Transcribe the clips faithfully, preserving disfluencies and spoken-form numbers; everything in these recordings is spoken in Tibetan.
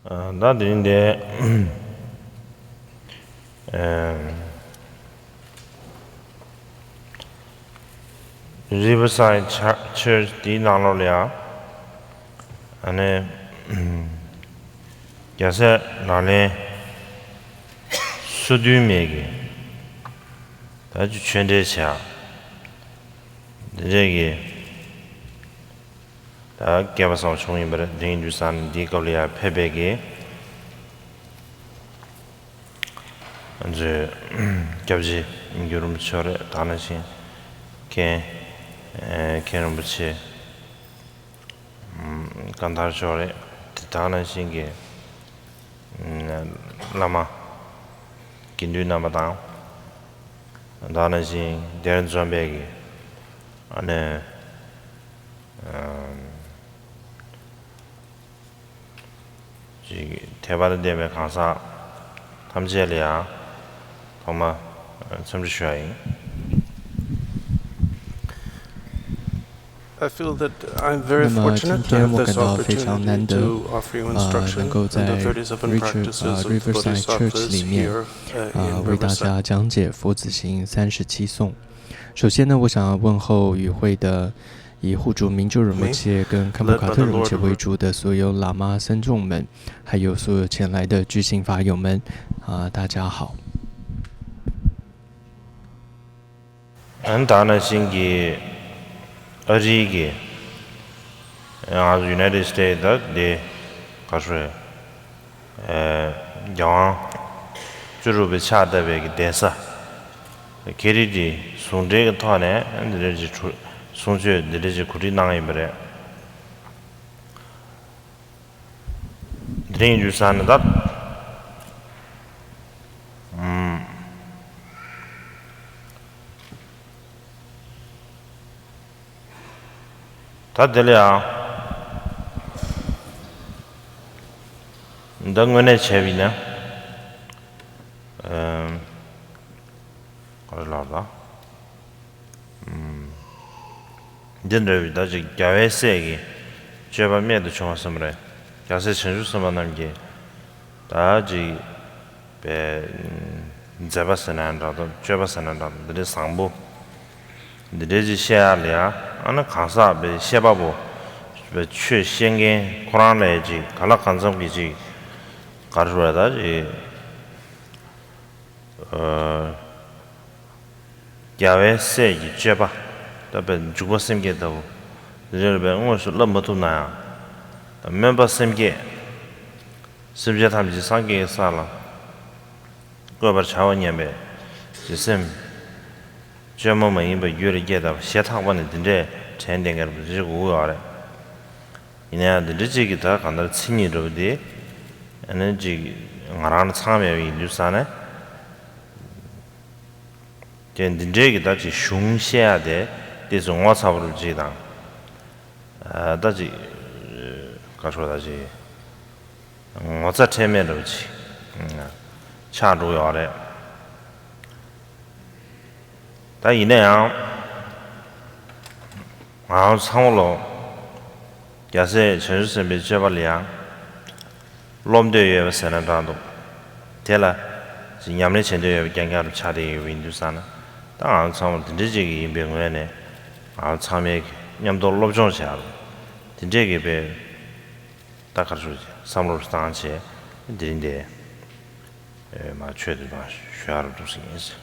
ད་དེ་རིང་འདི་རི་ཝར་སའིད་ཆར་ཆར་ཆི་དེའི་ནང་ལོགས་ལ་ཡང་ཨ་ནི་རྒྱལ་སྲས་ལག་ལེན་སོ་བདུན་མའི་གི་ད་ཅི་ཆོས་འབྲེལ་བྱ་འདི་འདྲས་ཀྱི་ད་སྐལ་བ་བཟང་བ་བྱུང་ཡིན་པ་རེད། དེ་ཡིན་དུས་ཙང་ནས་འདིའི་སྐབས་ལ་ཡང་ཕེབས་པའི་གི་ང་ཚོའི་སྐྱབས་རྗེ་མི་འགྱུར་རིན་པོ་ཆེ་རེད། ད་ནང་བཞིན་མཁན་ཨེ་མཁན་རིན་པོ་ཆེ་ཨམ་ཀན་ཐར་མཆོག་རེད། དེ་ད་ནང་བཞིན་གྱི་ཨམ་བླ་མ་དགེ་འདུན་རྣམ་པ་དང་། ད་ནང་བཞིན་དེར་འཛོམས་པའི་གི་ཨ་ནི་ཨམ་ཅིག་ཐེག་པ་དང་ལྡན་པའི་གང་ཟག་ཐམས་ཅད་ལ་ཡང་ཐོག་མ་འཚམས་འདྲི་ཞུ་ཡ་ཡིན། I feel that I'm very 那么今 fortunate to 天 have 我 this 感到非常难 opportunity 得， to offer you 呃，能 instruction 够 in the 在 thirty-seven Richard practices 呃 of the Riverside Church Bodhisattvas 里面， here uh, 呃， in 为大 Riverside. 家讲解佛子行三十七颂。首先呢，我想要问候与会的以护主明珠仁波切跟堪布卡特仁波切为主的所有喇嘛僧众们，还有所有前来的具信法友们，啊、大家好。 ཨན་ད་ནང་བཞིན་གྱི་ཨ་རིའི་གི་ང་ཚོ་United States་ད་དེ་ག་རེ་ཟེར་རྒྱལ་དབང་བཅུ་དྲུག་པའི་ཕྱག་བཏབ་པའི་གི་གདན་ས་ཁེ་རི་ཏི་ཟུང་འབྲེལ་གྱི་ཐོག་ནས་འདི་འདྲ་ཅིག་གསུང་ཆོས་འདི་འདྲ་ཅིག་གོ་སྒྲིག་གནང་ཡིན་པ་རེད། འདི་རིང་ཡུལ་ས་ནས་ད། ཨུམ། ད་དེ་ལ་ཡང་། ད་དངོས་གནས་བྱས་པ་ཡིན་ན། ཨུམ། ག་རེ་ལབ་ད། འདི་འདྲ་བའི་ད་ཅིག་རྒྱལ་བའི་སྲས་ཀྱི་སྤྱོད་པ་རྨད་དུ་བྱུང་བ་གསུམ་རེད། རྒྱལ་སྲས་བྱང་ཆུབ་སེམས་དཔའ་རྣམས་ཀྱི་ད་ཅིག་པའི་མཛད་པ་ཟེར་ན་འདྲ་དང་སྤྱོད་པ་ཟེར་ན་འདྲ་དང་འདི་འདྲའི་བཟང་པོ་འདི་འདྲའི་ཅིག་བཤད་ཡག་ལ་ཡང་ཨ་ནི་གང་ཟག་པའི་བཤད་པ་པོ་པའི་ཆོས་བཤད་མཁན་ཁོ་རང་ལ་ཡང་ཅིག་ག་ལ་གང་འཚམ་གྱི་ཅིག་ག་རེ་ཟེར་བ་ད་ཅིག་རྒྱལ་བའི་སྲས་ཀྱི་སྤྱོད་པ་ད་དཔེ་འཇུག་པ་སེམས་བསྐྱེད་ལྟ་བུ་འདི་འདྲ་དཔེ་དངོས་སུ་བསླབ་མ་ཐུབ་ན་ཡང་ད་སྨོན་པ་སེམས་བསྐྱེད་སེམས་ཅན་ཐམས་ཅད་སངས་རྒྱས་ཀྱི་ས་ལ་བཀོད་པར་བྱའོ་སྙམ་པའི་ཇི་སེམས་བཅོས་མ་མ་ཡིན་པ་རྒྱུད་ལ་སྐྱེས་དང་ཞེ་ཐག་པ་ནས་འདི་འདྲའི་དྲན་ལྡན་མཁན་རེད་པ་འདི་འདྲ་དགོས་ཀྱི་ཡོད་རེད། ཡིན་ན་ཡང་འདི་འདྲ་གཅིག་གི་ད་གང་ལྟར་མཚན་ཉིད་འདྲ་བོ་དེ་ཨ་ནི་གཅིག་ང་རང་ལ་ཚང་མེད་པ་ཡིན་དུས་ཙང་ནས་དེ་འདི་འདྲའི་གི་ད་ཅིག་གཞུང་བཤད་ཡ་དེ་ཏོག་ཙམ་ངོ་ཚ་པོ་རུ་གཅིག་དང་ད་ཅིག་ག་ཚོད་ད་ཅིག་ངོ་ཚ་ཁྲེལ་མེད་འདྲ་བོ་ཅིག་ཆགས་འགྲོ་ཡོད་རེད། ད་ཡིན་ན་ཡང་། ང་རང་ཚང་མ་ལོ། རྒྱལ་སྲས་བྱང་ཆུབ་སེམས་དཔའི་སྤྱོད་པ་ལ་ཡང་། སློབ་འདོད་ཡོད་པ་ཟེར་ན་འདྲ་འདུག་དེ་ལ། ཅིག་ཉམས་ལེན་བྱེད་འདོད་ཡོད་པ་རྐྱང་རྐྱང་རུ་ཆགས་བསྡད་ཡོད་པ་ཡིན་དུས་ཙང་ན། ད་ང་རང་ཚང་མ་འདི་འདྲའི་ཅིག་ཡིན་པའི་ངོས་ནས། ང་རང་ཚང་མས་མཉམ་དུ་སློབ་སྦྱོང་བྱེད་ཡག་ལ། འདི་འདྲས་ཀྱི་དཔེ། ད་ག་རེ་ཞུ་བྱེད་བསམ་བློ་བཏང་བྱས། འདི་རིང་འདི། ཨེ་མ་ཆོས་དེ་དང་ཞུ་ཡག་རུ་འདུག་ཟིན་ཡིན།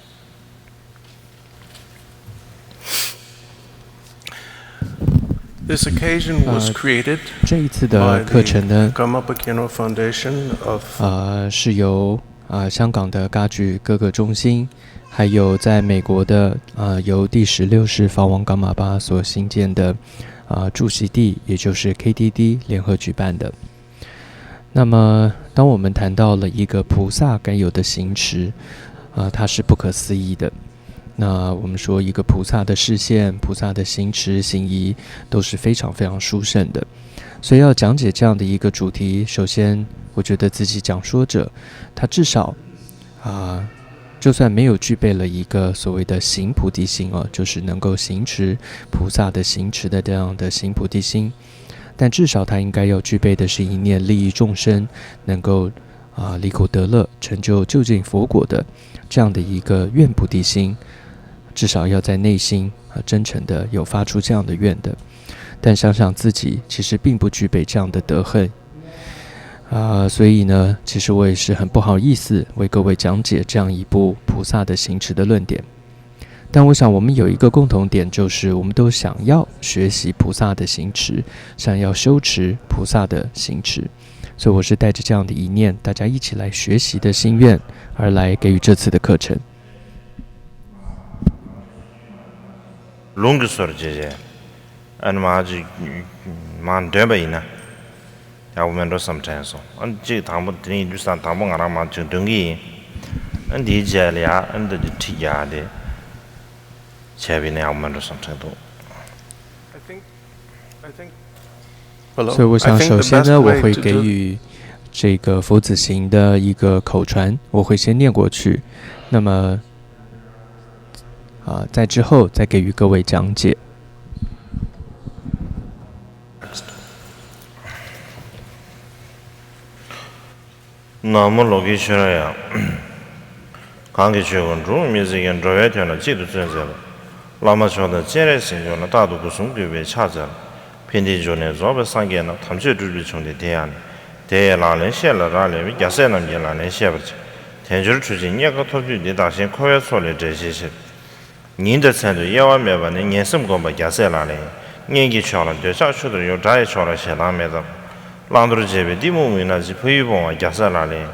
This occasion was 呃，created 这一次的 by 课程呢， the Karmapa Khenpo Foundation of 呃，是由 啊，香港的噶举各个中心，还有在美国的，呃，由第十六世法王噶玛巴所兴建的，呃，住席地，也就是 K T D 联合举办的。那么，当我们谈到了一个菩萨该有的行持，啊，它是不可思议的。那我们说，一个菩萨的视线、菩萨的行持、行仪，都是非常非常殊胜的。所以，要讲解这样的一个主题，首先，我觉得自己讲说者，他至少 啊，就算没有具备了一个所谓的行菩提心啊，就是能够行持菩萨的行持的这样的行菩提心，但至少他应该要具备的是一念利益众生，能够啊离苦得乐，成就究竟佛果的这样的一个愿菩提心，至少要在内心啊真诚的有发出这样的愿的。但想想自己其实并不具备这样的德行，啊，所以呢，其实我也是很不好意思为各位讲解这样一部菩萨的行持的论点。但我想，我们有一个共同点，就是我们都想要学习菩萨的行持，想要修持菩萨的行持。所以我是带着这样的一念，大家一起来学习的心愿而来给予这次的课程。ལུང་གི་སོར་བཅད་བྱས། ཨ་ནི་མ་ཅིག་མ་འདོན་པ་ཡིན་ན། ཡག་པོ་མེད་འགྲོ་བསམ་དྲན་སོང་། ཨ་ནི་གཅིག་དང་པོ་དེ་ནི་ཡིན་དུས་ས་དང་པོ་ང་རང་མ་ཅིག་འདོན་གི་ཡིན། ཨ་ནི་དེའི་རྗེས་ལ་ཡ་ཨ་ནི་འདི་ཁྲིད་རྒྱག་དེ་བྱས་པ་ཡིན་ན་ཡག་པོ་མེད་འགྲོ་བསམ་དྲན་འདུག། I think, I think, Hello. 所以我想，I think the 首先呢，best 我 way 会 to 给 do 予这个佛子行的一个口传，我会先念过去。那么，啊，在之后再给予各位讲解。 ན་མོ་ལོ་ཀེ་ཤྭ་ར་ཡ། གང་གི་ཆོས་སྐུ་འགྲོ་བ་མི་ཟད་ཀྱི། འགྲོ་བའི་དོན་ལ་གཅིག་ཏུ་བརྩོན་མཛད་པ། བླ་མ་མཆོག་དང་སྤྱན་རས་གཟིགས་མཆོག་ལ། རྟག་ཏུ་སྒོ་གསུམ་གུས་པས་ཕྱག་འཚལ་ལོ། ཕན་བདེའི་འབྱུང་གནས་རྫོགས་པའི་སངས་རྒྱས་རྣམས། དམ་ཆོས་སྤྲུལ་པའི་འབྱུང་ལྡན་དེ་ཡང་ནི། དེ་ཡི་ལག་ལེན་བཤད་ལ་རག་ལས་པའི། རྒྱལ་སྲས་རྣམས་ཀྱི་ལག་ལེན་བཤད་པར་བྱ། དལ་འབྱོར་འཁྲུལ་ཅིང་རྙེད་དཀའ་ཐོབ་དུས་འདི། བདག་གཞན་འཁོར་བའི་མཚོ་ལས་བསྒྲལ་བྱའི་ཕྱིར། ཉིན་དང་མཚན་དུ་གཡེལ་བ་མེད་པ་ནི། ངན་སེམས་བསྒོམ་པ་རྒྱལ་སྲས་ལག་ལེན་ཡིན། གཉེན་གྱི་ཕྱོགས་ལ་འདོད་ཆགས་ཆུ་ལྟར་གཡོ། དགྲ་ཡི་ཕྱོགས་ལ་ཞེ་སྡང་མེད་ལྟར། བླང་དོར་བྱེད་པའི་གཏི་མུག་མུན་ནག་ཅན། ཕ་ཡུལ་སྤོང་བ་རྒྱལ་སྲས་ལག་ལེན་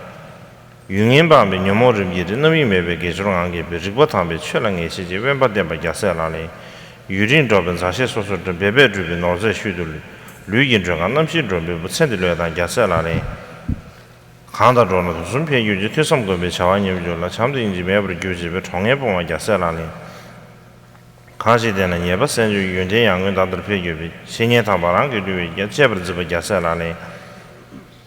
ཡིན། ཡུལ་ངན་སྤངས་པས་ཉོན་མོངས་རིམ་གྱིས་འདྲེན། རྣམ་གཡེང་མེད་པས་དགེ་སྦྱོར་ངང་རྒྱས་པའི། རིག་པ་དྭངས་པས་ཆོས་ལ་ངེས་ཤེས་སྐྱེ། དབེན་པ་བསྟེན་པ་རྒྱལ་སྲས་ལག་ལེན་ཡིན། ཡུན་རིང་འགྲོགས་པའི་མཛའ་བཤེས་སོ་སོར་འདྲེན། འབད་པས་སྒྲུབ་པའི་ནོར་རྫས་ཤུལ་དུ་ལུས། ལུས་ཀྱི་མགྲོན་ཁང་རྣམ་ཤེས་སྒྲོན་མེ་བུ། ཚེ་འདི་བློས་བཏང་རྒྱལ་སྲས་ལག་ལེན་ཡིན། གང་དང་འགྲོགས་ན་དུས་གསུམ་ཕན་གྱུར་ཅིག། ཐོས་བསམ་སྒོམ་པའི་བྱ་བ་ཉམས་འགྱུར་ལ། བྱམས་དང་སྙིང་རྗེ་མེད་པར་གྱུར་ཅིག་པའི། གྲོགས་ངན་སྤོང་བ་རྒྱལ་སྲས་ལག་ལེན་ཡིན། གང་ཞིག་བསྟེན་ན་ཉེས་པ་སེལ་འགྱུར་ཡོན་ཏན་ཡར་ངོའི་ཟླ་ལྟར་འཕེལ་འགྱུར་བའི། བཤེས་གཉེན་དམ་པ་རང་གི་བསླུ་བའི་རྒྱན། གཅེས་པར་འཛིན་པ་རྒྱལ་སྲས་ལག་ལེན་ཡིན།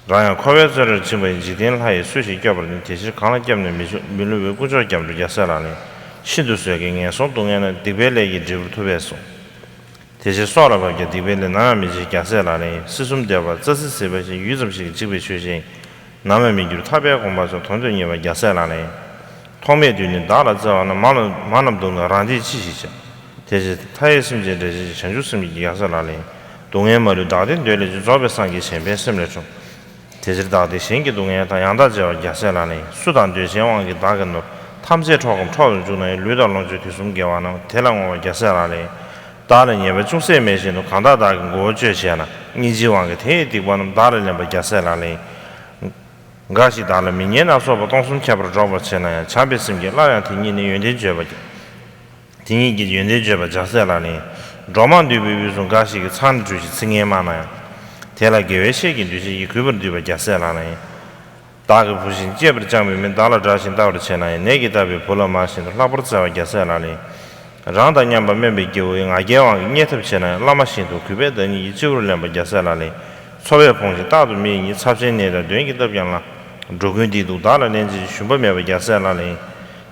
རང་ཡང་འཁོར་བའི་བཙོན་རར་བཅིངས་པ་ཡི། འཇིག་རྟེན་ལྷ་ཡིས་སུ་ཞིག་སྐྱོབ་པར་ནུས། དེ་ཕྱིར་གང་ལ་སྐྱབས་ནས་མི་འབྱུང་མི་བསླུ་བའི། དཀོན་མཆོག་སྐྱབས་འགྲོ་རྒྱལ་སྲས་ལག་ལེན་ཡིན། ཤིན་ཏུ་བཟོད་དཀའི་ངན་སོང་སྡུག་བསྔལ་ན། སྡིག་པའི་ལས་ཀྱིས་འབྲས་བུར་ཐུབ་པས་སོ། དེ་ཕྱིར་སྲོག་ལ་བབ་ཀྱང་སྡིག་པའི་ལས། ནམ་ཡང་མི་བྱེད་རྒྱལ་སྲས་ལག་ལེན་ཡིན། སྲིད་གསུམ་བདེ་བར་རྩྭ་ཟིན་བྱིས་པ་བཞིན། ཡུད་ཙམ་ཞིག་གིས་འཇིག་པའི་ཆོས་ཅན། ནམ་ཡང་མི་འགྱུར་ཐར་པའི་གོ་འཕང་མཆོག། དོན་དུ་གཉེར་བ་རྒྱལ་སྲས་ལག་ལེན་ཡིན། ཐོག་མེད་དུས་ནས་བདག་ལ་བརྩེ་བ་ན། མ་རྣམས་མ་རྣམས་སྡུག་ན་རང་བདེས་ཅི་ཞིག་བྱ། དེ་ཕྱིར་མཐའ་ཡས་སེམས་ཅན་བསྒྲལ་བྱེད་ཅིང་། བྱང་ཆུབ་སེམས་ཀྱི་རྒྱལ་སྲས་ལག་ལེན་ཡིན། སྡུག་བསྔལ་མ་ལུས་བདག་བདེ་འདོད་ལས་བྱུང་། རྫོགས་པའི་སངས་རྒྱས་གཞན་ཕན་སེམས་ལས་བྱུང་། དེ་ཕྱིར་བདག་བདེ་གཞན་གྱི་སྡུག་བསྔལ་དང་། ཡང་དག་བརྗེ་བ་རྒྱལ་སྲས་ལག་ལེན་ཡིན། སུ་དང་འདོད་ཆེན་དབང་གིས་བདག་གི་ནོར། ཐམས་ཅད་འཕྲོག་གམ་འཕྲོག་ཏུ་འཇུག་ན་ཡང་། ལུས་དང་ལོངས་སྤྱོད་དུས་གསུམ་དགེ་བ་རྣམས། དེ་ལ་བསྔོ་བ་རྒྱལ་སྲས་ལག་ལེན་ཡིན། བདག་ལ་ཉེས་པ་ཅུང་ཟད་མེད་བཞིན་དུ། གང་དག་བདག་གི་མགོ་བོ་གཅོད་བྱས་ན། སྙིང་རྗེའི་དབང་གིས་དེ་ཡི་སྡིག་པ་རྣམས། བདག་ལ་ལེན་པ་རྒྱལ་སྲས་ལག་ལེན་ཡིན། འགའ་ཞིག་བདག་ལ་མི་སྙན་སྣ་ཚོགས་པ། སྟོང་གསུམ་ཁྱབ་པར་སྒྲོག་པར་བྱེད་ན་ཡང་། བྱམས་པའི་སེམས་ཀྱིས་སླར་ཡང་དེ་ཉིད་ནི། ཡོན་ཏན་བརྗོད་པ། དེ་ཉིད་ཀྱི་ཡོན་ཏན་བརྗོད་པ་རྒྱལ་སྲས་ལག་ལེན་ཡིན། འགྲོ་མང་འདུས་པའི་དབུས་སུ་འགའ་ཞིག་གིས། ཚང་ནས་བྲོས་ཤིང་ཚིག་ངན་སྨྲ་ན་ཡང་། དེ་ལ་དགེ་བའི་བཤེས་ཀྱིས་འདུད་བྱེད་ཀྱི། གུས་པར་འདུད་པ་རྒྱལ་སྲས་ལག་ལེན་ཡིན། བདག་གིས་བུ་བཞིན་གཅེས་པར་བསྐྱངས་པའི་མི། བདག་ལ་དགྲ་བཞིན་ལྟ་བར་བྱེད་ན་ཡང་། ནད་ཀྱིས་བཏབ་པའི་བུ་ལ་མ་བཞིན་དུ། ལྷག་པར་བརྩེ་བ་རྒྱལ་སྲས་ལག་ལེན་ཡིན། རང་དང་མཉམ་པར་སྨོན་པའི་སྐྱེ་བོ་ཡིས། ང་རྒྱལ་དབང་གིས་བརྙས་ཐབས་བྱེད་ན་ཡང་། བླ་མ་བཞིན་དུ་གུས་པས་བདག་ཉིད་ཀྱི། སྤྱི་བོར་ལེན་པ་རྒྱལ་སྲས་ལག་ལེན་ཡིན། འཚོ་བས་ཕོངས་ཤིང་རྟག་ཏུ་མིག་གཉིས། ཚབས་ཆེན་ནད་དང་གདོན་གྱིས་བཏབ་ཀྱང་ལ། འགྲོ་ཀུན་སྡིག་སྡུག་བདག་ལ་ལན་གཅིག་ཞུམ་པ་མེད་པ་རྒྱལ་སྲས་ལག་ལེན་ཡིན།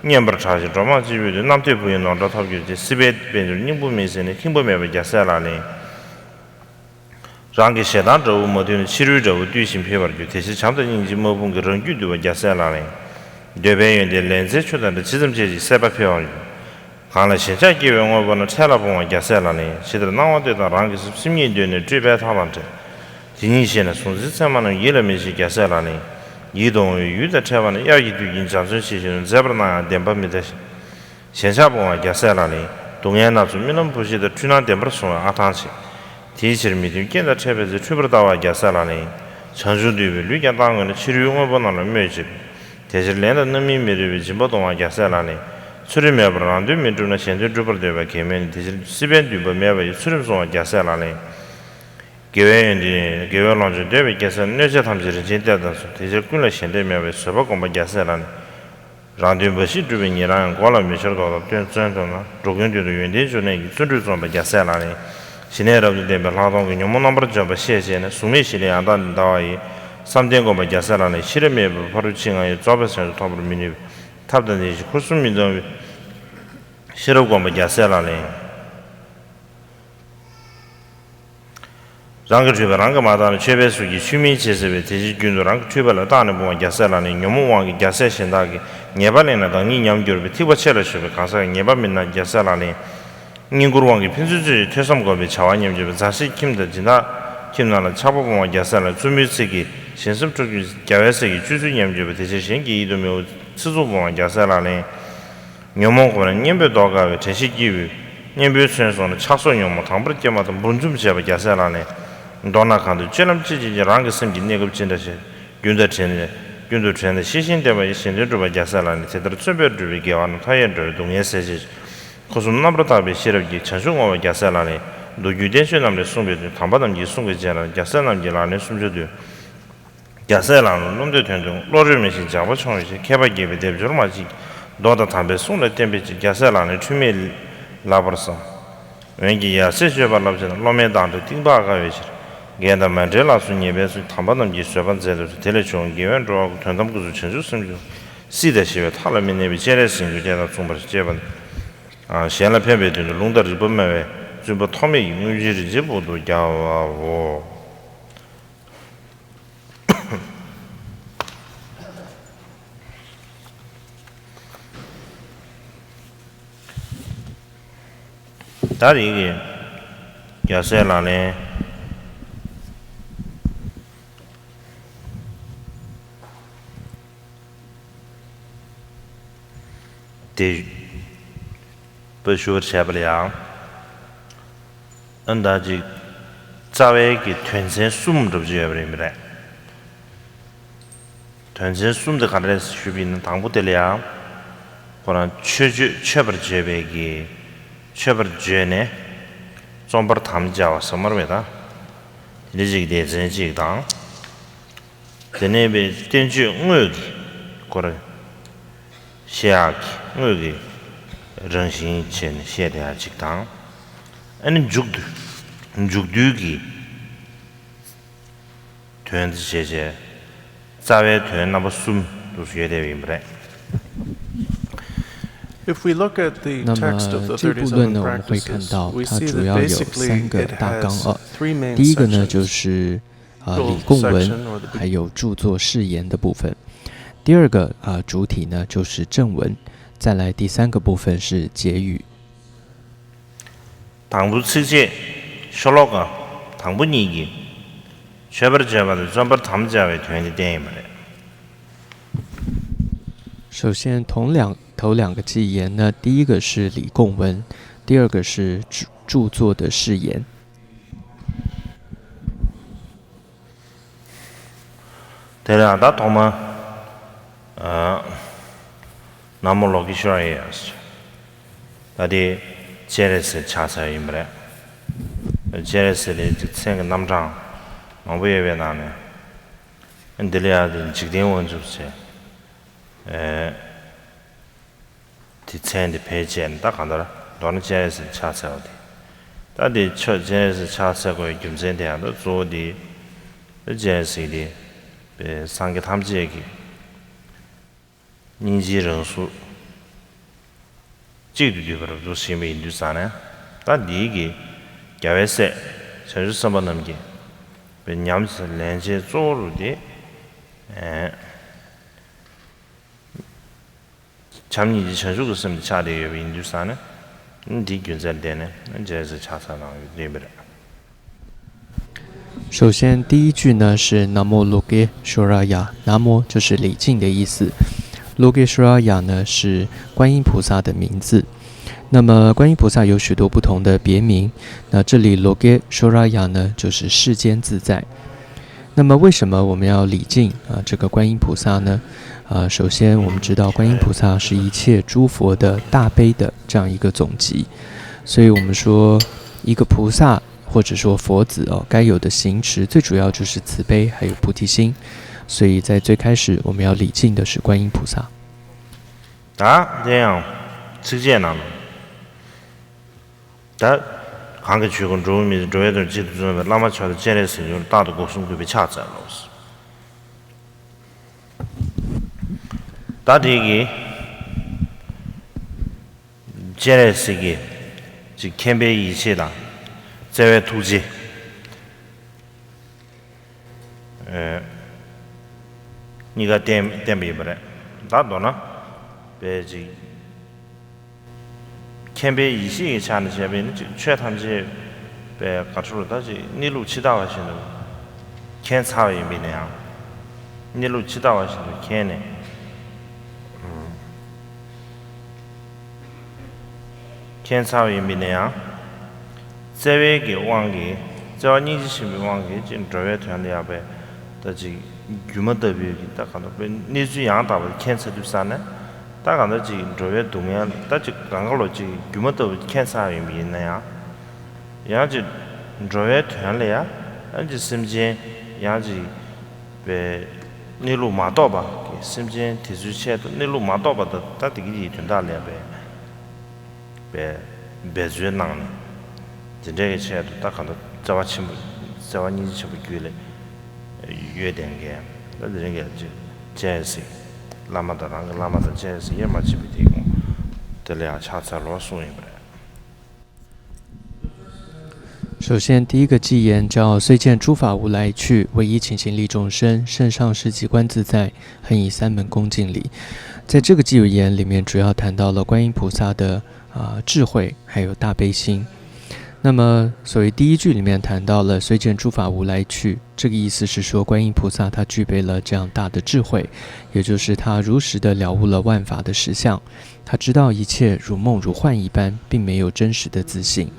བསྙེན་པར་གྲགས་ཤིང་སྒྲོལ་མ་སྤྱི་བོས་འདུད། རྣམ་ཐོས་བུ་ཡི་ནོར་འདྲ་ཐོབ་གྱུར་ཅིག། སྲིད་པའི་དཔལ་འབྱོར་སྙིང་པོ་མི་ཟད་ནས། ཁེངས་པ་མེད་པ་རྒྱལ་སྲས་ལག་ལེན་ཡིན། རང་གི་ཞེ་སྡང་དགྲ་བོ་མ་ཐུལ་ན། ཕྱི་རོལ་དགྲ་བོ་བཏུལ་ཞིང་འཕེལ་བར་འགྱུར། དེ་ཕྱིར་བྱམས་དང་སྙིང་རྗེའི་དམག་དཔུང་གིས། རང་རྒྱུད་འདུལ་བ་རྒྱལ་སྲས་ལག་ལེན་ཡིན། འདོད་པའི་ཡོན་ཏན་ལན་ཚྭའི་ཆུ་དང་འདྲ། ཇི་ཙམ་སྤྱད་ཅིང་སད་པ་འཕེལ་བར་འགྱུར། གང་ལ་ཞེན་ཆགས་སྐྱེ་བའི་དངོས་པོ་ན། འཕྲལ་ལ་སྤོང་བ་རྒྱལ་སྲས་ལག་ལེན་ཡིན། ཇི་ལྟར་སྣང་བ་སྟོད་དང་རང་གི་སེམས། སེམས་ཉིད་གདོད་ནས་སྤྲོས་པའི་མཐའ་དང་བྲལ། དེ་ཉིད་ཤེས་ན་གཟུང་འཛིན་མཚན་མ་རྣམས། ཡིད་ལ་མི་བྱེད་རྒྱལ་སྲས་ལག་ལེན་ཡིན། ཡིད་དུ་འོང་བའི་ཡུལ་དང་འཕྲད་པ་ན། དབྱར་གྱི་དུས་ཀྱི་འཇའ་ཚོན་ཇི་བཞིན་དུ། མཛེས་པར་སྣང་ཡང་བདེན་པ་མི་འཐད་ཞིང་། ཞེན་ཆགས་སྤོང་བ་རྒྱལ་སྲས་ལག་ལེན་ཡིན། སྡུག་བསྔལ་སྣ་ཚོགས་རྨི་ལམ་བུ་བཞི་ལྟར། འཁྲུལ་སྣང་བདེན་པར་བཟུང་བས་ཨ་ཐང་ཆད། དེའི་ཕྱིར་མི་མཐུན་རྐྱེན་དང་འཕྲད་པའི་ཚེ། འཁྲུལ་པར་ལྟ་བ་རྒྱལ་སྲས་ལག་ལེན་ཡིན། བྱང་ཆུབ་འདོད་པའི་ལུས་ཀྱང་བཏང་དགོས་ན། ཕྱི་རོལ་དངོས་པོ་རྣམས་ལ་སྨོད་བྱེད་པའི། དེ་ཕྱིར་ལན་དང་རྣམ་སྨིན་མི་རིགས་པའི། སྦྱིན་པ་གཏོང་བ་རྒྱལ་སྲས་ལག་ལེན་ཡིན། ཚུལ་ཁྲིམས་མེད་པར་རང་དོན་མི་སྒྲུབ་ན། གཞན་དོན་སྒྲུབ་པར་འདོད་པ་གལ་མེད་ནས། དེ་ཕྱིར་སྲིད་པའི་འདུན་པ་མེད་པ་ཡི། ཚུལ་ཁྲིམས་བསྲུང་བ་རྒྱལ་སྲས་ལག་ལེན་ཡིན། དགེ་བའི་ཡོན་ཏན་དགེ་བའི་ལོངས་སྤྱོད་འདོད་པའི་རྒྱལ་སྲས། གནོད་བྱེད་ཐམས་ཅད་རིན་ཆེན་གཏེར་དང་མཚུངས། དེ་ཕྱིར་ཀུན་ལ་ཞེ་འགྲས་མེད་པའི། བཟོད་པ་བསྒོམ་པ་རྒྱལ་སྲས་ལག་ལེན་ཡིན། རང་དོན་འབའ་ཞིག་སྒྲུབ་པའི་ཉེ་རང་ཡང་། མགོ་ལ་མི་འཆོར་ལྡོག་ལྟར་སྟོན་བརྩོན་ཐུབ་ན། འགྲོ་ཀུན་དོན་དུ་ཡོན་ཏན་འབྱུང་གནས་ཀྱི། བརྩོན་འགྲུས་རྩོམ་པ་རྒྱལ་སྲས་ལག་ལེན་ཡིན། ཞི་གནས་རབ་ཏུ་ལྡན་པའི་ལྷག་མཐོང་གིས། ཉོན་མོངས་རྣམ་པར་འཇོམས་པ་ཤེས་བྱས་ནས། གཟུགས་མེད་ཞི་ལྷའི་ཡང་དག་ནི་ཟླ་བ་ཡིན། བསམ་གཏན་བསྒོམ་པ་རྒྱལ་སྲས་ལག་ལེན་ཡིན། ཤེས་རབ་མེད་པའི་ཕ་རོལ་ཕྱིན་ལྔ་ཡི། རྫོགས་པའི་བྱང་ཆུབ་ཐོབ་པར་མི་ནུས་པས། ཐབས་དང་ལྡན་ཞིང་འཁོར་གསུམ་མི་སྡང་བའི། ཤེས་རབ་བསྒོམ་པ་རྒྱལ་སྲས་ལག་ལེན་ཡིན། རང་གི་འཁྲུལ་པ་རང་གིས་མ་བརྟགས་ན། ཆོས་པའི་གཟུགས་ཀྱིས་ཆོས་མིན་བྱས་ཟེར་བའི་དེ་བཞིན་རྒྱུན་དུ་རང་གི་འཁྲུལ་པ་ལ་བརྟགས་ནས་སྤོང་བ་རྒྱལ་སྲས་ལག་ལེན། ཉོན་མོངས་དབང་གིས་རྒྱལ་སྲས་གཞན་དག་གི་ཉེས་པ་གླེང་ན་བདག་ཉིད་ཉམས་འགྱུར་བའི་ཐེག་པ་ཆེ་ལ་ཞུགས་པའི་གང་ཟག་གི་ཉེས་པ་མིན་ན་རྒྱལ་སྲས་ལག་ལེན། བསྙེན་བཀུར་དབང་གིས་ཕན་ཚུན་ཚོད་ཀྱི་ཐོས་བསམ་སྒོམ་པའི་བྱ་བ་ཉམས་འགྱུར་བའི་མཛའ་བཤེས་ཁྱིམ་དང་སྦྱིན་བདག་ཁྱིམ་རྣམས་ལ་ཆགས་པ་སྤོང་བ་རྒྱལ་སྲས་ལག་ལེན། བཙུན་མོའི་ཚིག་གིས་གཞན་སེམས་འཁྲུལ་རྒྱུ་རྒྱལ་བའི་སྲས་ཀྱིས་སྤྱོད་ཚུལ་ཉམས་འགྱུར་བའི་དེ་ཕྱིར་གཞན་གྱི་ཡིད་དུ་མི་འོང་ཚིག་རྩུབ་སྤོང་བ་རྒྱལ་སྲས་ལག་ལེན། ཉོན་མོངས་གོམས་ན་གཉེན་པོས་བཟློག་དཀའ་བའི་དྲན་ཤེས་སྐྱེ་བའི་གཉེན་པོའི་མཚན་སོང་ན་ཆགས་སོགས་ཉོན་མོངས་དང་པོར་སྐྱེས་མ་ཐག་འབུར་འཇོམས་བྱེད་པ་རྒྱལ་སྲས་ལག་ལེན། མདོར་ན་གང་འདུལ་སྤྱོད་ལམ་ཅི་བྱེད་ཀྱང་རང་གི་སེམས་ཀྱི་གནས་སྐབས་ཅི་འདྲ་ཞིག་རྒྱུན་དུ་དྲན་ནས་རྒྱུན་དུ་དྲན་ནས་ཤེས་བཞིན་བསྟེན་པ་ཡིས་གཞན་དོན་སྒྲུབ་པ་རྒྱལ་སྲས་ལག་ལེན། དེ་ལྟར་བརྩོན་པས་བསྒྲུབས་པའི་དགེ་བ་རྣམས་མཐའ་ཡས་འགྲོ་བའི་སྡུག་བསྔལ་སེལ་བྱེད། འཁོར་གསུམ་རྣམ་པར་དག་པའི་ཤེས་རབ་ཀྱིས་བྱང་ཆུབ་བསྔོ་བ་རྒྱལ་སྲས་ལག་ལེན། མདོ་རྒྱུད་བསྟན་བཅོས་རྣམས་ལས་གསུངས་པའི་དོན་དམ་པ་རྣམས་ཀྱི་གསུང་གི་རྗེས་ལ་རྒྱལ་སྲས་རྣམས་ཀྱི་ལག་ལེན་སུམ་ཅུ་སྡེ། རྒྱལ་སྲས་ལག་ལེན་བློ་འདོད་དོན་དུ་བློ་གྲོས་མི་ཞིག་སྦྱངས་པ་ཆུང་བའི་ཕྱིར། མཁས་པ་དགྱེས་པའི་སྡེབ་སྦྱོར་མ་མཆིས་ཀྱང་། མདོ་དང་དམ་པའི་གསུང་ལ་བརྟེན་པའི་ཕྱིར། རྒྱལ་སྲས་ལག་ལེན་འཁྲུལ་མེད་ལགས་པར་བསམ། འོན་ཀྱང་ཡ་མཚན་སྤྱོད་པ་བསླབ་བྱ་ན། སློབ་མའི་བདག་འདྲ་གཏིང་དཔག་དཀའ་བའི་ཕྱིར། རྒན་དང་མ་འདྲེས་ལ་སོགས་ཉེས་པའི་ཚུལ། དམ་པ་རྣམས་ཀྱིས་བཟོད་པ་མཛད་དུ་གསོལ། དེ་ལས་བྱུང་དགེ་བས་འགྲོ་བ་ཀུན། དོན་དམ་སྐུ་གསུམ་བྱང་ཆུབ་སེམས་ཀྱི། སྲིད་དང་ཞི་བའི་མཐའ་ལ་མི་གནས་པའི། སྤྱན་རས་གཟིགས་མགོན་བསྟན་དང་མཚུངས་པར་བྱེད་པ། གཞན་ལ་ཕན་པའི་དོན་དུ་ལུང་དང་རིགས་པ་སྨྲ་བའི་བཙུན་པ་ཐོགས་མེད་ཀྱིས་སྔོན་བྱོན་རིན་ཆེན་ཕུག་ཏུ་རྒྱལ་བའོ། ད་རེས་ཀྱི་རྒྱལ་སྲས་ལག་ལེན། དེ་པ་ཞུ་བར་བྱས་པ་ལ་ཡང་། ཨ་ནི་ད་ཅིག་རྩ་བའི་གི་དོན་ཚན་གསུམ་འདྲ་པོ་ཅིག་ཡོད་པ་རེད་མི་རེད། དོན་ཚན་གསུམ་དེ་ག་འདྲ་རེད་ཞུས་པ་ཡིན་ན། དང་པོ་དེ་ལ་ཡང་ཁོ་རང་མཆོད་བརྗོད་མཆོད་པར་བརྗོད་པའི་གི་མཆོད་པར་བརྗོད་ནས་རྩོམ་པར་དམ་བཅའ་བ་ཟེར་མ་རེད་པས་ད། དེ་འདྲ་ཅིག་སྡེ་ཚན་གཅིག་དང་། དེ་ནས་པའི་བསྟན་བཅོས་དངོས་ཀྱི་སྐོར་བཤད་ཡག་གི་དངོས་ཀྱི་རང་བཞིན་བྱས་ནས་བཤད་བསྡད་ཡག་གཅིག་དང་། ཨ་ནི་མཇུག་ཏུ་མཇུག་བསྡུའི་གི་དོན་དེ་བྱས་བྱས་རྩ་བའི་དོན་རྣམ་པ་གསུམ་དུ་ཡོད་བསྡད་པ་ཡིན་པ་རེད། If we look at the 那 text of 么 the 这部论呢，我们会看 thirty-seven 到 Praxis, we 它 see 主 that 要有 basically 三个 it 大纲 has 啊。 three main 第一个呢， sections. 就是啊，礼供文，还有著作释言的部分。第二个啊，主体呢就是正文，再来第三个部分是结语。 དང་པོ་ཚིགས་བཅད་ཤོ་ལོ་ཀ་དང་པོ་གཉིས་ཀྱིས་མཆོད་པར་བརྗོད་པ་དང་རྩོམ་པར་དམ་བཅའ་བའི་དོན་དེ་བསྟན་ཡོད་པ་རེད། 首先，头两头两个偈言呢，第一个是礼供文，第二个是著著作的释言。 དེ་ལ་ད་ཐོག་མ། ཨ། ན་མོ་ལོ་ཀེ་ཤྭ་ར་ཡ། ད་དེ་སྤྱན་རས་གཟིགས་ཕྱག་འཚལ་ཡིན་པ་རེད། སྤྱན་རས་གཟིགས་དེ་ཅིག་མཚན་གྱི་རྣམ་གྲངས་མང་པོ་ཡོད་པའི་ནང་ནས། འདི་ལ་ཡང་དེ་འཇིག་རྟེན་དབང་ཕྱུག་ཅེས། ཨེ། དེ་མཚན་དེ་ཕལ་ཆེར་ནི་ད་གང་ལྟར་མདོར་ན་སྤྱན་རས་གཟིགས་ཕྱག་འཚལ་བ་དེ། ད་དེ་ཆོས་སྤྱན་རས་གཟིགས་ཕྱག་འཚལ་དགོས་པའི་རྒྱུ་མཚན་དེ་ཡང་ད་གཙོ་བོ་དེ། ད་སྤྱན་རས་གཟིགས་དེ་པའི་སངས་རྒྱས་ཐམས་ཅད་ཀྱི་སྙིང་རྗེའི་རང་གཟུགས་གཅིག་ཏུ་བསྡུས་པར་འདུག་ཟིན་པ་ཡིན་དུས་ཙང་ནས། ད་འདིའི་གི་རྒྱལ་བའི་སྲས་བྱང་ཆུབ་སེམས་དཔའ་རྣམས་ཀྱི་པའི་ཉམས་སུ་ལེན་བྱའི་གཙོ་བོ་རུ་དེ། ཨེ། བྱམས་སྙིང་རྗེ་བྱང་ཆུབ་ཀྱི་སེམས་དེ་ཆགས་བསྡད་ཡོད་པ་ཡིན་དུས་ཙང་ནས། འདིའི་རྒྱུ་མཚན་ལ་བརྟེན་ནས་སྤྱན་རས་གཟིགས་ཕྱག་འཚལ་གནང་ཡོད་པ་རེད། 首先，第一句呢是 Namo Lokeshwaraya，Namo 就是礼敬的意思，Lokeshwaraya 呢是观音菩萨的名字。那么观音菩萨有许多不同的别名，那这里 Lokeshwaraya 呢就是世间自在。那么为什么我们要礼敬啊这个观音菩萨呢？啊，首先我们知道观音菩萨是一切诸佛的大悲的这样一个总集，所以我们说一个菩萨 或者说佛子哦，该有的行持最主要就是慈悲还有菩提心，所以在最开始我们要礼敬的是观音菩萨。 ད་དེ་ཡང་ཚིགས་བཅད་ནང་། ད་གང་གི་ཆོས་སྐུ་འགྲོ་བའི་མི་འགྲོ་བའི་དོན་གཅིག་ཏུ་བརྩོན་པའི་བླ་མ་མཆོག་དང་སྤྱན་རས་གཟིགས་ཉིད་ལ་རྟག་ཏུ་སྒོ་གསུམ་གུས་པས་ཕྱག་འཚལ་ལོ། ད་དེ་གི་སྤྱན་རས་གཟིགས་ཀྱི་ཅིག་མཁྱེན་པའི་ཡེ་ཤེས་དང་བརྩེ་བའི་ཐུགས་རྗེ། གཉིས་ཀ་བསྟན་བསྟན་པ་ཡིན་པ་རེད། ད་མདོར་ན་དཔེ་ཅིག་མཁྱེན་པའི་ཡེ་ཤེས་ཀྱི་ཆ་ནས་བྱས་པ་ཡིན་ན་ཅིག་ཆོས་ཐམས་ཅད་པའི་དགའ་སྤྲོ་ལ་ད་ཅིག་གནས་ལུགས་ཇི་ལྟ་བ་བཞིན་དུ་མཁྱེན་ཚར་བ་ཡིན་པ་ཡིན་ན་ཡང་། གནས་ལུགས་ཇི་ལྟ་བ་བཞིན་དུ་མཁྱེན་ནས། མཁྱེན་ཚར་བ་ཡིན་པ་ཡིན་ན་ཡང་། བརྩེ་བའི་གི་དབང་གིས། བརྩེ་བ་སྙིང་རྗེ་ཆེན་པོའི་དབང་གིས་ཅིག་འགྲོ་བའི་དོན་ལ་ཡག་པའི་ད་ཅིག་སྒྱུ་མ་ལྟ་བུའི་གི་ད་གང་ལྟར་དཔེ་གནས་ཚུལ་ཡང་དག་པ་མཁྱེན་ཚར་དུས་ཙ་ནས། ད་གང་ལྟར་ཅིག་འགྲོ་བའི་སྡུག་བསྔལ་ད་ཅིག་གང་ག་ལོ་ཅིག་སྒྱུ་མ་ལྟ་བུ་མཁྱེན་ཚར་བ་ཡིན་པ་ཡིན་ན་ཡང་། ཡང་ཅིག་འགྲོ་བའི་དོན་ལ་ཡང་ཡང་ཅིག་སེམས་ཅན་ཡང་ཅིག་པའི་གནས་ལུགས་མ་རྟོགས་པ་གི་སེམས་ཅན་དེ་ཚོའི་ཆེད་དུ་གནས་ལུགས་མ་རྟོགས་པ་དང་ད་དེ་གི་ཡི་དོན་དག་ལས་པའི་པའི་འབད་རྩོལ་གནང་ནས་དེ་འདྲའི་གི་ཆེད་དུ་ད་གང་ལྟར་བརྩེ་བ་ཆེན་པོ་བརྩེ་བ་སྙིང་རྗེ་ཆེན་པོ་རྒྱུད་ལ་ཡོད་ལྡན་མཁན་ད་དེ་རིང་གི་ཅིག་བཅས་སྲིད་བླ་མ་དང་རང་གི་བླ་མ་དང་བཅས་སྲིད་དབྱེར་མ་མཆིས་པའི་དེ་དགོངས་དེ་ལ་ཡང་ཕྱག་འཚལ་ལོ་གསུངས་ཡིན་པ་རེད། 首先，第一个偈言叫"虽见诸法无来去，唯一情形利众生。圣上师即观自在，恒以三门恭敬礼。"在这个偈语言里面，主要谈到了观音菩萨的啊、智慧，还有大悲心。那么，所谓第一句里面谈到了"虽见诸法无来去"，这个意思是说，观音菩萨他具备了这样大的智慧，也就是他如实的了悟了万法的实相。 他知道一切如梦如幻一般，并没有真实的自性。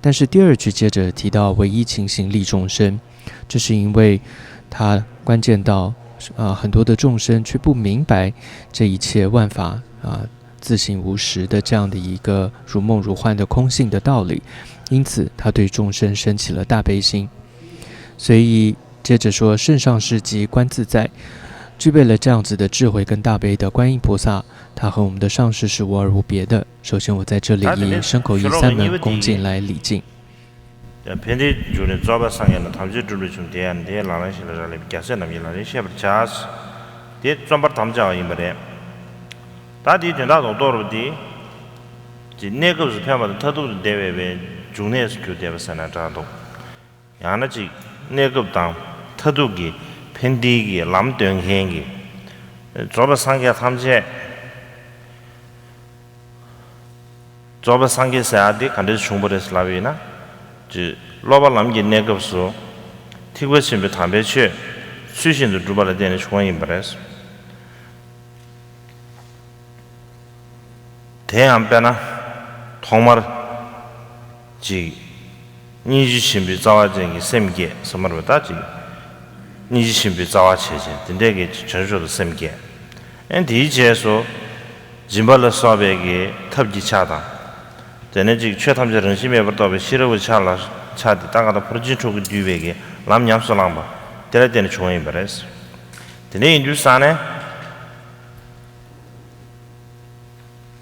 但是第二句接着提到"唯一情形利众生"，这是因为他关键到啊、很多的众生却不明白这一切万法啊、自性无实的这样的一个如梦如幻的空性的道理，因此他对众生升起了大悲心。所以接着说，圣上师即观自在，具备了这样子的智慧跟大悲的观音菩萨，他和我们的上师是无二无别的。首先，我在这里以身口意三门恭敬来礼敬。 ཕན་བདེའི་འབྱུང་གནས་རྫོགས་པའི་སངས་རྒྱས་ནས། ཐམས་ཅད་སྒྲུབ་པའི་མཆོག་དེ་ཡང་དེ་ལག་ལེན་ཞིག་ལ་རག་ལས་པའི་རྒྱལ་སྲས་རྣམས་ཀྱི་ལག་ལེན་བཤད་པར་བྱ། དེ་རྩོམ་པར་དམ་བཅའ་བ་ཡིན་པ་རེད། ད་དེའི་དོན་དག་རྡོག་རྡོག་རུ་དེ། ཅིག་གནས་སྐབས་སུ་ཕན་པ་དང་མཐར་ཐུག་ཏུ་བདེ་བའི་བའི་འབྱུང་གནས་སུ་གྱུར་བསྡད་པ་ཟེར་ན་འདྲ་འདུག་ཡང་ན་ཅིག་གནས་སྐབས་དང་མཐར་ཐུག་གི་ཕན་བདེའི་གི་ལམ་སྟོན་མཁན་གྱི། རྫོགས་པའི་སངས་རྒྱས་ཐམས་ཅད། རྫོགས་པའི་སངས་རྒྱས་ཟེར་ཡ་དེ་ག་འདྲས་བྱུང་བ་རེད་ལབ་ཡིན་ན། ཅིག་སློབ་པ་ལམ་གྱི་གནས་སྐབས་སུ། ཐེག་པ་ཆེན་པོའི་དམ་པའི་ཆོས་ཚུལ་བཞིན་དུ་སྒྲུབ་པ་ལ་བརྟེན་ནས་བྱུང་བ་ཡིན་པ་རེད། དེ་ཡང་དཔེར་ན། ཐོག་མར། ཅིག་སྙིང་རྗེ་ཆེན་པོའི་རྩ་བ་ཅན་གྱི་སེམས་བསྐྱེད་ཟེར་མ་རེད་པ་ད་ཅིག་སྙིང་རྗེ་ཆེན་པོའི་རྩ་བ་བྱེད་ཅིང་དེ་འདྲས་ཀྱི་བྱང་ཆུབ་ཏུ་སེམས་བསྐྱེད། ཨེ་དེའི་རྗེས་སུ། སྦྱིན་པ་ལ་སོགས་པའི་གི་ཐབས་ཀྱི་ཆ་དང་། དེ་ནས་ཅིག་ཆོས་ཐམས་ཅད་རང་བཞིན་མེད་པར་རྟོགས་པའི་ཤེས་རབ་ཀྱི་ཆ་ལ་ཆ་དེ་ད་ག་ད་ཕར་ཕྱིན་དྲུག་གིས་བསྡུས་པའི་གི་ལམ་ཉམས་སུ་བླངས་པ་དེ་ལ་བརྟེན་ནས་བྱུང་བ་ཡིན་པ་རེད། དེ་འདྲ་ཡིན་དུས་ཙང་ནས།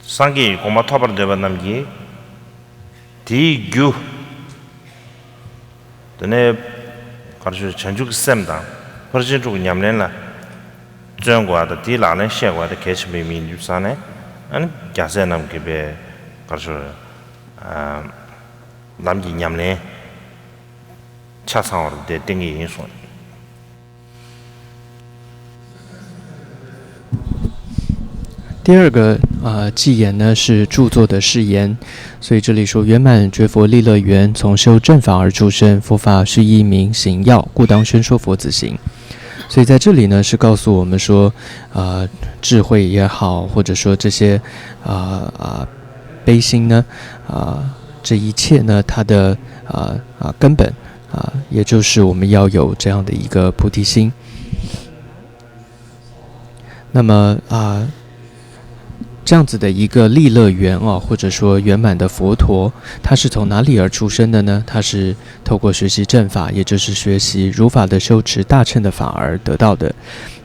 སངས་རྒྱས་ཀྱི་གོ་འཕང་ཐོབ་པར་འདོད་པ་རྣམས་ཀྱིས། དེའི་རྒྱུ། དེ་ནས་གར་ཞུ་བྱང་ཆུབ་ཀྱི་སེམས་དང་ཕར་ཕྱིན་དྲུག་གི་ཉམས་ལེན་ལ་བརྩོན་དགོས་པ་དང་དེའི་ལག་ལེན་བཤད་དགོས་པ་དེ་གལ་ཆེན་པོ་ཡིན་དུས་ཙང་ནས་ཨ་ནི་རྒྱལ་སྲས་རྣམས་ཀྱིས་པའི་གར་ཞུ་ལམ་གྱི་ཉམས་ལེན་ཆ་ཚང་བར་དེ་བསྟན་གྱི་ཡིན་གསུངས། 第二个呃偈言呢是著作的释言，所以这里说圆满觉佛利乐园，从修正法而出生，佛法须依明行要，故当宣说佛子行。所以在这里呢是告诉我们说，呃，智慧也好，或者说这些呃呃悲心呢，呃这一切呢它的呃呃根本啊、也就是我们要有这样的一个菩提心。 那么啊，这样子的一个利乐园啊，或者说圆满的佛陀，他是从哪里而出生的呢？他是透过学习正法，也就是学习如法的修持大乘的法而得到的。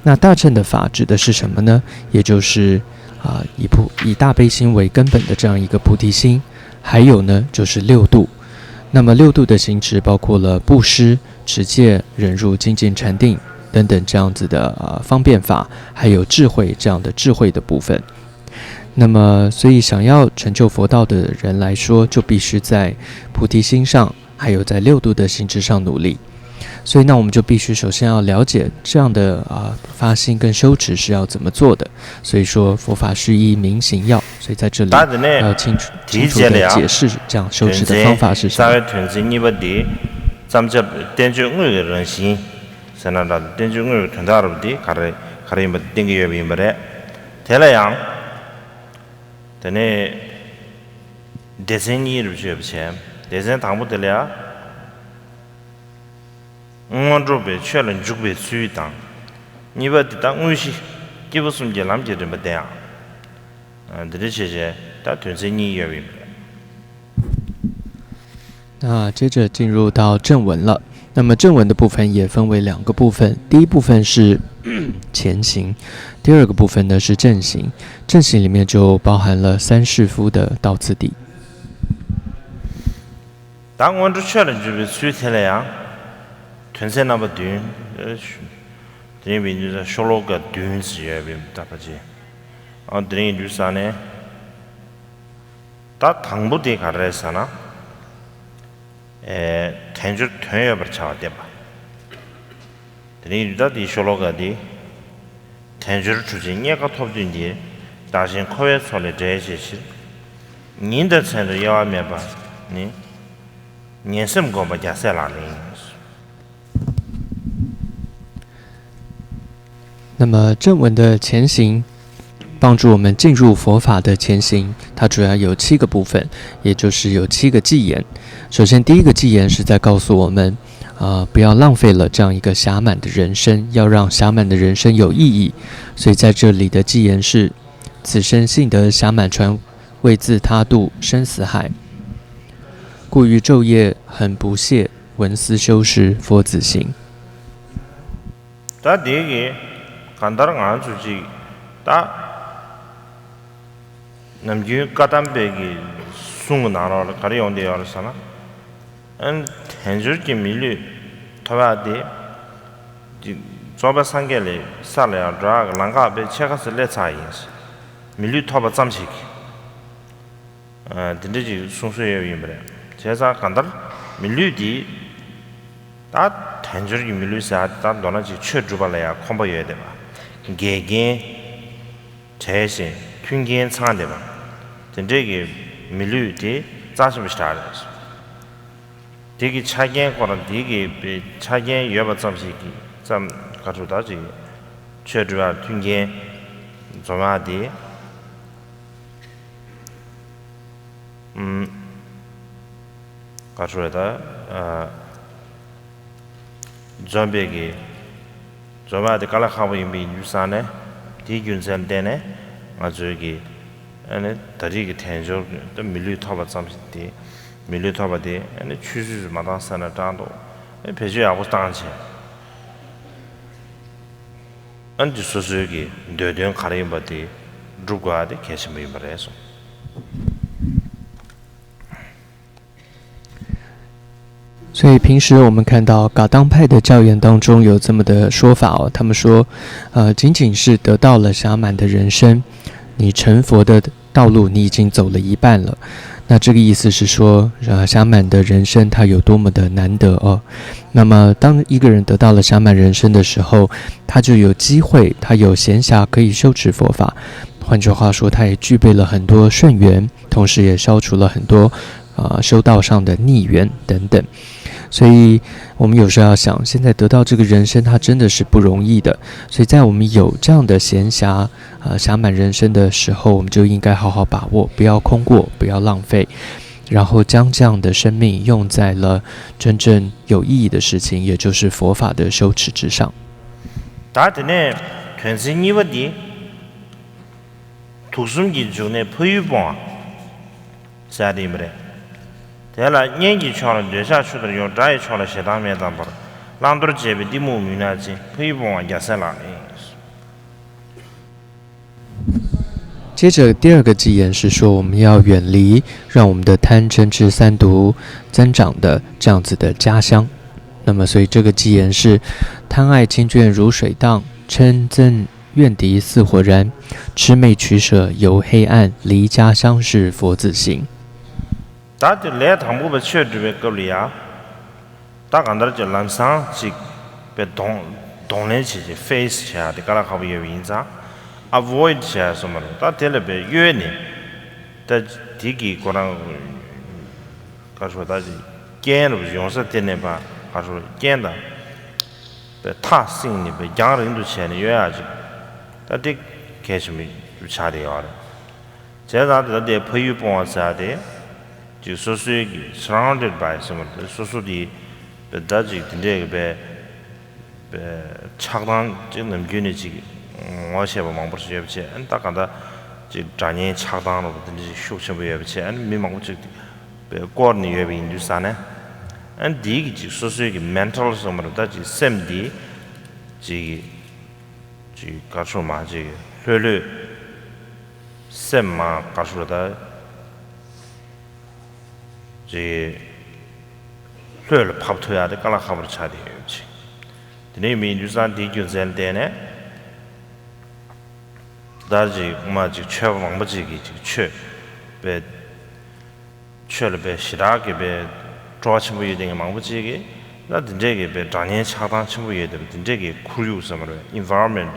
那大乘的法指的是什么呢？也就是啊，以菩以大悲心为根本的这样一个菩提心，还有呢就是六度。那么六度的行持包括了布施、持戒、忍辱、精进、禅定等等这样子的呃方便法，还有智慧这样的智慧的部分。那么，所以想要成就佛道的人来说，就必须在菩提心上，还有在六度的行持上努力。所以那我们就必须首先要了解这样的啊发心跟修持是要怎么做的。所以说佛法是依明行要，所以在这里要清楚清楚的解释这样修持的方法是什么。རྩ་བའི་དོན་ཚན་གཉིས་པ་འདི་བརྩམས་བྱ་བསྟན་བཅོས་དངོས་ཀྱི་རང་བཞིན་ཟེར་ན་འདྲ། བསྟན་བཅོས་དངོས་ཀྱི་དོན་དག་རུ་འདི་ག་རེ་ག་རེ་ཡིན་པ་བསྟན་གྱི་ཡོད་པ་ཡིན་པ་རེད། དེ་ལ་ཡང་དེ་ནས་སྡེ་ཚན་གཉིས་རུ་བརྗོད་པ་བྱས། སྡེ་ཚན་དང་པོ་དེ་ལ་ཡང་སྔོན་འགྲོ་བའི་ཆོས་ལ་འཇུག་པའི་ཚུལ་དང་། གཉིས་པ་འདི་དག་དངོས་གཞི་སྐྱེས་བུ་གསུམ་གྱི་ལམ་གྱི་རིམ་པ་དེ་ཡང་། འདི་འདྲ་བྱས་བྱས་ད་དོན་ཚན་གཉིས་ཡོད་པ་ཡིན་པ་རེད། 那接着进入到正文了。那么正文的部分也分为两个部分，第一部分是前行，第二个部分呢是正行。正行里面就包含了三世夫的到次第。 ད་སྔོན་འགྲོ་ཆོས་ལ་འཇུག་པའི་ཚུལ་དེ་ལ་ཡང་དོན་ཚན་རྣམ་པ་བདུན། དེ་རིང་བའི་འདུས་ས་ཤོ་ལོ་ཀ་བདུན་ཙམ་ཡོད་པའི་ད་ཕལ་ཆེར། ཨ་དེ་རིང་འདུས་ས་ནས་ད་དང་པོ་དེ་ག་རེ་རེད་ཟེར་ན། ཨེ་དལ་འབྱོར་དོན་ཡོད་པར་བྱ་བ་བསྟན་པ། དེ་ནས་ཡུལ་དག་དེའི་ཤོ་ལོ་ཀ་འདི། དལ་འབྱོར་གྲུབ་ཆེན་རྙེད་དཀའ་ཐོབ་དུས་འདིར། བདག་གཞན་འཁོར་བའི་མཚོ་ལས་བསྒྲལ་བྱའི་ཕྱིར། ཉིན་དང་མཚན་དུ་དབྱེ་བ་མེད་པར་ནི། ངན་སེམས་བསྒོམ་པ་རྒྱལ་སྲས་ལག་ལེན་ཡིན། 那么正文的前行，帮助我们进入佛法的前行，它主要有七个部分，也就是有七个偈言。首先，第一个偈言是在告诉我们，呃，不要浪费了这样一个暇满的人生，要让暇满的人生有意义。所以在这里的偈言是：此生幸得暇满船，为自他渡生死海。故于昼夜恒不懈，闻思修持佛子行。 ད་དེ་གི་གང་ལྟར་ང་ཚོ་ཅིག་ད་ནམ་རྒྱུན་བཀའ་གདམས་པའི་གི་གསུང་གི་ནང་ལོགས་ལ་ག་རེ་ཡོང་བསྡད་ཡོད་རེད་ཟེར་ན། ཨན་དལ་འབྱོར་གྱི་མི་ལུས་ཐོབ་ཡག་དེ་ཅིག་རྫོགས་པའི་སངས་རྒྱས་ལ་ས་ལ་ཡང་འགྲོ་ཡག་གི་ལམ་ཁ་དཔེ་ཕྱེད་ཀ་ཙམ་སླེབས་ཚར་ཡིན། མི་ལུས་ཐོབ་པ་ཙམ་ཞིག་གིས། ཨ་དེ་འདྲ་ཅིག་གསུང་སྲོལ་ཡོད་ཡིན་པ་རེད། བྱས་ཙང་གང་ལྟར་མི་ལུས་འདི་ད་དལ་འབྱོར་གྱི་མི་ལུས་ཟེར་ཡག་དེ་ད་མདོར་ན་ཅིག་ཆོས་སྒྲུབ་པ་ལ་ཡང་ཁོམ་པ་ཡོད་བསྡད་པ། འགལ་རྐྱེན་བྲལ་ཞིང་མཐུན་རྐྱེན་ཚང་བསྡད་པ། དེ་འདྲས་ཀྱི་མི་ལུས་དེ་རྩ་ཆེན་པོ་ཞེ་དྲག་རེད། དེ་གི་ཆ་རྐྱེན་ཁོ་རང་དེ་གི་ཆ་རྐྱེན་ཡོད་པ་ཙམ་ཞིག་གིས་ཙམ་ག་ཚོད་ད་ཅིག་ཆོས་སྒྲུབ་པར་མཐུན་རྐྱེན་འཛོམས་ཡག་དེ། ཨུམ། ག་ཚོད་རེད་ད། ཨ་འཛོམས་པའི་གི་འཛོམས་ཡག་དེ་དཀའ་ལས་ཁག་པོ་ཡིན་པའི་ཡིན་དུས་ཙང་ནས། དེའི་རྒྱུ་མཚན་བརྟེན་ནས་ང་ཚོའི་གི་ཨ་ནི་ད་རེས་ཀྱི་དལ་འབྱོར་གྱི་ད་མི་ལུས་ཐོབ་པ་ཙམ་ཞིག་དེ། མི་ལུས་ཐོབ་པ་དེ་ཨ་ནི་ཆུད་ཟོས་སུ་མ་བཏང་ས་ན་དྲང་འདུག་ཨ་ནི་བེད་སྤྱོད་ཡག་པོ་བཏང་བྱས། ཨ་ནི་སོ་སོའི་གི་འདོད་དོན་ག་རེ་ཡིན་པ་དེ་སྒྲུབ་དགོས་ཡག་དེ་གལ་ཆེན་པོ་ཡིན་པ་རེད་གསུངས། 所以平时我们看到噶当派的教言当中有这么的说法哦，他们说，呃，仅仅是得到了暇满的人生，你成佛的道路你已经走了一半了。那这个意思是说，呃，暇满的人生它有多么的难得哦。那么当一个人得到了暇满人生的时候，他就有机会，他有闲暇可以修持佛法。换句话说，他也具备了很多顺缘，同时也消除了很多 啊，修道上的逆缘等等。所以我们有时候要想，现在得到这个人生，它真的是不容易的。所以在我们有这样的闲暇，呃，暇满人生的时候，我们就应该好好把握，不要空过，不要浪费，然后将这样的生命用在了真正有意义的事情，也就是佛法的修持之上。 ད་དེ་ནས་དོན་ཚན་གཉིས་པ་འདི། དུག་གསུམ་གྱི་འབྱུང་གནས་ཕ་ཡུལ་སྤོང་བ་ཟེར་ཡག་དེ་ཡིན་པ་རེད། དེ་ལ་གཉེན་གྱི་ཕྱོགས་ལ་འདོད་ཆགས་ཆུ་ལྟར་ཡོང་། དགྲ་ཡི་ཕྱོགས་ལ་ཞེ་སྡང་མེ་ལྟར་འབར། བླང་དོར་བྱེད་པའི་གཏི་མུག་མུན་ནག་ཅན། ཕ་ཡུལ་སྤོང་བ་རྒྱལ་སྲས་ལག་ལེན་ཡིན། 接着第二个偈言是说，我们要远离让我们的贪嗔痴三毒增长的这样子的家乡。那么，所以这个偈言是：贪爱亲眷如水荡，嗔憎怨敌似火燃。魑魅取舍由黑暗，离家乡是佛子行。 ད་དེ་ལས་དང་པོ་པའི་ཆོས་སྒྲུབ་པའི་སྐབས་ལ་ཡ། ད་གང་ལྟར་གྱི་ལམ་སང་ཅིག་པའི་གདོང་གདོང་ལེན་བྱེད་ཀྱི་ཕེ་སི་བྱེད་ཡ་དེ་དཀའ་ལས་ཁག་པོ་ཡོད་པ་ཡིན་ཙང་ཨ་བོ་ཡིད་བྱེད་ཡ་སོ་མ་རེད། ད་དེ་ལ་པའི་གཡོལ་ནས་ད་དེ་གི་ཁོ་རང་ག་རེ་ཟེར་ད་ཅིག་རྐྱེན་རུ་ཡོང་ས་དེ་ནས་ཕར་ག་རེ་ཟེར་རྐྱེན་དང་པའི་ཐག་བསྲིངས་ནས་པའི་རྒྱང་རིང་དུ་བྱས་ནས་གཡོལ་ཡ་ཅིག་ད་དེ་གལ་ཆེན་པོ་ཆགས་བསྡད་ཡོད་རེད། བྱས་ཙང་དེ་ལྟ་དེ་ཕ་ཡུལ་སྤོང་བ་ཟེར་ཡ་དེ་ཅིག་སོ་སོའི་གི་surrounded by ཟེར་བ་དེ་སོ་སོ་དེ་པའི་ད་ཅིག་དེ་འདྲས་གི་པའི་པའི་ཆགས་སྡང་ཅིག་ནམ་རྒྱུན་ནས་ཅིག་ངོ་ཤེས་པ་མང་པོ་ཞིག་ཡོད་པ་བྱས། ཨ་ནི་ད་ག་ད་ཅིག་དགྲ་གཉེན་ཆགས་སྡང་རོ་དེ་འདྲས་ཅིག་ཤུགས་ཆེན་པོ་ཡོད་པ་བྱས། ཨ་ནི་མི་མང་པོ་ཅིག་པའི་བསྐོར་ནས་ཡོད་པ་ཡིན་དུས་ཙང་ནས་ཨ་ནི་དེའི་གི་ཅིག་སོ་སོའི་གི་mental ཟེར་བ་རེད། ད་ཅིག་སེམས་དེ་ཅིག་ཅིག་ག་རེ་ཟེར་མ་ཅིག་ལྷོད་ལྷོད་སེམས་མ་ག་རེ་ཟེར་ད་ཅིག་ལྷོད་ལ་ཕབ་ཐུབ་ཡ་དེ་དཀའ་ལས་ཁག་པོ་ཆགས་བསྡད་ཡོད་ཅིག་དེ་འདྲ་ཡིན་དུས་ཙང་དེའི་རྒྱུ་མཚན་ལ་བརྟེན་ནས་ད་ཅིག་མ་ཅིག་ཆོས་པ་མང་པོ་ཅིག་གིས་ཅིག་ཆོས་པའི་ཆོས་ལ་དཔེ་ཞེ་དྲག་གི་དཔེ་སྤྲོ་བ་ཆེན་པོ་ཡོད་དེ་མང་པོ་ཅིག་གིས་ད་དེ་འདྲས་ཀྱི་དཔེ་དགྲ་གཉེན་ཆགས་སྡང་ཆེན་པོ་ཡོད་དེ་དེ་འདྲས་ཀྱི་ཁོར་ཡུག་ཟེར་མ་རེད། environment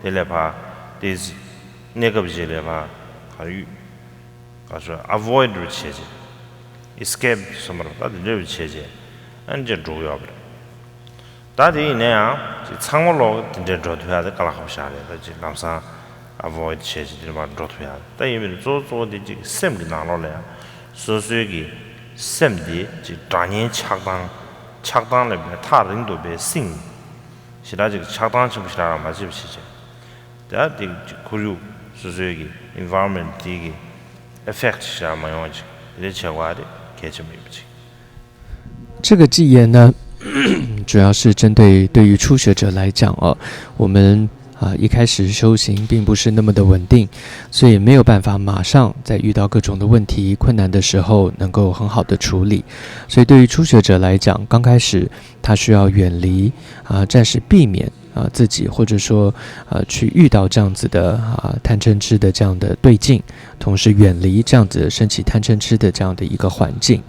དེ་ལས་ཕར་དེ་གནས་སྐབས་ཅིག་ལས་ཕར་ག་ཡུལ་ག་ཚོད་avoid རུ་བྱས་རྗེས་escape ཟེར་མ་རེད། ད་དེ་འདྲས་རུ་བྱས་རྗེས་ཨ་ནི་འགྲོ་གི་ཡོད་པ་རེད། ད་དེ་ཡིན་ན་ཡང་ཅིག་ཚང་མ་ལོག་དེ་འདྲའི་འགྲོ་ཐུབ་ཡ་དེ་དཀའ་ལས་ཁག་པོ་ཞིག་རེད། ད་ཅིག་ལམ་སང་avoid བྱས་ཅིག་དེ་འདྲ་མར་འགྲོ་ཐུབ་ཡ་ད་ཡིན་མིན་གཙོ་བོ་གཙོ་བོ་དེ་ཅིག་སེམས་ཀྱི་ནང་ལོགས་ལ་ཡང་སོ་སོའི་གི་སེམས་དེ་ཅིག་དགྲ་གཉེན་ཆགས་སྡང་ཆགས་སྡང་ལས་པའི་ཐག་རིང་དུ་བས་སྲིང་ཞེ་དྲག་ཅིག་ཆགས་སྡང་ཆེན་པོ་ཞིག་རང་རང་མ་བྱེད་པ་བྱེད་ཅིག་ད་དེ་ཅིག་ཁོར་ཡུག་སོ་སོའི་གི་environment དེ་གི་effect ཞིག་རང་མ་ཡོང་ཅིག་དེ་འདྲ་བྱེད་དགོས་ཡ་དེ་གལ་ཆེན་པོ་ཡིན་པ་ཅིག 这个箴言呢，主要是针对对于初学者来讲哦，我们啊一开始修行并不是那么的稳定，所以没有办法马上在遇到各种的问题、困难的时候能够很好的处理。所以对于初学者来讲，刚开始他需要远离啊，暂时避免啊自己或者说呃去遇到这样子的啊贪嗔痴的这样的对境，同时远离这样子升起贪嗔痴的这样的一个环境。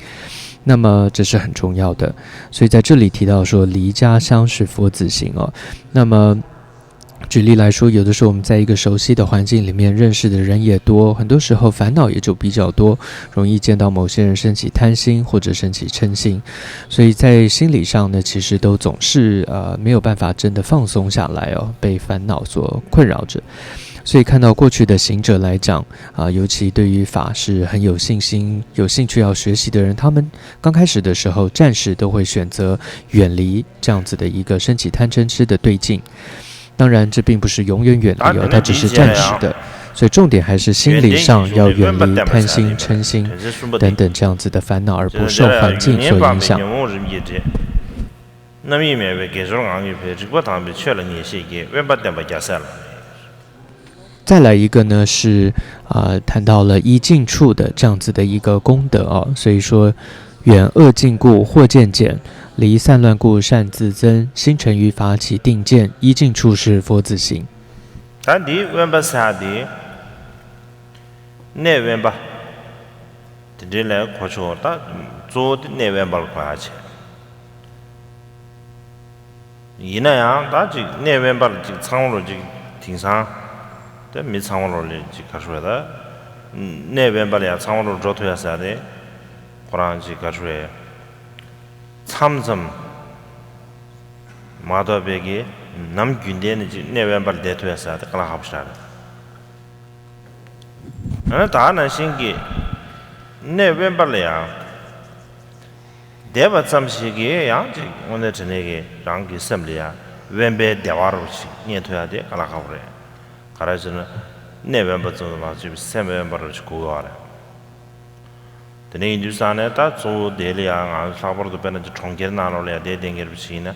那么这是很重要的。所以在这里提到说离家乡是佛子行哦。那么举例来说，有的时候我们在一个熟悉的环境里面认识的人也多，很多时候烦恼也就比较多，容易见到某些人升起贪心或者升起嗔心，所以在心理上呢，其实都总是呃没有办法真的放松下来哦，被烦恼所困扰着。所以看到过去的行者来讲，啊，尤其对于法是很有信心、有兴趣要学习的人，他们刚开始的时候，暂时都会选择远离这样子的一个升起贪嗔痴的对境。当然，这并不是永远远离哦，它只是暂时的。所以重点还是心理上要远离贪心、嗔心等等这样子的烦恼，而不受环境所影响。 རྣམ་གཡེང་མེད་པའི་དགེ་སྦྱོར་ངང་གིས་འཕེལ། རིག་པ་དྭངས་པའི་ཆོས་ལ་ངེས་ཤེས་སྐྱེ། དབེན་པ་བསྟེན་པ་རྒྱལ་སྲས་ལགས། 再来一个呢是啊、谈到了依境处的这样子的一个功德啊，所以说远恶境故，或见简，离散乱故，善自增，心诚于法，起定见，依境处是佛子行。 ད་འདིའི་དབེན་པ་ཟེར་ཡ་དེ་གནས་དབེན་པ་དེ་འདྲའི་ལས་གོ་ཆོག་ད་གཙོ་བོ་དེ་གནས་དབེན་པ་ལ་གོ་ཡ་བྱས། ཡིན་ན་ཡང་ད་ཅིག་གནས་དབེན་པ་ལ་ཅིག་ཚང་མ་ལོ་ཅིག་དེང་སང་ད་མི་ཚང་མ་ལོ་ལས་ཅིག་ག་རེ་ཟེར་ད་གནས་དབེན་པ་ལ་ཡང་ཚང་མ་ལོ་འགྲོ་ཐུབ་ཡ་ཟེར་ཏེ་ཁོ་རང་ཅིག་ག་རེ་ཟེར་མཚམས་མཚམས་མ་གཏོགས་པའི་གི་ནམ་རྒྱུན་ལྡན་ནས་ཅིག་གནས་དབེན་པ་ལ་བསྡད་ཐུབ་ཡ་ཟེར་ཏེ་དཀའ་ལས་ཁག་པོ་ཞིག་རེད། ཨ་ནི་ད་ནང་བཞིན་གྱི་གནས་དབེན་པ་ལ་ཡང་བསྡད་པ་ཙམ་ཞིག་གིས་ཡང་ཅིག་དངོས་གནས་དྲང་གནས་ཀྱི་རང་གི་སེམས་ལ་ཡང་དབེན་པའི་བདེ་བ་རུ་ཞིག་རྙེད་ཐུབ་ཡ་དེ་དཀའ་ལས་ཁག་པོ་རེད། ག་རེ་ཟེར་ན་གནས་དབེན་པ་ཙམ་དུ་མ་ཟད་པའི་སེམས་དབེན་པ་རུ་ཞིག་དགོས་ཀྱི་ཡོད་རེད། དེ་ནས་ཡིན་དུས་ཙང་ནས་ད་གཙོ་བོ་དེ་ལ་ཡང་ང་ཚོ་ལྷག་པར་དུ་དཔེར་ན་ཅིག་གྲོང་ཁྱེར་ནང་ལོགས་ལ་ཡང་བསྡད་བསྡད་མཁན་རེད་པ་ཞིག་ཡིན་ན།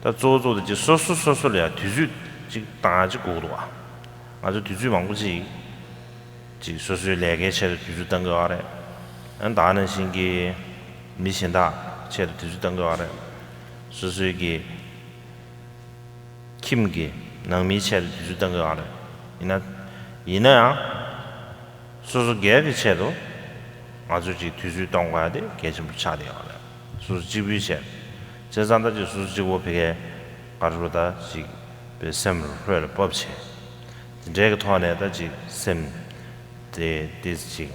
ད་གཙོ་བོ་གཙོ་བོ་དེ་ཅིག་སོ་སོ་སོ་སོ་ལ་ཡང་དུས་ཚོད་ཅིག་བཏང་ཡ་ཅིག་དགོས་འདུག་ཨ། ང་ཚོ་དུས་ཚོད་མང་པོ་ཅིག་ཅིག་སོ་སོའི་ལས་ཀའི་ཆེད་དུ་དུས་ཚོད་བཏང་གི་ཡོད་རེད། ཨ་ནི་ད་ནང་བཞིན་གྱི་མི་གཞན་དག་ཆེད་དུ་དུས་ཚོད་བཏང་གི་ཡོད་རེད། སོ་སོའི་གི་ཁྱིམ་གྱི་ནང་མིའི་ཆེད་དུ་དུས་ཚོད་བཏང་གི་ཡོད་རེད། ཡིན་ན་ཡིན་ན་ཡང་སོ་སོ་སྒེར་གྱི་ཆེད་དུ་ང་ཚོས་ཅིག་དུས་ཚོད་གཏོང་དགོས་ཡ་དེ་གལ་ཆེན་པོ་ཆགས་བསྡད་ཡོད་རེད། སོ་སོ་གཅིག་པུའི་ཆེད་ བྱས་ཙང་ད་ཅིག་སོ་སོ་གཅིག་པོ་ཕ་གིའི་ག་རེ་ཟེར་ད་ཅིག་པའི་སེམས་ལྷོད་ལ་སྤོབས་བྱས། དེ་འདྲའི་གི་ཐོག་ནས་ད་ཅིག་སེམས་དེ་ཏོག་ཙམ་ཅིག་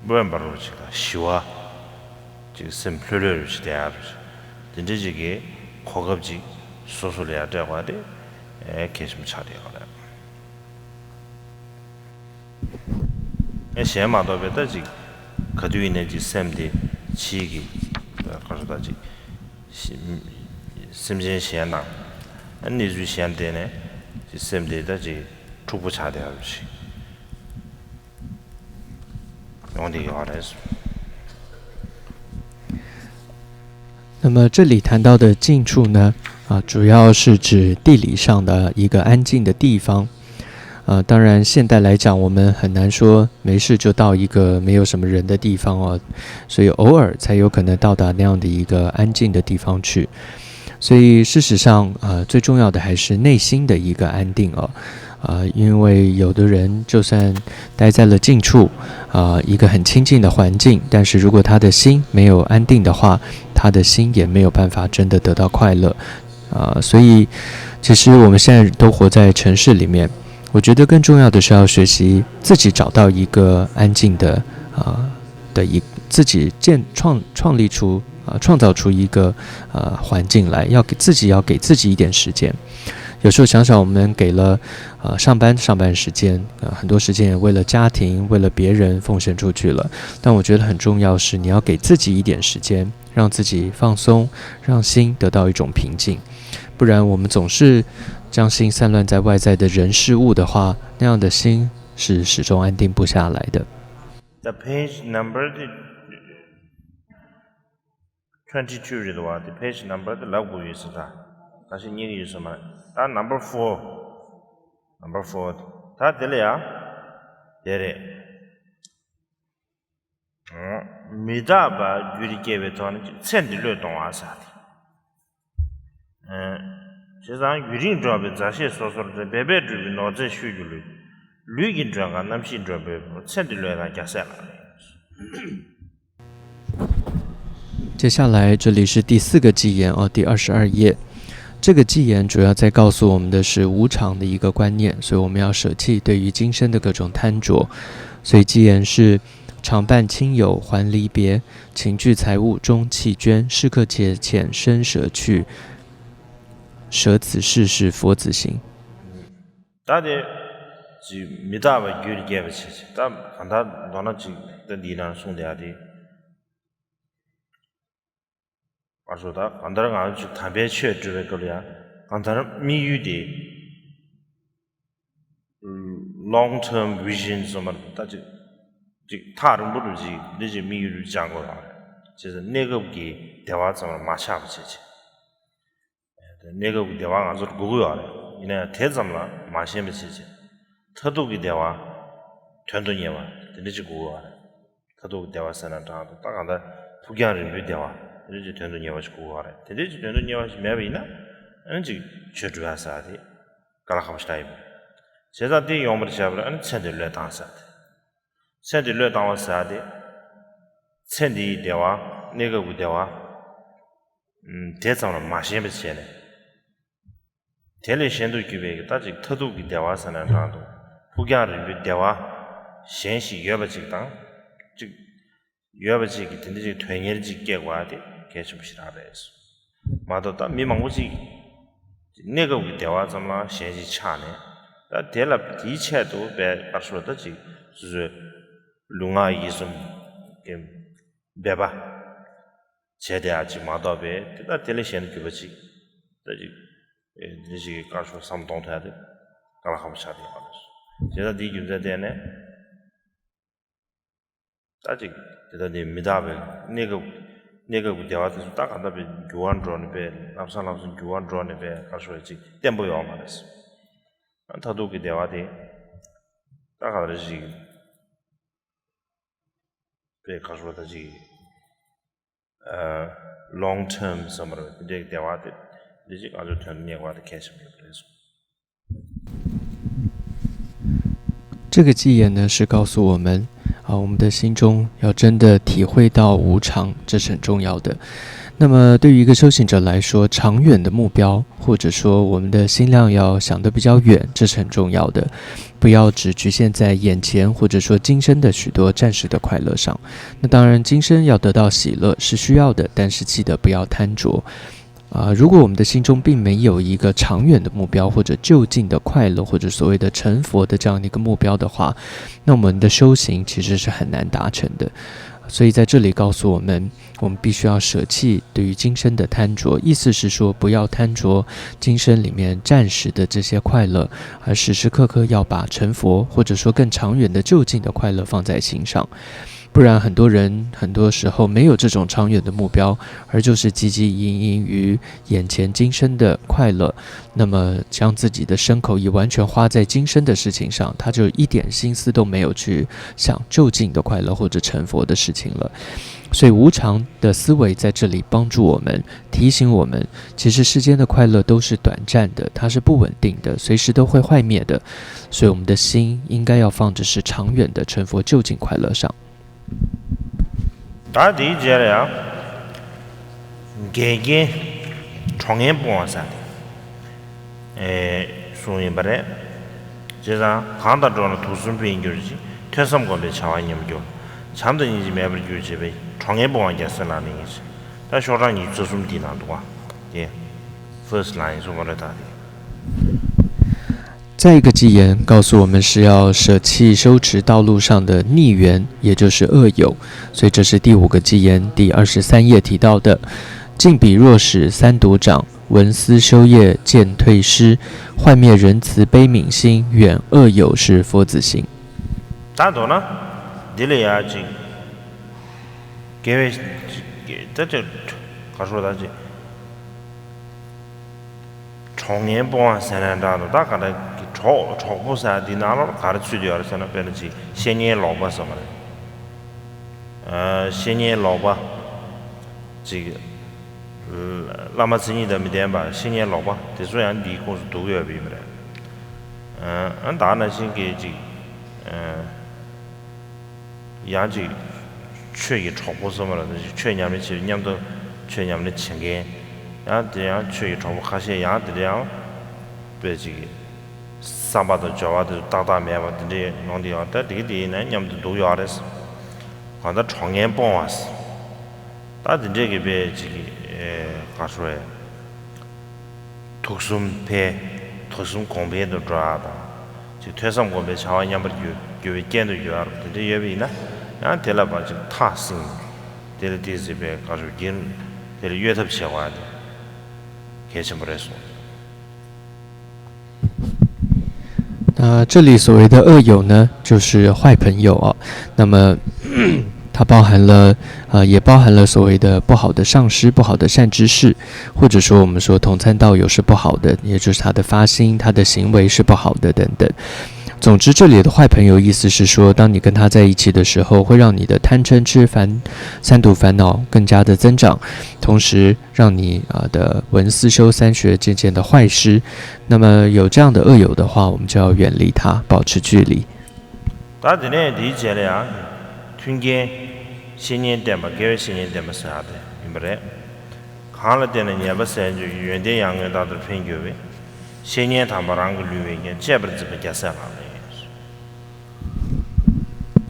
དབེན་པ་རུ་ཅིག་དང་ཞི་བ་ཅིག་སེམས་ལྷོད་ལྷོད་རུ་ཅིག་བསྡད་ཡ་རུ་ཅིག་དེ་འདྲའི་ཅིག་གི་གོ་སྐབས་ཅིག་སོ་སོ་ལ་ཡ་སྤྲད་དགོས་པ་དེ་གལ་ཆེན་པོ་ཆགས་བསྡད་ཡོད་རེད། ཨེ་གཞན་མ་གཏོགས་པའི་ད་ཅིག་ག་དུས་ཡིན་ནའི་ཅིག་སེམས་དེ་ཕྱིའི་གི་ག་རེ་ཟེར་ད་ཅིག་སེམས་ཅན་གཞན་དང་ཨ་གནས་ཚུལ་གཞན་བལྟས་ནས་ཅིག་སེམས་དེ་ད་ཅིག་འཁྲུག་པོ་ཆགས་བསྡད་ཡ་རུ་ཅིག་ཡོང་བསྡད་ཡོད་རེད། 那么这里谈到的静处呢，啊，主要是指地理上的一个安静的地方。呃，当然现代来讲，我们很难说没事就到一个没有什么人的地方哦，所以偶尔才有可能到达那样的一个安静的地方去。所以事实上，呃，最重要的还是内心的一个安定哦。呃，因为有的人就算待在了静处，啊，一个很清静的环境，但是如果他的心没有安定的话，他的心也没有办法真的得到快乐。啊，所以其实我们现在都活在城市里面，我觉得更重要的是要学习自己找到一个安静的，啊，的一，自己建，创，创立出，啊，创造出一个，呃，环境来，要给自己，要给自己一点时间。有时候想想，我们给了，呃，上班，上班时间，呃，很多时间也为了家庭，为了别人奉献出去了。但我觉得很重要是，你要给自己一点时间，让自己放松，让心得到一种平静。不然我们总是将心散乱在外在的人事物的话，那样的心是始终安定不下来的。 The page number twenty two རེད་བ། དེ་page number དེ་ལབ་དགོས་ཡོད་ཟེར། ད་ཁ་ཤས་རྙེད་ཀྱི་ཡོད་ས་མ་རེད། ད་number four, number four ད་དེ་ལ་ཡ་དེ་རེད། མི་རྟག་པ་རྒྱུད་སྐྱེ་བའི་ཐོག་ནས་ཚེ་འདི་བློས་གཏོང་བ་ཟེར་ཏེ། བྱས་ཙང་ཡུན་རིང་འགྲོགས་པའི་མཛའ་བཤེས་སོ་སོར་འབད་པས་སྒྲུབ་པའི་ནོར་རྫས་ཤོད་རྒྱུ་ལུས། ལུས་ཀྱི་མགྲོན་ཁང་རྣམ་ཤེས་མགྲོན་པོའི་བུ། ཚེ་འདི་བློས་བཏང་རྒྱལ་སྲས་ལག་ལེན། 接下来，这里是第四个偈言哦，第二十二页。这个偈言主要在告诉我们的是无常的一个观念，所以我们要舍弃对于今生的各种贪着。所以偈言是：常伴亲友还离别，情聚财物终弃捐，是客且遣身舍去，舍此世是佛子行。 ད་དེ་ཅིག་མི་རྟག་པ་རྒྱུད་ལ་སྐྱེས་པ་བྱས་ཅིག་ད་གང་ལྟར་མདོར་ན་ཅིག་ད་འདིའི་ནང་གསུངས་བསྡད་ཡ་དེ། བར་སོ་ད་གང་ལྟར་ང་ཚོ་ཅིག་དམ་པའི་ཆོས་སྒྲུབ་པའི་སྐབས་ལ་ཡང་གང་ལྟར་དམིགས་ཡུལ་དེ། long term vision ཟེར་མ་རེད། ད་ཅིག་ཅིག་ཐག་རིང་པོ་རུ་ཅིག་འདི་ཅིག་དམིགས་ཡུལ་རུ་བཅང་དགོས་པ་རེད། བྱས་ཙང་གནས་སྐབས་ཀྱི་བདེ་བ་ཙམ་ལ་མ་ཆགས་པ་བྱས་ཅིག་གནས་སྐབས་ཀྱི་བདེ་བ་ང་ཚོར་དགོས་ཀྱི་ཡོད་རེད། ཡིན་ན་ཡང་དེ་ཙམ་ལ་མ་ཞེན་པ་བྱེད་ཅིང་། མཐར་ཐུག་གི་བདེ་བ་དོན་དུ་གཉེར་བ་དེ་འདྲ་ཅིག་དགོས་ཀྱི་ཡོད་རེད། མཐར་ཐུག་གི་བདེ་བ་ཟེར་ན་འདྲ་འདུག་ད་གང་ལྟར་ཕུགས་རྒྱང་རིང་པོའི་བདེ་བ་དེ་འདྲ་ཅིག་དོན་དུ་གཉེར་བ་ཞིག་དགོས་ཀྱི་ཡོད་རེད། དེ་འདྲ་ཅིག་དོན་དུ་གཉེར་བ་ཞིག་མེད་པ་ཡིན་ན་ཨ་ནི་ཅིག་ཆོས་སྒྲུབ་ཡ་ཟེར་ཡ་དེ་དཀའ་ལས་ཁག་པོ་ཞིག་རེད་ཡིན་པ། བྱས་ཙང་དེ་ཡོང་བར་བྱས་པར་ཨ་ནི་ཚེ་འདི་བློས་བཏང་ཟེར་ཡ་དེ། ཚེ་འདི་བློས་བཏང་བ་ཟེར་ཡ་དེ། ཚེ་འདིའི་བདེ་བ། གནས་སྐབས་ཀྱི་བདེ་བ། ཨུམ། དེ་ཙམ་ལ་མ་ཞེན་པ་བྱས་ནས། དེ་ལས་གཞན་དུ་གྱུར་པའི་ད་ཅིག་མཐར་ཐུག་གི་བདེ་བ་ཟེར་ན་འདྲ་འདུག་ཕུགས་རྒྱང་རིང་པོའི་བདེ་བ་གཞན་ཞིག་ཡོད་པ་ཅིག་དང་། ཅིག་ཡོད་པ་ཅིག་གིས་དེ་འདྲ་ཅིག་དོན་གཉེར་ཅིག་སྐྱེ་དགོས་པ་དེ་གལ་ཆེན་པོ་ཞིག་རང་རེད། མ་གཏོགས་ད་མི་མང་པོ་ཅིག་གནས་སྐབས་ཀྱི་བདེ་བ་ཙམ་ལ་ཞེན་ཅིག་ཆགས་ནས། ད་དེ་ལ་དེའི་ཆེད་དུ་བས་པར་ཤོར་ད་ཅིག་སོ་སོའི་ལུས་ངག་ཡིད་གསུམ་གྱི་འབད་པ་བྱས་ཏེ་ཨ་ཅིག་མ་གཏོགས་པའི་དེ་ད་དེ་ལས་གཞན་དུ་གྱུར་པ་ཅིག་ད་ཅིག་དེ་ཅིག་གི་བཀའ་ཤོག་བསམ་གཏོང་ཐུབ་ཡ་དེ་དཀའ་ལས་ཁག་པོ་ཆགས་བསྡད་ཡོད་རེད། བྱས་ཙང་དེའི་རྒྱུ་མཚན་བརྟེན་ནས་ད་ཅིག་དེ་ད་དེ་མི་རྟག་པའི་གནས་སྐབས་གནས་སྐབས་ཀྱི་བདེ་བ་དེ་ཚོ་ད་གང་ལྟར་པའི་འགྱུར་བ་འགྲོ་ནས་པའི་ལམ་སང་ལམ་སང་འགྱུར་བ་འགྲོ་ནས་པའི་བཀའ་ཤོག་ཅིག་བརྟན་པོ་ཡོད་མ་རེད། མཐར་ཐུག་གི་བདེ་བ་དེ་ད་གང་ལྟར་ཞིག་པའི་བཀའ་ཤོག་ད་ཅིག་ཨ། long term ཟེར་བ་རེད། དེ་འདྲའི་བདེ་བ་དེ་འདི་ཅིག་ང་ཚོའི་དོན་དུ་གཉེར་བ་དེ་གལ་ཆེན་པོ་ཡོད་པ་རེད་གསུངས། 这个偈言呢，是告诉我们，啊，我们的心中要真的体会到无常，这是很重要的。那么对于一个修行者来说，长远的目标，或者说我们的心量要想得比较远，这是很重要的。不要只局限在眼前或者说今生的许多暂时的快乐上。那当然，今生要得到喜乐是需要的，但是记得不要贪着。啊，如果我们的心中并没有一个长远的目标，或者就近的快乐，或者所谓的成佛的这样的一个目标的话，那我们的修行其实是很难达成的。所以在这里告诉我们，我们必须要舍弃对于今生的贪着，意思是说，不要贪着今生里面暂时的这些快乐，而时时刻刻要把成佛或者说更长远的就近的快乐放在心上。不然，很多人很多时候没有这种长远的目标，而就是汲汲营营于眼前今生的快乐，那么将自己的身口意完全花在今生的事情上，他就一点心思都没有去想就近的快乐或者成佛的事情了。所以无常的思维在这里帮助我们，提醒我们，其实世间的快乐都是短暂的，它是不稳定的，随时都会坏灭的。所以我们的心应该要放着是长远的成佛究竟快乐上。 ད་དེའི་རྗེས་ལ་ཡང་འགལ་རྐྱེན་གྲོགས་ངན་སྤོང་བ་ཟེར་ཏེ་གསུངས་ཡིན་པ་རེད། བྱས་ཙང་གང་དང་འགྲོགས་ན་དུག་གསུམ་འཕེལ་འགྱུར་ཞིང་། ཐོས་བསམ་སྒོམ་པའི་བྱ་བ་ཉམས་འགྱུར། བྱམས་དང་སྙིང་རྗེ་མེད་པར་འགྱུར་བྱེད་པའི། གྲོགས་ངན་སྤོང་བ་རྒྱལ་སྲས་ལག་ལེན་ཡིན། ད་ཤོག་གྲངས་ཉི་ཤུ་རྩ་གསུམ་དེའི་ནང་འདུག་བ། དེ་first line གསུངས་པ་རེད། ད་དེ། 再一个偈言告诉我们是要舍弃修持道路上的逆缘，也就是恶友，所以这是第五个偈言第二十三页提到的：静彼若使三毒长，闻思修业渐退失，幻灭仁慈悲悯心，远恶友是佛子行。 ད་མདོར་ན་འདི་ལ་ཡ་ཅིག་དགེ་བའི་ད་ཅིག་ག་ཧྲོ་ད་ཅིག་གྲོགས་ངན་སྤོང་བ་ཟེར་ན་འདྲ་འདུག་ད་ག་འདྲ་གྲོགས་གྲོགས་པོ་ཟེར་འདི་ནང་ལོགས་ག་རེ་ཚུད་དེ་ཡོད་རེད་ཟེར་ན། དཔེར་ན་ཅིག་བཤེས་གཉེན་ལོག་པ་ཟེར་བ་རེད། བཤེས་གཉེན་ལོག་པ་ཅིག་བླ་མ་མཚན་ཉིད་དང་མི་ལྡན་པ་བཤེས་གཉེན་ལོག་པ་དེ་ཚོ་ཡང་འདིའི་ཁོངས་སུ་འདུ་གི་ཡོད་པ་ཡིན་པ་རེད། ཨ་ད་ནང་བཞིན་གྱི་ཅིག་ཡང་ཅིག་ཆོས་ཀྱི་གྲོགས་པོ་ཟེར་བ་ལ་ཅིག་ཆོས་ཉམས་ལེན་བྱེད་མཉམ་དུ་ཆོས་ཉམས་ལེན་བྱེད་མཁན། ཡང་དེ་ཡང་ཆོས་ཀྱི་གྲོགས་པོ་ཁ་ཤས་ཡང་དེ་འདྲ་ཡང་དཔེ་ཅིག་བསམ་པ་དང་སྦྱོར་བ་དེ་ཏག་ཏག་མེད་པ་དེ་འདྲའི་ནང་དུ་ཡོད། ད་དེ་གི་དེ་ཡིན་ན་མཉམ་དུ་འདུག་ཡོད་རེད། གང་ལྟར་གྲོགས་ངན་སྤོང་བ། ད་དེ་འདྲའི་གི་དཔེ་ཅིག་ག་ཧྲོ་ཡ། དུག་གསུམ་འཕེལ། དུག་གསུམ་གོང་འཕེལ་དུ་འགྲོ་ཡག་དང་། ཅིག་ཐོས་བསམ་སྒོམ་པའི་བྱ་བ་ཉམས་པར་འགྱུར་འགྱུར་བའི་རྐྱེན་དུ་འགྱུར་ཡག་དེ་འདྲ་ཡོད་པ་ཡིན་ན། ཡང་དེ་ལ་ཕར་ཅིག་ཐག་བསྲིངས་ནས་དེ་ལ་ཏོག་ཙམ་དཔེ་ག་ཧྲོ་རྒྱུན་དེ་ལ་གཡོལ་ཐབས་བྱེད་དགོས་ཡག་དེ་གལ་ཆེན་པོ་རེད་གསུངས། 那这里所谓的恶友呢，就是坏朋友啊。那么它包含了，呃，也包含了所谓的不好的上师、不好的善知识，或者说我们说同参道友是不好的，也就是他的发心、他的行为是不好的等等。总之，这里的坏朋友意思是说，当你跟他在一起的时候，会让你的贪嗔痴烦三毒烦恼更加的增长，同时让你啊的闻思修三学渐渐的坏失。那么有这样的恶友的话，我们就要远离他，保持距离。 ད་དེ་ནས་དེའི་རྗེས་ལ་ཡང་མཐུན་རྐྱེན་བཤེས་གཉེན་བསྟེན་པ། དགེ་བའི་བཤེས་གཉེན་བསྟེན་པ་ཟེར་ཡག་དེ་ཡིན་པ་རེད། གང་ལ་བརྟེན་ནས་ཉེས་པ་ཟད་འགྱུར་ཡོན་ཏན་ཡར་ངོའི་ལྟར་དུ་འཕེལ་འགྱུར་བའི། བཤེས་གཉེན་དམ་པ་རང་གི་ལུས་པའི་རྒྱན། གཅེས་པར་འཛིན་པ་རྒྱལ་སྲས་ལག་ལེན་ཡིན།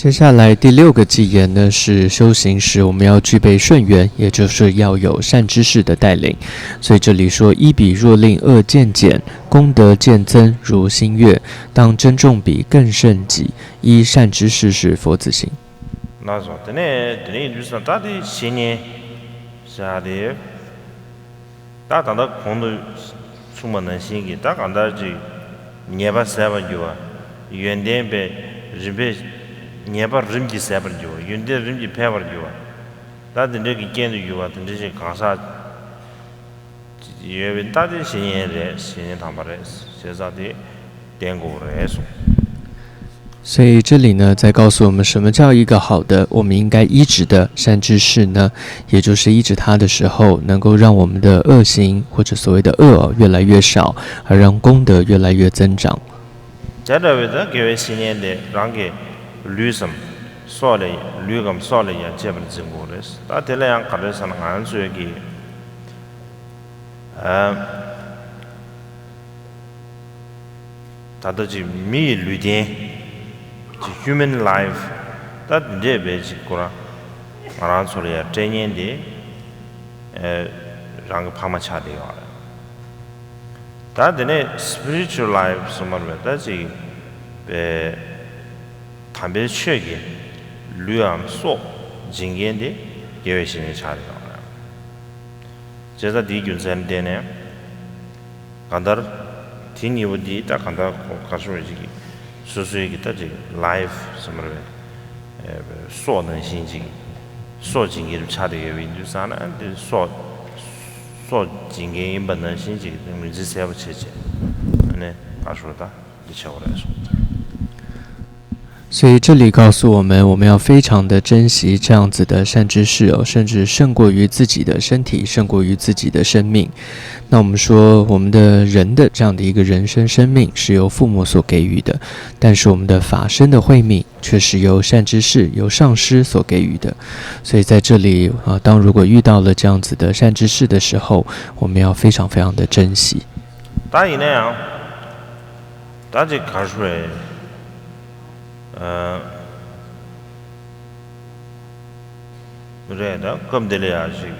接下来第六个偈言呢，是修行时我们要具备顺缘，也就是要有善知识的带领。所以这里说：一彼若令恶渐减，功德渐增如新月，当珍重彼更胜己，依善知识是佛子行。 ལགས་སོ། དེ་ནས་དེ་ནས་ཡིན་དུས་ཙང་ད་དེ་བཤེས་གཉེན་ཟེར་ཡག་དེ། ད་ད་ལྟ་གོང་དུ་གསུངས་པ་ནང་བཞིན་གྱི་ད་གང་ལྟར་ཅིག་ཉེས་པ་ཟད་པར་འགྱུར་བ། ཡོན་ཏན་པའི་རིམ་པས་ཉེས་པ་རིམ་གྱིས་ཟད་པར་འགྱུར་བ། ཡོན་ཏན་རིམ་གྱིས་འཕེལ་བར་འགྱུར་བ། ད་དེ་འདྲ་གི་རྐྱེན་དུ་འགྱུར་བ་དེ་འདྲ་ཞིག་གང་ཟག་ཡོད་པའི་ད་དེ་བཤེས་གཉེན་རེད། བཤེས་གཉེན་དམ་པ་རེད་ཟེར་ཙང་དེ་བསྟེན་དགོས་རེད་གསུངས། 所以这里呢，在告诉我们什么叫一个好的，我们应该依止的善知识呢？也就是依止他的时候，能够让我们的恶行或者所谓的恶哦越来越少，而让功德越来越增长。 དེ་འདྲ་བའི་ད་དགེ་བའི་བཤེས་གཉེན་དེ་རང་གི་ལུས་སམ་ སྲོག་ལས་ལུས་ཀྱམ་སྲོག་ལས་ཡང་གཅེས་པར་འཛིན་དགོས་རེད། ད་དེ་ལ་ཡང་ག་རེ་ཟེར་ན་ང་ཚོའི་གི་ཨ། ད་ལྟ་ཅིག་མི་ཡི་ལུས་རྟེན་ཅིག་human life ད་འདི་འདྲས་བས་ཅིག་ཁོ་རང་ང་རང་ཚོ་ལ་ཡང་སྤྲད་མཁན་དེ་ཨེ་རང་གི་ཕ་མ་ཆགས་བསྡད་ཡོད་རེད། ད་དེ་ནས་spiritual life ཟེར་མ་རེད་པས། ད་ཅིག་པའི་དམ་པའི་ཆོས་ཀྱི་ལུས་འམ་སྲོག་སྦྱིན་མཁན་དེ་དགེ་བའི་བཤེས་གཉེན་ཆགས་བསྡད་ཡོད་རེད། བྱས་ཙང་དེའི་རྒྱུ་མཚན་ལ་བརྟེན་ནས་གང་ལྟར་དེ་གཉིས་པོ་འདི་ད་གང་ལྟར་ཁོ་ག་ཤོད་ཅིག་གི་སོ་སོའི་གི་ད་ཅིག་life ཟེར་མ་རེད་པས། སྲོག་ནང་བཞིན་ཅིག་སྲོག་སྦྱིན་གྱི་རུ་ཆགས་བསྡད་ཡོད་པ་ཡིན་དུས་ཙང་ན་འདི་སྲོག་སྲོག་སྦྱིན་མཁན་ཡིན་པ་ནང་བཞིན་ཅིག་ངོས་འཛིན་གསལ་པོ་བྱེད་བྱས་ཨ་ནི་ག་ཤོད་ད་འདི་བྱེད་དགོས་རེད་གསུངས། 所以这里告诉我们，我们要非常的珍惜这样子的善知识哦，甚至胜过于自己的身体，胜过于自己的生命。那我们说，我们的人的这样的一个人生生命是由父母所给予的，但是我们的法身的慧命却是由善知识、由上师所给予的。所以在这里啊，当如果遇到了这样子的善知识的时候，我们要非常非常的珍惜。 ད་ཡིན་ན་ཡང་ད་ཅིག་ག་རེ་ཞུ་རེད། ཨ། རེད་ད་སྐབས་འདི་ལ་ཡ་ཞིག་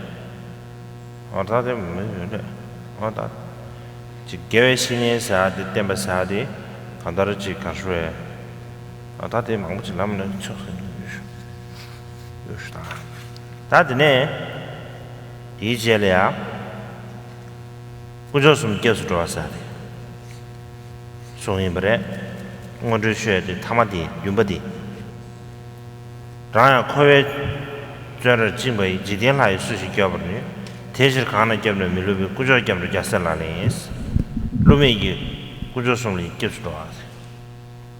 ཨ་ད་དེ་མི་ཡོད་རེད། ཨ་ད་ཅིག་དགེ་བའི་བཤེས་གཉེན་ཟེར་ཡ་དེ་བསྟན་པ་ཟེར་ཡ་དེ་གང་ལྟར་ཅིག་ག་རེ་ཞུ་རེད། ཨ་ད་དེ་མང་པོ་ཅིག་ལམ་ནས་ཆོག་ཟེར་ནས་ཡོད་ཞུ་ཡོད་ཞུ་ད། ད་དེ་ནས་དེའི་རྗེས་ལ་ཡ། དཀོན་མཆོག་གསུམ་སྐྱབས་སུ་འགྲོ་བ་ཟེར་ཏེ་གསུངས་ཡིན་པ་རེད། སྔོན་འགྲོའི་ཆོས་དེ་ཐ་མ་དེ་བདུན་པ་དེ། རང་ཡང་འཁོར་བའི་བཙོན་རར་བཅིངས་པ་ཡི། འཇིག་རྟེན་ལྷ་ཡིས་སུ་ཞིག་སྐྱོབ་པར་ནུས། དེ་ཕྱིར་གང་ན་སྐྱབས་ནས་མི་བསླུ་བའི། དཀོན་མཆོག་སྐྱབས་འགྲོ་རྒྱལ་སྲས་ལག་ལེན་ཡིན། བསླུ་མེད་ཀྱི་དཀོན་མཆོག་གསུམ་ལ་སྐྱབས་སུ་འགྲོ་བ།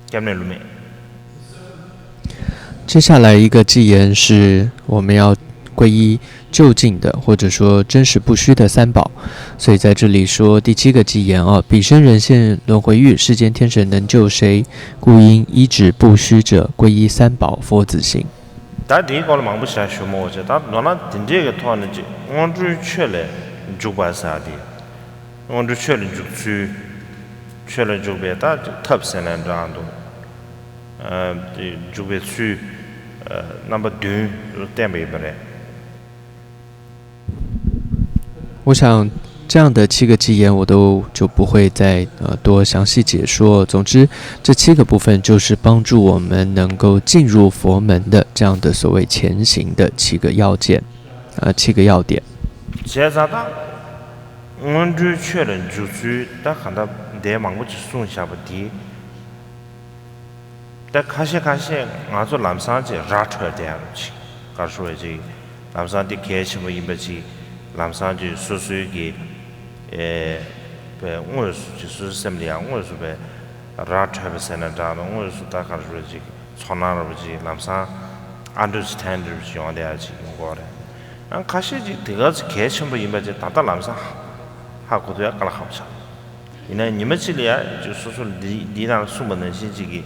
སྐྱབས་གནས་བསླུ་མེད། 接下来一个偈言是我们要皈依究竟的，或者说真实不虚的三宝。所以在这里说第七个偈言啊，彼生人现轮回域，世间天神能救谁？故应依止不虚者，皈依三宝，佛子行。 ད་དེའི་སྐོར་ལ་མང་པོ་བྱ་ཞུ་མོ་བྱེད། ད་མདོར་ན་དེ་འདྲས་ཀྱི་ཐོག་ནས་ཅིག་སྔོན་འགྲོའི་ཆོས་ལ་འཇུག་པ་ཟེར་ཏེ། སྔོན་འགྲོའི་ཆོས་ལ་འཇུག་ཚུལ། ཆོས་ལ་འཇུག་པའི་ད་ཐབས་ཟེར་ན་འདྲ་འདུག་ཨ། དེ་འཇུག་པའི་ཚུལ། ཨ། རྣམ་པ་བདུན་བསྟན་པ་ཡིན་པ་རེད། 我想这样的七个偈言，我都就不会再呃多详细解说。总之，这七个部分就是帮助我们能够进入佛门的这样的所谓前行的七个要件，呃，七个要点。 བྱས་ཙང་ད་སྔོན་འགྲོའི་ཆོས་ལ་འཇུག་ཚུལ་ད་ག་འདྲ་འདས་མང་པོ་ཅིག་གསུངས་བཞག་པ་འདི། ད་ཁ་ཤས་ཁ་ཤས་ང་ཚོ་ལམ་སང་ཅིག་ར་འཕྲོད་བསྡད་ཡ་ཅིག་ག་རེ་ཞུ་བ་ཅིག་ལམ་སང་འདི་གལ་ཆེན་པོ་ཡིན་པ་ཅིག་ལམ་སང་ཅིག་སོ་སོའི་གི་ཨེ་པའི་དངོས་སུ་ཅིག་སོ་སོའི་སེམས་ལ་ཡང་དངོས་སུ་པའི་ར་འཕྲོད་པ་ཟེར་ན་འདྲ་འདུག་དངོས་སུ་ད་ག་རེ་ཞུ་བ་ཅིག་ཚོར་སྣང་ར་བ་ཅིག་ལམ་སང་ཨན་ཌར་སི་ཊེན་ཌ་ར་བ་ཅིག་ཡོང་བསྡད་ཡ་ཅིག་ཡོང་གི་ཡོད་རེད། ཡང་ཁ་ཤས་ཅིག་དེ་ག་ཚོད་གལ་ཆེན་པོ་ཡིན་པ་ཅིག་ད་ལྟ་ལམ་སང་ཧ་གོ་ཐུབ་ཡ་དཀའ་ལས་ཁག་པོ་ཆགས། ཡིན་ན་ཉི་མ་གཅིག་ལ་ཡ་ཅིག་སོ་སོར་འདི་འདི་ནང་གསུངས་པ་ནང་བཞིན་ཅིག་གི་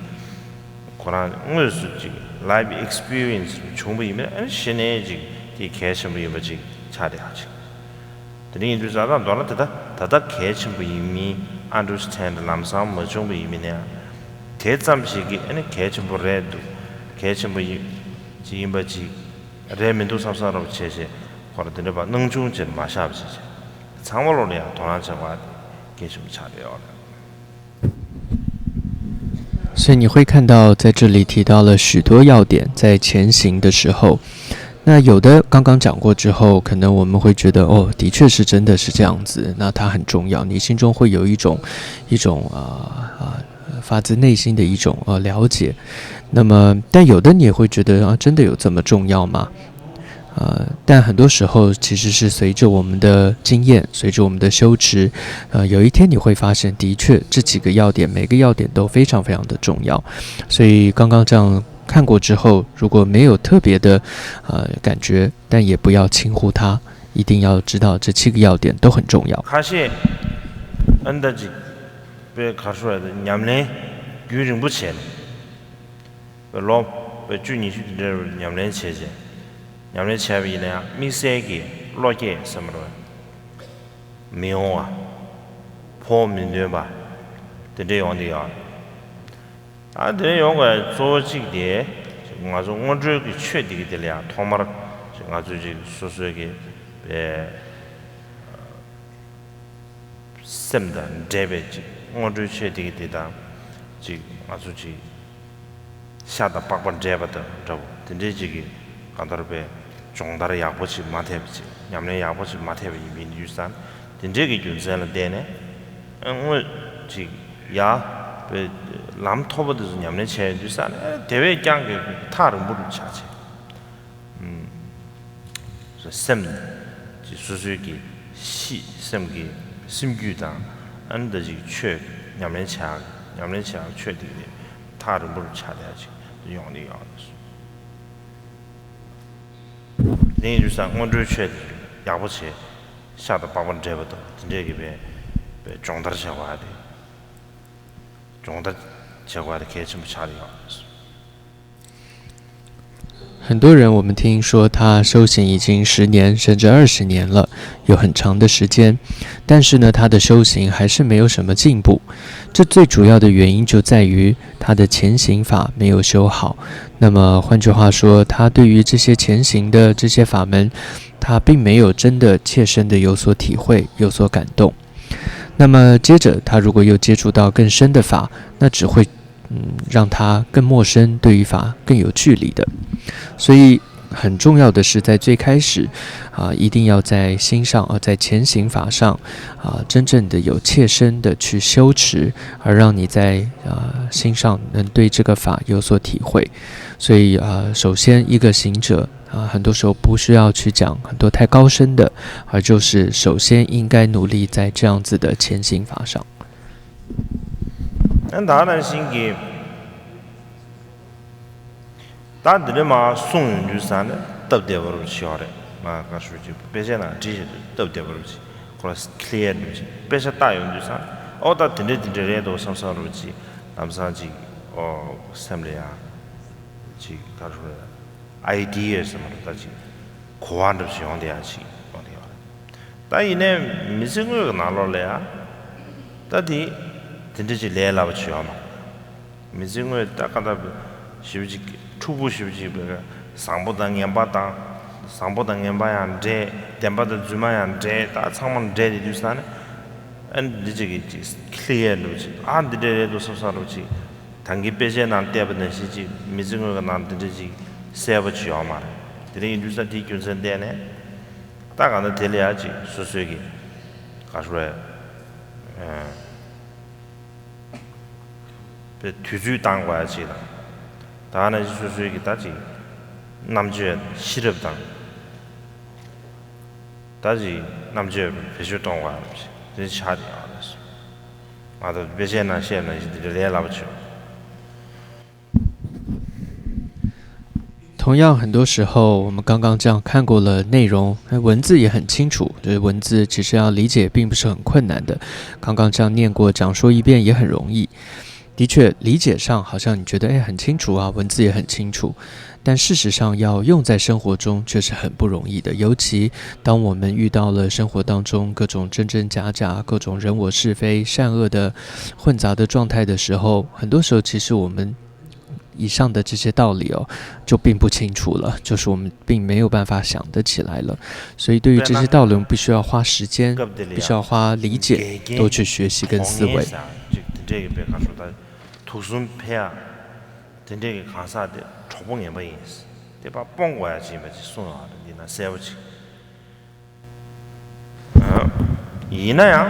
ཁོ་རང་དངོས་སུ་ཅིག་ལའིབ་ཨེག་སི་པི་རི་ཡན་སི་བྱུང་བ་ཡིན་ན་ཨ་ནི་གཞི་ནས་ཅིག་དེ་གལ་ཆེན་པོ་ཡིན་པ་ཅིག་ཆགས་བསྡད་ཡ་ཅིག་དེ་འདྲ་ཡིན་དུས་ཙང་ད་མདོར་ན་དེ་ད་ད་ལྟ་གལ་ཆེན་པོ་ཡིན་མིན་ཨན་ཌར་སི་ཊེན་ཌ་ལམ་སང་མ་བྱུང་བ་ཡིན་མིན་ནའང་དེ་ཙམ་ཞིག་གིས་ཨ་ནི་གལ་ཆེན་པོ་རེད་འདུག་གལ་ཆེན་པོ་ཡིན་ཅིག་ཡིན་པ་ཅིག་རེད་མི་འདུག་བསམ་བསམ་རོབ་བྱས་བྱས་ཁོ་ར་དེ་འདྲ་བ་སྣང་ཆུང་བྱས་མ་བཞག་པ་བྱས་བྱས་ཚང་མ་ལོག་ལ་ཡང་དོ་སྣང་བྱ་དགོས་གལ་ཆེན་པོ་ཆགས་བསྡད་ཡོད་རེད། 所以你会看到，在这里提到了许多要点，在前行的时候，那有的刚刚讲过之后，可能我们会觉得，哦，的确是真的是这样子，那它很重要，你心中会有一种一种啊啊、发自内心的一种呃了解。那么，但有的你也会觉得啊，真的有这么重要吗？呃，但很多时候其实是随着我们的经验，随着我们的修持，呃，有一天你会发现，的确这几个要点，每个要点都非常非常的重要。所以刚刚这样看过之后，如果没有特别的呃感觉，但也不要轻忽它，一定要知道这七个要点都很重要。 ཁ་ཤས་ཨ་ནི་ད་ཅིག་པའི་ག་རེ་ཞུ་བ་ཉམས་ལེན་རྒྱུན་རིང་པོ་བྱས་ནས། ལོ་ པའི་བཅུ་ཉི་ཤུ་དེ་འདྲ་ཉམས་ལེན་བྱས་རྗེས། ཉམས་ལེན་བྱས་པ་ཡིན་ན་ཡང་དམིགས་བསལ་གྱི་བློ་སྐྱེད་ཟེར་མ་རེད། མི་ཡོང་བ། ཕོག་མི་འདོན་པ། དེ་འདྲ་ཡོང་གི་ཡོད། ཨ་དེ་ཡོང་དགོས་གཙོ་བོ་གཅིག་དེ། ང་ཚོ་སྔོན་འགྲོའི་གི་ཆོས་འདི་གི་དེ་ལ་ཡང་ཐོག་མར་ང་ཚོས་ཅིག་སོ་སོའི་གི་པའི་སེམས་དང་འབྲེལ་བའི་ཅིག་སྔོན་འགྲོའི་ཆོས་འདི་གི་དེ་དང་ཅིག་ང་ཚོ་ཅིག་ཤ་དང་པགས་པ་འདྲེས་པ་དང་འདྲ་བོ་དེ་འདྲའི་ཅིག་གི་གང་ལྟར་པའི་སྦྱོང་བརྡར་ཡག་པོ་ཅིག་མ་ཐེབས་པ་ཅིག་ཉམས་ལེན་ཡག་པོ་ཅིག་མ་ཐེབས་པ་ཡིན་པའི་དུས་ཙང་དེ་འདྲའི་གི་རྒྱུ་མཚན་ལ་བརྟེན་ནས་དངོས་ཅིག་ཡ་པའི་ལམ་མཐོ་པོ་དེ་ཚོ་ཉམས་ལེན་བྱས་ཡོང་དུས་ཙང་དེ་བས་ཀྱང་གི་ཐག་རིང་པོ་རུ་ཆགས་ཆེ། སེམས་ཀྱི་སོ་སོའི་གི་གཤིས་སེམས་ཀྱི་སེམས་རྒྱུད་དང་ཨ་ནི་ད་ཅིག་ཆོས་ཉམས་ལེན་བྱ་ཉམས་ལེན་བྱ་ཆོས་དེ་གི་ཐག་རིང་པོ་རུ་ཆགས་བསྡད་ཅིག་ཡོང་ནི་ཡོང་ནི། དེ་ཡིན་དུས་ཙང་སྔོན་འགྲོའི་ཆོས་དེ་ཡག་པོ་བྱས་ཤ་དང་པགས་པ་འདྲེས་པ་དང་དེ་འདྲས་ཀྱི་བའི་བའི་སྦྱོང་བརྡར་བྱ་བ་དེ་སྦྱོང་བརྡར་བྱ་བ་དེ་གལ་ཆེན་པོ་ཆགས་ཡོང་། 很多人，我们听说他修行已经十年甚至二十年了，有很长的时间，但是呢，他的修行还是没有什么进步。这最主要的原因就在于他的前行法没有修好。那么换句话说，他对于这些前行的这些法门，他并没有真的切身的有所体会、有所感动。那么接着，他如果又接触到更深的法，那只会嗯，让他更陌生，对于法更有距离的。所以很重要的是，在最开始啊，一定要在心上，呃，在前行法上啊，真正的有切身的去修持，而让你在啊心上能对这个法有所体会。所以啊，首先一个行者啊，很多时候不需要去讲很多太高深的，而就是首先应该努力在这样子的前行法上。 ཨ་ད་ནང་བཞིན་གྱི་ད་འདི་ནས་མ་གསུང་ཡོང་དུས་ས་ནས་སྟབས་བདེ་བོ་རུ་ཆེ་བ་རེད། མ་དགའ་ཤོས་ཀྱི་དཔེ་ཆ་ནང་བྲིས་ཡོང་དུས་སྟབས་བདེ་བོ་རུ་ཆེ། ཁོ་ལ་ཁི་ལི་ཡར་རུ་ཆེ། དཔེ་ཆ་ལྟ་ཡོང་དུས་ས་ནས་ཨོ་ད་དེ་འདྲས་དེ་འདྲས་རེད་འདུག་བསམ་བསམ་རུ་ཆེ། ལམ་སང་ཅིག་ཨོ་སེམས་ལ་ཡང་ཅིག་ག་རུ་རེད། ཨའི་ཌི་ཡ་ཟེར་མ་རེད་ད་ཅིག་གོ་བ་འདྲ་ཞིག་ཡོང་བསྡད་ཡ་ཅིག་ཡོང་བསྡད་ཡོད་རེད། ད་ཡིན་ནའི་མི་ཚེ་དངོས་ཀྱི་ནང་ལོགས་ལ་ཡ། ད་དེ་དེ་འདྲ་ཅིག་ལས་སླ་པོ་ཅིག་ཡོད་མ་རེད། མི་ཚེ་དངོས་ད་ག་ད་ཞིབ་ཅིག་འཁྲུག་པོ་ཞིབ་ཅིག་བཟང་པོ་དང་ངན་པ་དང་བཟང་པོ་དང་ངན་པ་ཡང་འདྲེས། བདེན་པ་དང་རྫུན་མ་ཡང་འདྲེས། ད་ཚང་མ་འདྲེས་དེ་དུས་ས་ནས་ཨ་འདི་ཅིག་གི་ཅིག་ཁི་ལི་ཡར་འདྲ་ཅིག་ཨ་འདི་འདྲ་རེད་འདུག་བསམ་བསམ་རུ་ཅིག་ད་གིན་དཔེ་ཆའི་ནང་བལྟས་པ་ནང་བཞིན་ཅིག་མི་ཚེ་དངོས་ཀྱི་ནང་འདི་འདྲ་ཅིག་གསལ་པོ་ཅིག་ཡོད་མ་རེད། དེ་རིང་ཡིན་དུས་ས་དེའི་རྒྱུ་མཚན་བལྟས་ནས་ད་ག་ན་དེ་ལ་ཡ་ཅིག་སོ་སོའི་གི་ག་རེ་ཟེར་བའི་དུས་ཚོད་བཏང་དགོས་ཡ་ཅིག་དང་། ད་ག་ན་ཅིག་སོ་སོའི་གི་ད་ཅིག་རྣམ་དཔྱོད་ཤེས་རབ་དང་། ད་ཅིག་རྣམ་དཔྱོད་བེད་སྤྱོད་གཏོང་དགོས་ཡ་རེད། དེ་ཆགས་ཀྱི་ཡོད་རེད། ང་ཚོ་དཔེ་ཆའི་ནང་བཤད་ནང་བཞིན་དེ་འདྲ་ལས་སླ་པོ་བྱུང་། 同样，很多时候我们刚刚这样看过了内容，哎，文字也很清楚，就是文字其实要理解并不是很困难的。刚刚这样念过、讲说一遍也很容易。的确，理解上好像你觉得，哎，很清楚啊，文字也很清楚，但事实上要用在生活中却是很不容易的。尤其当我们遇到了生活当中各种真真假假、各种人我是非、善恶的混杂的状态的时候，很多时候其实我们 以上的这些道理哦，就并不清楚了，就是我们并没有办法想得起来了。所以对于这些道理，我们必须要花时间，必须要花理解，多去学习跟思维。 དེ་འདྲས་ཀྱི་བེ་ཁ་ཧྲོ་ད་དུག་གསུམ་འཕེལ་ཡག་དེ་འདྲས་ཀྱི་གང་ཟག་དེ་གྲོགས་པོ་ངན་པ་ཡིན། དེ་ཕར་སྤོང་དགོས་ཡ་ཅིག་ཡིན་པ་ཅིག་གསུངས་ཡོད་རེད། འདི་ན་གསལ་པོ་ཅིག་ཡིན་ན་ཡང་།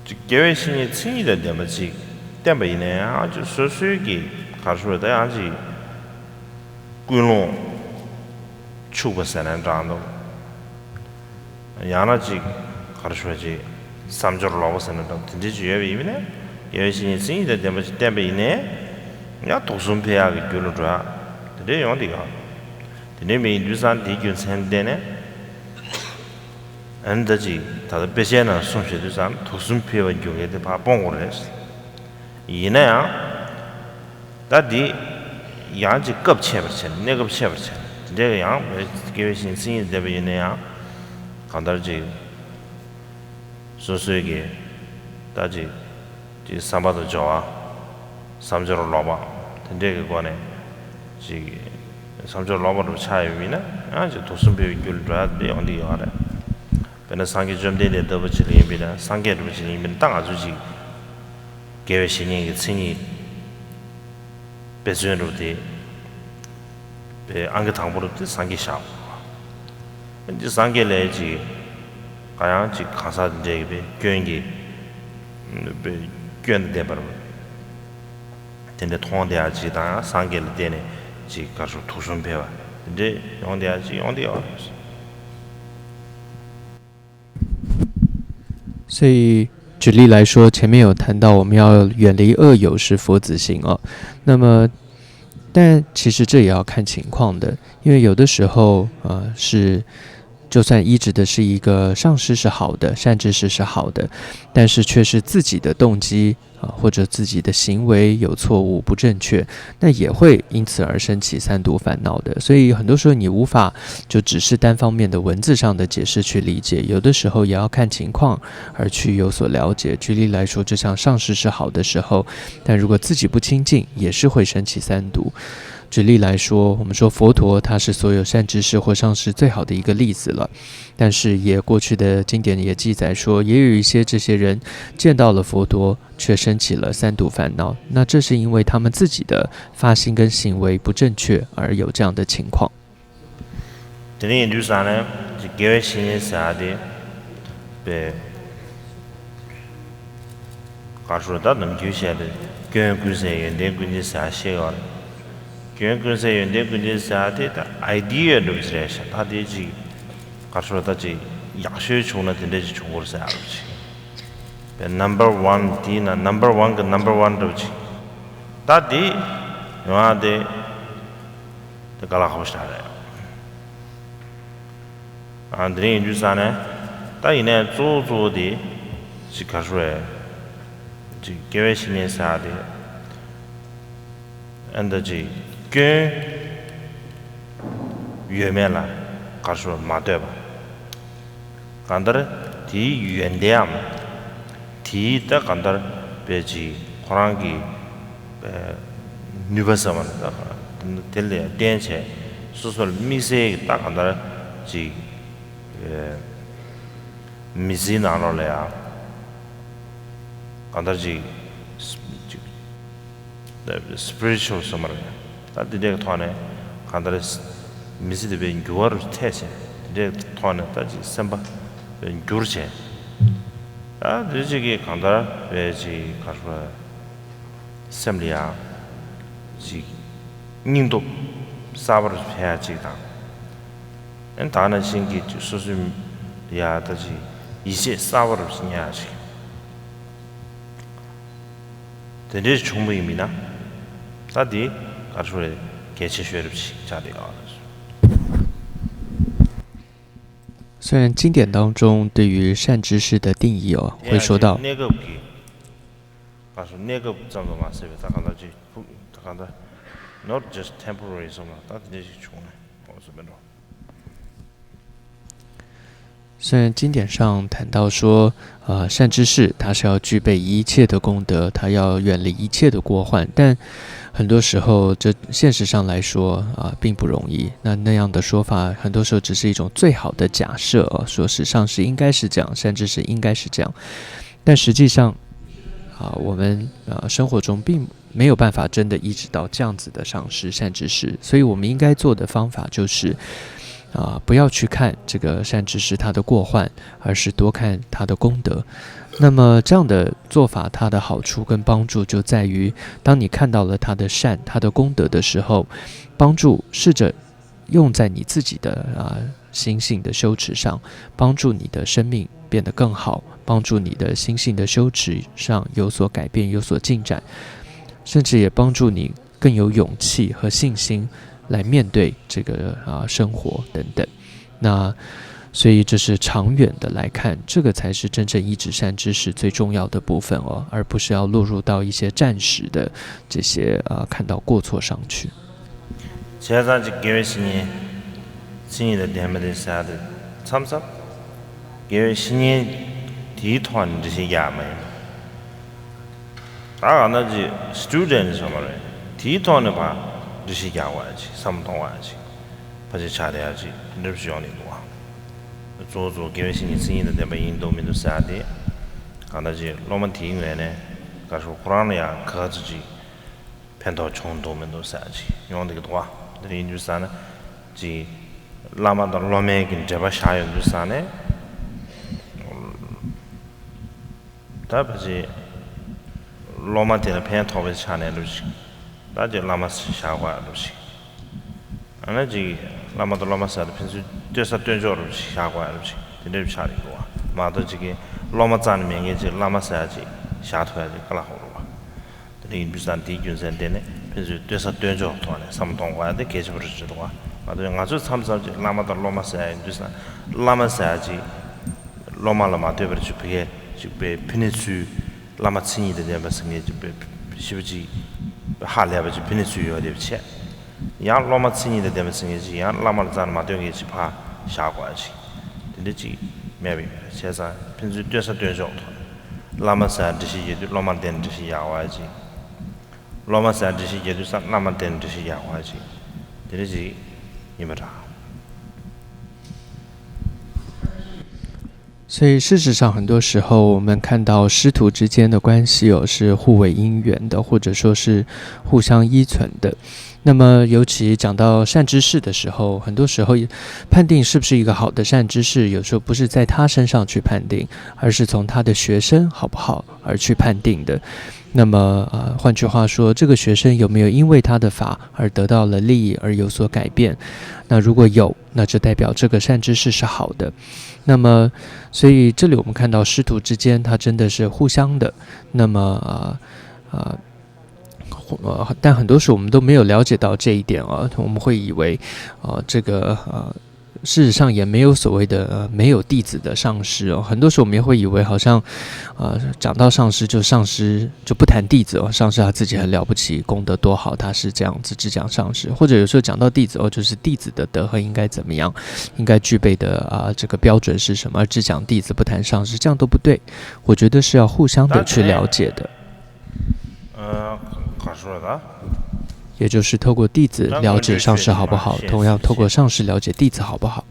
ཅིག་དགེ་བའི་བཤེས་གཉེན་མཚན་ཉིད་དང་ལྡན་པ་ཅིག་བསྟེན་པ་ཡིན་ན་ཡང་ཅིག་སོ་སོའི་གི་ག་རེ་ཞུ་དགོས་རེད། ད་ཡང་ཅིག་ཀུན་སློང་འཆུག་པ་ཟེར་ན་འདྲ་འདུག་ཡང་ན་ཅིག་ག་རེ་ཞུ་དགོས་རེད། ཅིག་བསམ་སྦྱོར་ལོག་པ་ཟེར་ན་འདྲ་དེ་འདྲ་ཅིག་ཡོད་པ་ཡིན་ན། དགེ་བའི་བཤེས་གཉེན་མཚན་ཉིད་དང་ལྡན་པ་ཅིག་བསྟེན་པ་ཡིན་ན། ཡང་དུག་གསུམ་འཕེལ་ཡག་གི་རྒྱུ་ལ་འགྲོ་ཡག་དེ་འདྲ་ཡོང་བསྡད་ཡོད། དེ་འདྲ་མིན་དུས་ཙང་དེའི་རྒྱུ་མཚན་བསྟན་ནས། ཨ་ནི་ད་ཅིག་ད་ལྟ་དཔེ་ཆའི་ནང་གསུངས་བཞག་དུས་ཙང་དུག་གསུམ་འཕེལ་བའི་རྒྱུ་འགལ་དེ་ཕར་སྤོང་དགོས་རེད། ཡིན་ན་ཡང་ ད་འདི་ཡང་ཅིག་སྐབས་ཆད་པར་བྱས་ནས། གནས་སྐབས་ཆད་པར་བྱས་ནས། དེ་འདྲའི་ཡང་དགེ་བའི་བཤེས་གཉེན་མཚན་ཉིད་ལྡན་པ་ཡིན་ན་ཡང་གང་ལྟར་ཅིག་སོ་སོའི་གི་ད་ཅིག་ཅིག་བསམ་པ་དང་སྦྱོར་བ། བསམ་སྦྱོར་ལོག་པ། དེ་འདྲའི་གི་སྒོ་ནས་ཅིག་བསམ་སྦྱོར་ལོག་པ་འདྲ་ཆགས་ཡོད་པ་ཡིན་ན་ཡང་ཅིག་དུག་གསུམ་འཕེལ་བའི་རྒྱུ་ལ་འགྲོ་ཡ་དེ་ཡོང་གི་ཡོད་རེད། དཔེར་ན་སངས་རྒྱས་བཅོམ་ལྡན་འདས་ལྟ་བུ་ཅིག་ལ་ཡིན་པ་ཡིན་ན། སངས་རྒྱས་འདྲ་བོ་ཅིག་ལ་ཡིན་པ་ཡིན་ན། ད་ང་ཚོས་ཅིག་དགེ་བའི་བཤེས་གཉེན་གྱི་མཚན་ཉིད་འབད་བརྩོན་འདྲ་བོ་དེ། དཔེ་ཨང་ཀི་དང་པོ་འདྲ་བོ་དེ་སངས་རྒྱས་བཞག་འདི་སངས་རྒྱས་ལ་ཅིག་ག་ཡང་ཅིག་གང་ཟག་དེ་འདྲས་ཀྱི་དཔེ་སྐྱོན་གྱི་དཔེ་སྐྱོན་དང་ལྡན་པར་དེ་འདྲས་མཐོང་བསྡད་ཡ་ཅིག་དང་། ཡང་སངས་རྒྱས་ལ་བརྟེན་ནས་ཅིག་ག་རེ་ཟེར། དུག་གསུམ་འཕེལ་བ་དེ་འདྲས་ཡོང་བསྡད་ཡ་ཅིག་ཡོང་བསྡད་ཡོད་རེད། 所以，举例来说，前面有谈到我们要远离恶友，是佛子行哦。那么，但其实这也要看情况的，因为有的时候，呃，是，就算依止的是一个上师是好的，善知识是好的，但是却是自己的动机啊，或者自己的行为有错误、不正确，那也会因此而升起三毒烦恼的。所以很多时候你无法就只是单方面的文字上的解释去理解，有的时候也要看情况而去有所了解。举例来说，就像上师是好的时候，但如果自己不清净，也是会升起三毒。举例来说，我们说佛陀他是所有善知识或上师最好的一个例子了，但是也过去的经典也记载说，也有一些这些人见到了佛陀，却升起了三毒烦恼。那这是因为他们自己的发心跟行为不正确而有这样的情况。 དེ་ནས་ཡིན་དུས་ཙང་ནས་དགེ་བའི་བཤེས་གཉེན་ཟེར་ཡ་དེ་དཔེ་ག་རེ་ཟེར། ད་ནམ་རྒྱུན་བཤད་དེ་སྐྱོན་ཀུན་ཟད་ཡོན་ཏན་ཀུན་ལྡན་ཟེར་ཡ་བཤད་ཡོད་རེད། སྐྱོན་ཀུན་ཟད་ཡོན་ཏན་ཀུན་ལྡན་ཟེར་ཡ་དེ་ད་ཨའི་ཌི་ཡ་འདྲ་བོ་ཅིག་རེད་ཤག་ད་དེ་ཅིག་ག་རེ་ཟེར། ད་ཅིག་ཡག་ཤོས་བྱུང་ན་དེ་འདྲ་ཅིག་བྱུང་དགོས་ཟེར་ཡ་འདྲ་བོ་ཅིག་དཔེ་ནམ་བར་ཝན། དེའི་ནང་ནམ་བར་ཝན་གྱི་ནམ་བར་ཝན་འདྲ་བོ་ཅིག་ད་དེ་ཡོང་ཡ་དེ་དེ་དཀའ་ལས་ཁག་པོ་ཞིག་རེད། ཨ། དེ་རིང་ཡིན་དུས་ཙང་ནས་ད་ཡིན་ནའི་གཙོ་བོ་གཙོ་བོ་དེ་ཅིག་ག་རེ་ཟེར། ཅིག་དགེ་བའི་བཤེས་གཉེན་ཟེར་ཡ་དེ། ཨ། ད་ཅིག་སྐྱོན་ཡོད་མེད་ལ་ག་རེ་ཟེར་མ་ལྟོས་པ། གང་ལྟར་དེའི་ཡོན་ཏན་འམ། དེའི་ད་གང་ལྟར་དཔེ་ཅིག་ཁོ་རང་གི་ནུས་པ་ཟེར་བ་ནི་ད་དེ་ལ་བརྟེན་བྱས་སོ་སོ་ལ་དམིགས་བསལ་གྱི་ད་གང་ལྟར་ཅིག་མི་ཚེའི་ནང་ལོགས་ལ་ཡང་གང་ལྟར་ཅིག་ཅིག་སི་པི་རི་ཅུ་ཨལ་ཟེར་མ་རེད། ད་དེ་འདྲའི་ཐོག་ནས་གང་ལྟར་མི་ཚེ་དེ་དཔེ་འགྱུར་བ་རུ་ཐལ་བྱས། དེ་འདྲའི་ཐོག་ནས་ད་ཅིག་སེམས་པ་དཔེ་འགྱུར་བྱས། ད་དེ་ཅིག་གིས་གང་ལྟར་དཔེ་ཅིག་ག་རེ་ཟེར། སེམས་ལ་ཡང་ཅིག་སྙིང་སྟོབས་གསར་པ་རུ་འཕེལ་ཡ་ཅིག་དང་། ཨ། ད་ནང་བཞིན་གྱི་སོ་སོའི་ཡ་ད་ཅིག་ཡིད་ཆེས་གསར་པ་རུ་རྙེད་ཡ་ཅིག་དེ་འདྲའི་བྱུང་བ་ཡིན་མིན་ན། ད་དེ་ག་རེ་ཟེར། གལ་ཆེ་ཤོས་རུ་ཞིག་ཆགས་བསྡད་ཡོད་རེད། 虽然经典当中对于善知识的定义哦，会说到 གནས་སྐབས་ཀྱི་ག་རེ་ཟེར། གནས་སྐབས་ཙམ་དུ་མ་ཟད་པའི་ད་གང་ལྟར་ཅིག་ཕུགས་ད་གང་ལྟར་not just temporary ཟེར་མ། ད་དེ་འདྲ་ཞིག་བྱུང་ནས་འོ་ཟེར་མི་འགྲོ། 虽然经典上谈到说，呃，善知识他是要具备一切的功德，他要远离一切的过患，但很多时候，这现实上来说啊，并不容易。那那样的说法，很多时候只是一种最好的假设啊，说是上师应该是这样，善知识应该是这样。但实际上，啊，我们啊生活中并没有办法真的依止到这样子的上师、善知识，所以我们应该做的方法就是，啊，不要去看这个善知识他的过患，而是多看他的功德。那么这样的做法，它的好处跟帮助就在于，当你看到了他的善、他的功德的时候，帮助试着用在你自己的啊心性的修持上，帮助你的生命变得更好，帮助你的心性的修持上有所改变、有所进展，甚至也帮助你更有勇气和信心来面对这个啊生活等等。那所以这是长远的来看，这个才是真正一直善知识最重要的部分哦，而不是要落入到一些暂时的这些呃看到过错上去。 བྱས་ཙང་ཅིག་དགེ་བའི་བཤེས་གཉེན་མཚན་ཉིད་དང་ལྡན་པ་དེ་ཟེར་ཡ་དེ་མཚམས་མཚམས་དགེ་བའི་བཤེས་གཉེན་དེའི་ཐོག་ནས་འགྲེལ་བཤད་རྒྱག་མ་ཡིན་པ། ད་ག་ན་ཅིག་སི་ཊུ་ཌེན་ཊི་ཟེར་མ་རེད། དེའི་ཐོག་ནས་ཕར་འགྲེལ་བཤད་རྒྱག་དགོས་ཡ་ཅིག་བསམ་བློ་གཏོང་དགོས་ཡ་ཅིག་ཕལ་ཆེར་ཆགས་བསྡད་ཡ་ཅིག་འདྲ་པོ་ཅིག་ཡོང་གི་འདུག་བ། གཙོ་བོ་གཙོ་བོ་དགེ་བའི་བཤེས་གཉེན་མཚན་ཉིད་དང་ལྡན་པ་ཡིན་འདུག་མི་འདུག་ཟེར་ཡ་དེ། ག་ན་ཅིག་སློབ་མ་དེའི་ངོས་ནས་ག་ཤོག་ཁོ་རང་ལ་ཡང་ག་ཚོད་ཅིག་ཕན་ཐོགས་བྱུང་འདུག་མི་འདུག་ཟེར་ཅིག་ཡོང་བསྡད་ཀྱི་འདུག་བ། འདི་ཡིན་དུས་ཙང་ནས་ཅིག་བླ་མ་དང་སློབ་མའི་གི་འབྲེལ་བ་བཞག་ཡོང་དུས་ཙང་ནས། ད་ཕལ་ཆེར་སློབ་མ་དེ་ལ་ཕན་ཐོགས་པའི་ཆ་ནས་འདྲ་པོ་ཅིག་ད་ཅིག་བླ་མ་བཞག་དགོས་འདྲ་པོ་ཅིག་ཨ་ནི་ཅིག་བླ་མ་དང་སློབ་མ་ཟེར་ཏེ་ཕན་ཚུན་ལྟོས་ས་ལྟོས་འཇོག་འདྲ་པོ་ཅིག་བཞག་དགོས་འདྲ་པོ་ཅིག་དེ་འདྲ་པོ་ཆགས་ཀྱི་འདུག་བ། མ་གཏོགས་ཅིག་གི་སློབ་མ་རྩ་ནས་མེད་མཁན་ཅིག་བླ་མ་ཟེར་ཡ་ཅིག་བཞག་ཐུབ་ཡ་ཅིག་དཀའ་ལས་ཁག་པོ་རེད་བ། དེ་འདྲ་ཡིན་དུས་ཙང་དེའི་རྒྱུ་མཚན་དེ་ནི་ཕན་ཚུན་ལྟོས་ས་ལྟོས་འཇོག་ཐོག་ནས་བསམ་བློ་གཏོང་དགོས་ཡ་དེ་གལ་ཆེན་པོ་རེད་ཅེས་འདུག་བ། མ་གཏོགས་ང་ཚོས་མཚམས་མཚམས་ཅིག་བླ་མ་དང་སློབ་མ་ཟེར་ཡ་ཡིན་དུས་ཙང་བླ་མ་ཟེར་ཡ་ཅིག་སློབ་མ་ལ་མ་ལྟོས་པར་ཅིག་བི་གས་ཅིག་པའི་ཕི་ནི་ཚུལ་བླ་མ་མཚན་ཉིད་དང་ལྡན་པ་ཟེར་མཁན་ཅིག་པའི་ཞིབ་པ་ཅིག་ཧ་ལས་པ་ཅིག་ཕི་ནི་ཚུལ་ཡོད་དེ་བྱས། ཡང་སློབ་མ་མཚན་ཉིད་དང་ལྡན་པ་ཟེར་མཁན་ཅིག་ཡང་བླ་མ་ལ་རྩ་ནས་མ་ལྟོས་མཁན་ཅིག་ཕར་བཞག་དགོས་ཡ་ཅིག་དེ་འདྲ་ཅིག་མེད་པ་ཡིན་པ་རེད། བྱས་ཙང་ཕན་ཚུན་ལྟོས་ས་ལྟོས་འཇོག་ཐོག་ནས་བླ་མ་ཟེར་འགྲེལ་བཤད་རྒྱག་དུས་སློབ་མ་ལ་བརྟེན་ནས་འགྲེལ་བཤད་རྒྱག་དགོས་ཡ་ཅིག་སློབ་མ་ཟེར་འགྲེལ་བཤད་རྒྱག་དུས་སམ་བླ་མ་ལ་བརྟེན་ནས་འགྲེལ་བཤད་རྒྱག་དགོས་ཡ་ཅིག་དེ་འདྲ་ཅིག་ཡིན་པ་འདྲ། 所以事实上，很多时候我们看到师徒之间的关系哦，是互为因缘的，或者说是互相依存的。那么，尤其讲到善知识的时候，很多时候判定是不是一个好的善知识，有时候不是在他身上去判定，而是从他的学生好不好而去判定的。那么，呃，换句话说，这个学生有没有因为他的法而得到了利益而有所改变？那如果有，那就代表这个善知识是好的。那么，所以这里我们看到师徒之间，他真的是互相的。那么，呃，呃，呃，但很多时候我们都没有了解到这一点啊，我们会以为，呃，这个，呃，事实上也没有所谓的，呃，没有弟子的上师哦。很多时候我们也会以为，好像，呃，讲到上师就上师就不谈弟子哦，上师他自己很了不起，功德多好，他是这样子只讲上师，或者有时候讲到弟子哦，就是弟子的德行应该怎么样，应该具备的啊、这个标准是什么，而只讲弟子不谈上师，这样都不对。我觉得是要互相的去了解的。 ཨ། ག་རེ་ཟེར་ད། 也就是透过弟子了解上师好不好，同样透过上师了解弟子好不好。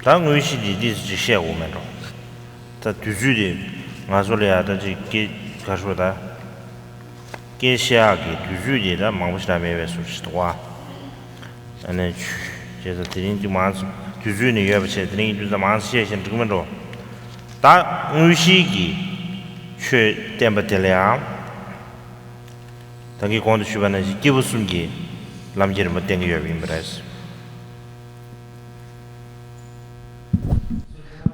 ད་དངོས་གཞི་འདི་འདི་ཅིག་བཤད་དགོས་མེད་འགྲོ། ད་དུས་ཚོད་འདི་ང་ཚོ་ལ་ཡ་ད་ཅིག་སྐད་ག་རེ་ཟེར་ད། སྐད་བཤད་ཡག་གི་དུས་ཚོད་འདི་ད་མང་པོ་ཞིག་ད་མེད་པའི་བཟོ་ཞིག་འདུག་བ། ཨ་ནི་ཆུ་བྱས་ཙང་དེ་རིང་འདི་མང་ཙམ་དུས་ཚོད་ནི་ཡོད་པ་བྱས་དེ་རིང་འདི་ད་མང་ཙམ་བཤད་བཞིན་འགྲིག་མེད་འགྲོ། ད་དངོས་གཞི་གི་ཆོས་བསྟན་པ་དེ་ལ་ཡང་། ད་གིན་གོང་དུ་ཞུས་པ་ནང་བཞིན་སྐྱེས་བུ་གསུམ་གྱིས་ལམ་གྱི་རིམ་པ་བསྟན་གྱི་ཡོད་པ་ཡིན་པ་རེད།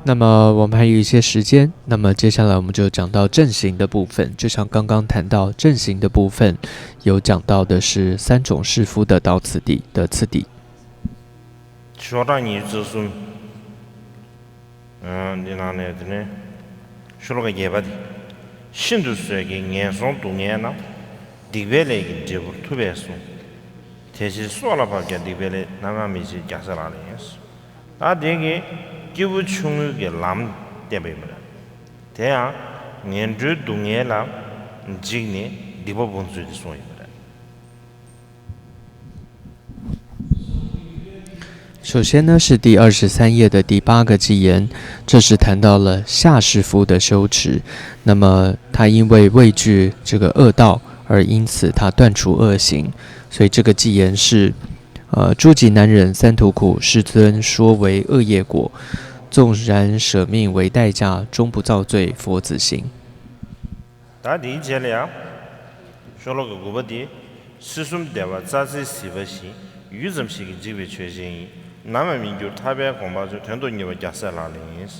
那么我们还有一些时间，那么接下来我们就讲到正行的部分。就像刚刚谈到正行的部分，有讲到的是三种士夫的到次第的次第。 ཤོག་གྲངས་ཉི་ཤུ་རྩ་གསུམ། འདི་ནང་ནས་དེ་ནས་ཤོ་ལོ་ཀ་བརྒྱད་པ་འདི། ཤིན་ཏུ་བཟོད་ཀྱི་ངན་སོང་སྡུག་བསྔལ་རྣམས། སྡིག་པའི་ལས་ཀྱི་འབྲས་བུར་ཐུབ་པས་གསུངས། དེ་ཕྱིར་སྲོག་ལ་བབ་ཀྱང་སྡིག་པའི་ལས། ནམ་ཡང་མི་བྱེད་རྒྱལ་སྲས་ལག་ལེན་ཡིན། ད་དེ་གིས་སྐྱེས་བུ་ཆུང་ངུའི་གི་ལམ་བསྟན་པ་ཡིན་པ་རེད། དེ་ཡང་ངན་འགྲོའི་སྡུག་བསྔལ་ལ་འཇིགས་ནས་སྡིག་པ་སྦོམ་བརྩོན་ཏེ་གསུངས་ཡོད་པ་རེད། 首先呢，是第二十三页的第八个偈言，这是谈到了下士夫的修持。那么他因为畏惧这个恶道，而因此他断除恶行，所以这个偈言是，呃，诸己难忍三途苦，世尊说为恶业果，纵然舍命为代价，终不造罪佛子行。 ད་དེའི་རྗེས་ལ་ཡང་། ཤོ་ལོ་ཀ་དགུ་པ་དེ། སྲིད་གསུམ་བདེ་བ་རྩྭ་རྩེའི་ཟིལ་པ་བཞིན། ཡུད་ཙམ་ཞིག་གིས་འཇིག་པའི་ཆོས་ཅན་ཡིན། ནམ་ཡང་མི་འགྱུར་ཐར་པའི་གོ་འཕང་མཆོག་དོན་དུ་གཉེར་བ་རྒྱལ་སྲས་ལག་ལེན་ཡིན།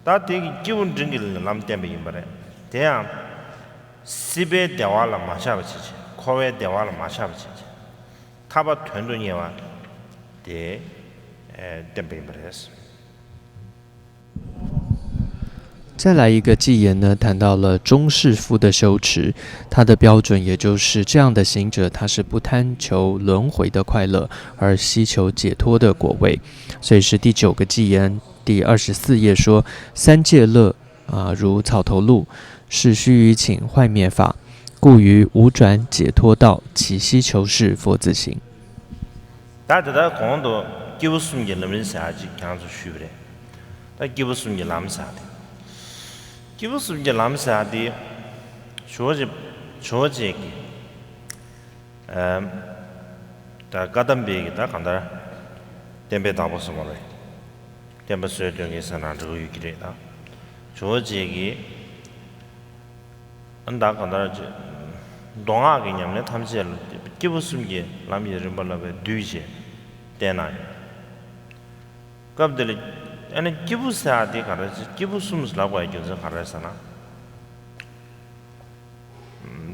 ད་དེ་གི་སྐྱེས་བུ་འབྲིང་གི་ལམ་བསྟན་པ་ཡིན་པ་རེད། དེ་ཡང་། སྲིད་པའི་བདེ་བ་ལ་མ་ཆགས་པ་བྱེད་ཆེད། འཁོར་བའི་བདེ་བ་ལ་མ་ཆགས་པ་བྱེད་ཆེད། ཐར་པ་དོན་དུ་གཉེར་བ་དེ་ བསྟན་པ་ཡིན་པ་རེད། 再来一个偈言呢，谈到了中士夫的修持，它的标准也就是这样的行者，他是不贪求轮回的快乐，而希求解脱的果位。所以是第九个偈言，第二十四页说：三界乐啊，如草头露，是须臾寝坏灭法，故于无转解脱道，岂希求是佛子行。 ད་དེ་ལྟར་གོང་དུ་སྐྱེས་བུ་གསུམ་གྱི་ལམ་རིམ་ཟེར་ཡག་ཅིག་ཁྱེད་རང་ཚོ་ཞུས་པ་རེད། ད་སྐྱེས་བུ་གསུམ་གྱི་ལམ་ཟེར་ཡག་དེ། སྐྱེས་བུ་གསུམ་གྱི་ལམ་ཟེར་ཡག་དེ། ཇོ་བོ་རྗེ་ཇོ་བོ་རྗེ་གིས། ཨམ། ད་བཀའ་གདམས་པའི་གི་ད་གང་ལྟར། བསྟན་པའི་བདག་པོ་ཟེར་མ་རེད། བསྟན་པ་སྲོལ་གཏོད་མཁན་ཟེར་ན་འགྲིག་གི་ཡོད་ཀྱི་རེད་ད། ཇོ་བོ་རྗེ་གིས། ཨ་ནི་ད་གང་ལྟར་ཅིག་མདོ་སྔགས་ཀྱི་ཉམས་ལེན་ཐམས་ཅད་ལ་སྐྱེས་བུ་གསུམ་གྱི་ལམ་གྱི་རིམ་པ་ལ་བའི་བསྡུས་བྱས་བསྟན་གནང་ཡོད། སྐབས་འདི་ལ་ཨ་ནི་སྐྱེས་བུ་ཟེར་ཡག་དེ་ག་རེ་ཟེར། སྐྱེས་བུ་གསུམ་ལབ་དགོས་ཡག་རྒྱུ་མཚན་ག་རེ་ཟེར་ན།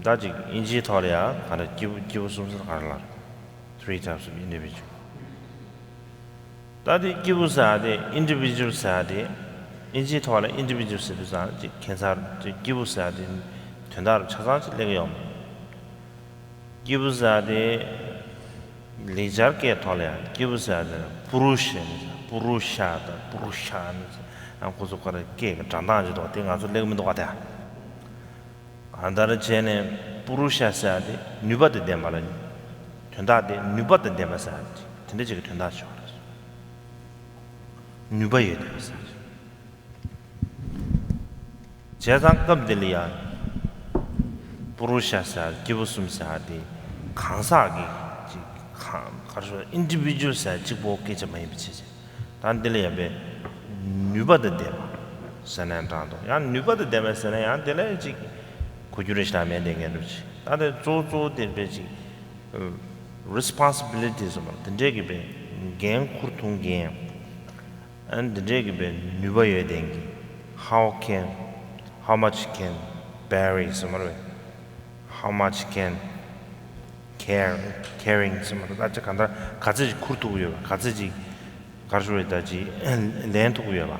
ད་ཅིག་དབྱིན་ཇིའི་ཐོག་ལ་ཡང་ག་རེ་སྐྱེས་བུ་སྐྱེས་བུ་གསུམ་ཟེར་ག་རེ་ལབ་རེད། Three types of individual. ད་དེ་སྐྱེས་བུ་ཟེར་ཡག་དེ་individual ཟེར་ཡག་དེ། དབྱིན་ཇིའི་ཐོག་ལ་individual ཟེར་དུས་ཙང་ཅིག་ཁྱད་མཚར་ཅིག་སྐྱེས་བུ་ཟེར་ཡག་དེ་དོན་དག་ཆ་ཚང་ཅིག་སླེབས་ཀྱི་ཡོད་མ་རེད། སྐྱེས་བུ་ཟེར་ཡག་དེ། ལེགས་སྦྱར་སྐད་ཐོག་ལ་ཡང་སྐྱེས་བུ་ཟེར་ཡག་དེ་པུ་རུ་ཤ་ནི་ཟེར། པུ་རུ་ཤ་དང་པུ་རུ་ཤ་ནི་ཟེར། ཡང་ཁོ་ཚོ་ཁོ་རང་སྐད་ཀྱི་སྒྲ་གདངས་ཅིག་འདུག་དེ་ང་ཚོ་སླེབས་ཀྱི་མི་འདུག་ག་དེ། གང་ལྟར་བྱས་ནས་པུ་རུ་ཤ་ཟེར་ཡག་དེ་ནུས་པ་དང་ལྡན་པ་ལ། དོན་དག་དེ་ནུས་པ་དང་ལྡན་པ་ཟེར་ཡག་དེ་འདྲ་ཅིག་གི་དོན་དག་ཅིག་ཡོད་རེད། ནུས་པ་ཡོད་བསྡད་པ་ཟེར་ཡག་དེ། བྱས་ཙང་སྐབས་འདི་ལ་ཡང་། པུ་རུ་ཤ་ཟེར་ཡག་སྐྱེས་བུ་གསུམ་ཟེར་ཡག་དེ་གང་ཟག་གི་ཅིག་གང་ག་རེ་ཟེར་ཨིན་ཌི་བི་ཇུ་ཨལ་ཟེར་ཡག་གཅིག་པོ་སྐད་ཆ་མ་ཡིན་པ་བྱས་བྱས། ད་འདི་ལ་ཡང་པའི་ནུས་པ་དང་ལྡན་པ་ཟེར་ནའང་འདྲ་འདུག་ཡང་ནུས་པ་དང་ལྡན་པ་ཟེར་ན་ཡང་དེ་ལ་ཅིག་གོ་རྒྱུ་རེ་ཞིག་མེད་དེ་ངན་འགྲུབ་ཅིག་ད་དེ་གཙོ་བོ་གཙོ་བོ་དེ་པའི་ཅིག་རེ་སི་པོན་སི་བི་ལི་ཊི་ཟེར་བ་དེ་འདྲས་ཀྱི་པའི་འགན་འཁུར་ཐུབ་མཁན། ཨ་ནི་འདི་འདྲས་ཀྱི་པའི་ནུས་པ་ཡོད་ལྡན་གྱི། How can, how much can bear ཟེར་མ་རེད། How much can care, caring ཟེར་མ་རེད། ད་ཅི་གང་ལྟར་ག་ཚད་ཅིག་འཁུར་ཐུབ་ཀྱི་ཡོད་པ། ག་ཚད་ཅིག་ག་རེ་ཞུ་རེད། ད་ཅིག་ལེན་ཐུབ་ཀྱི་ཡོད་པ།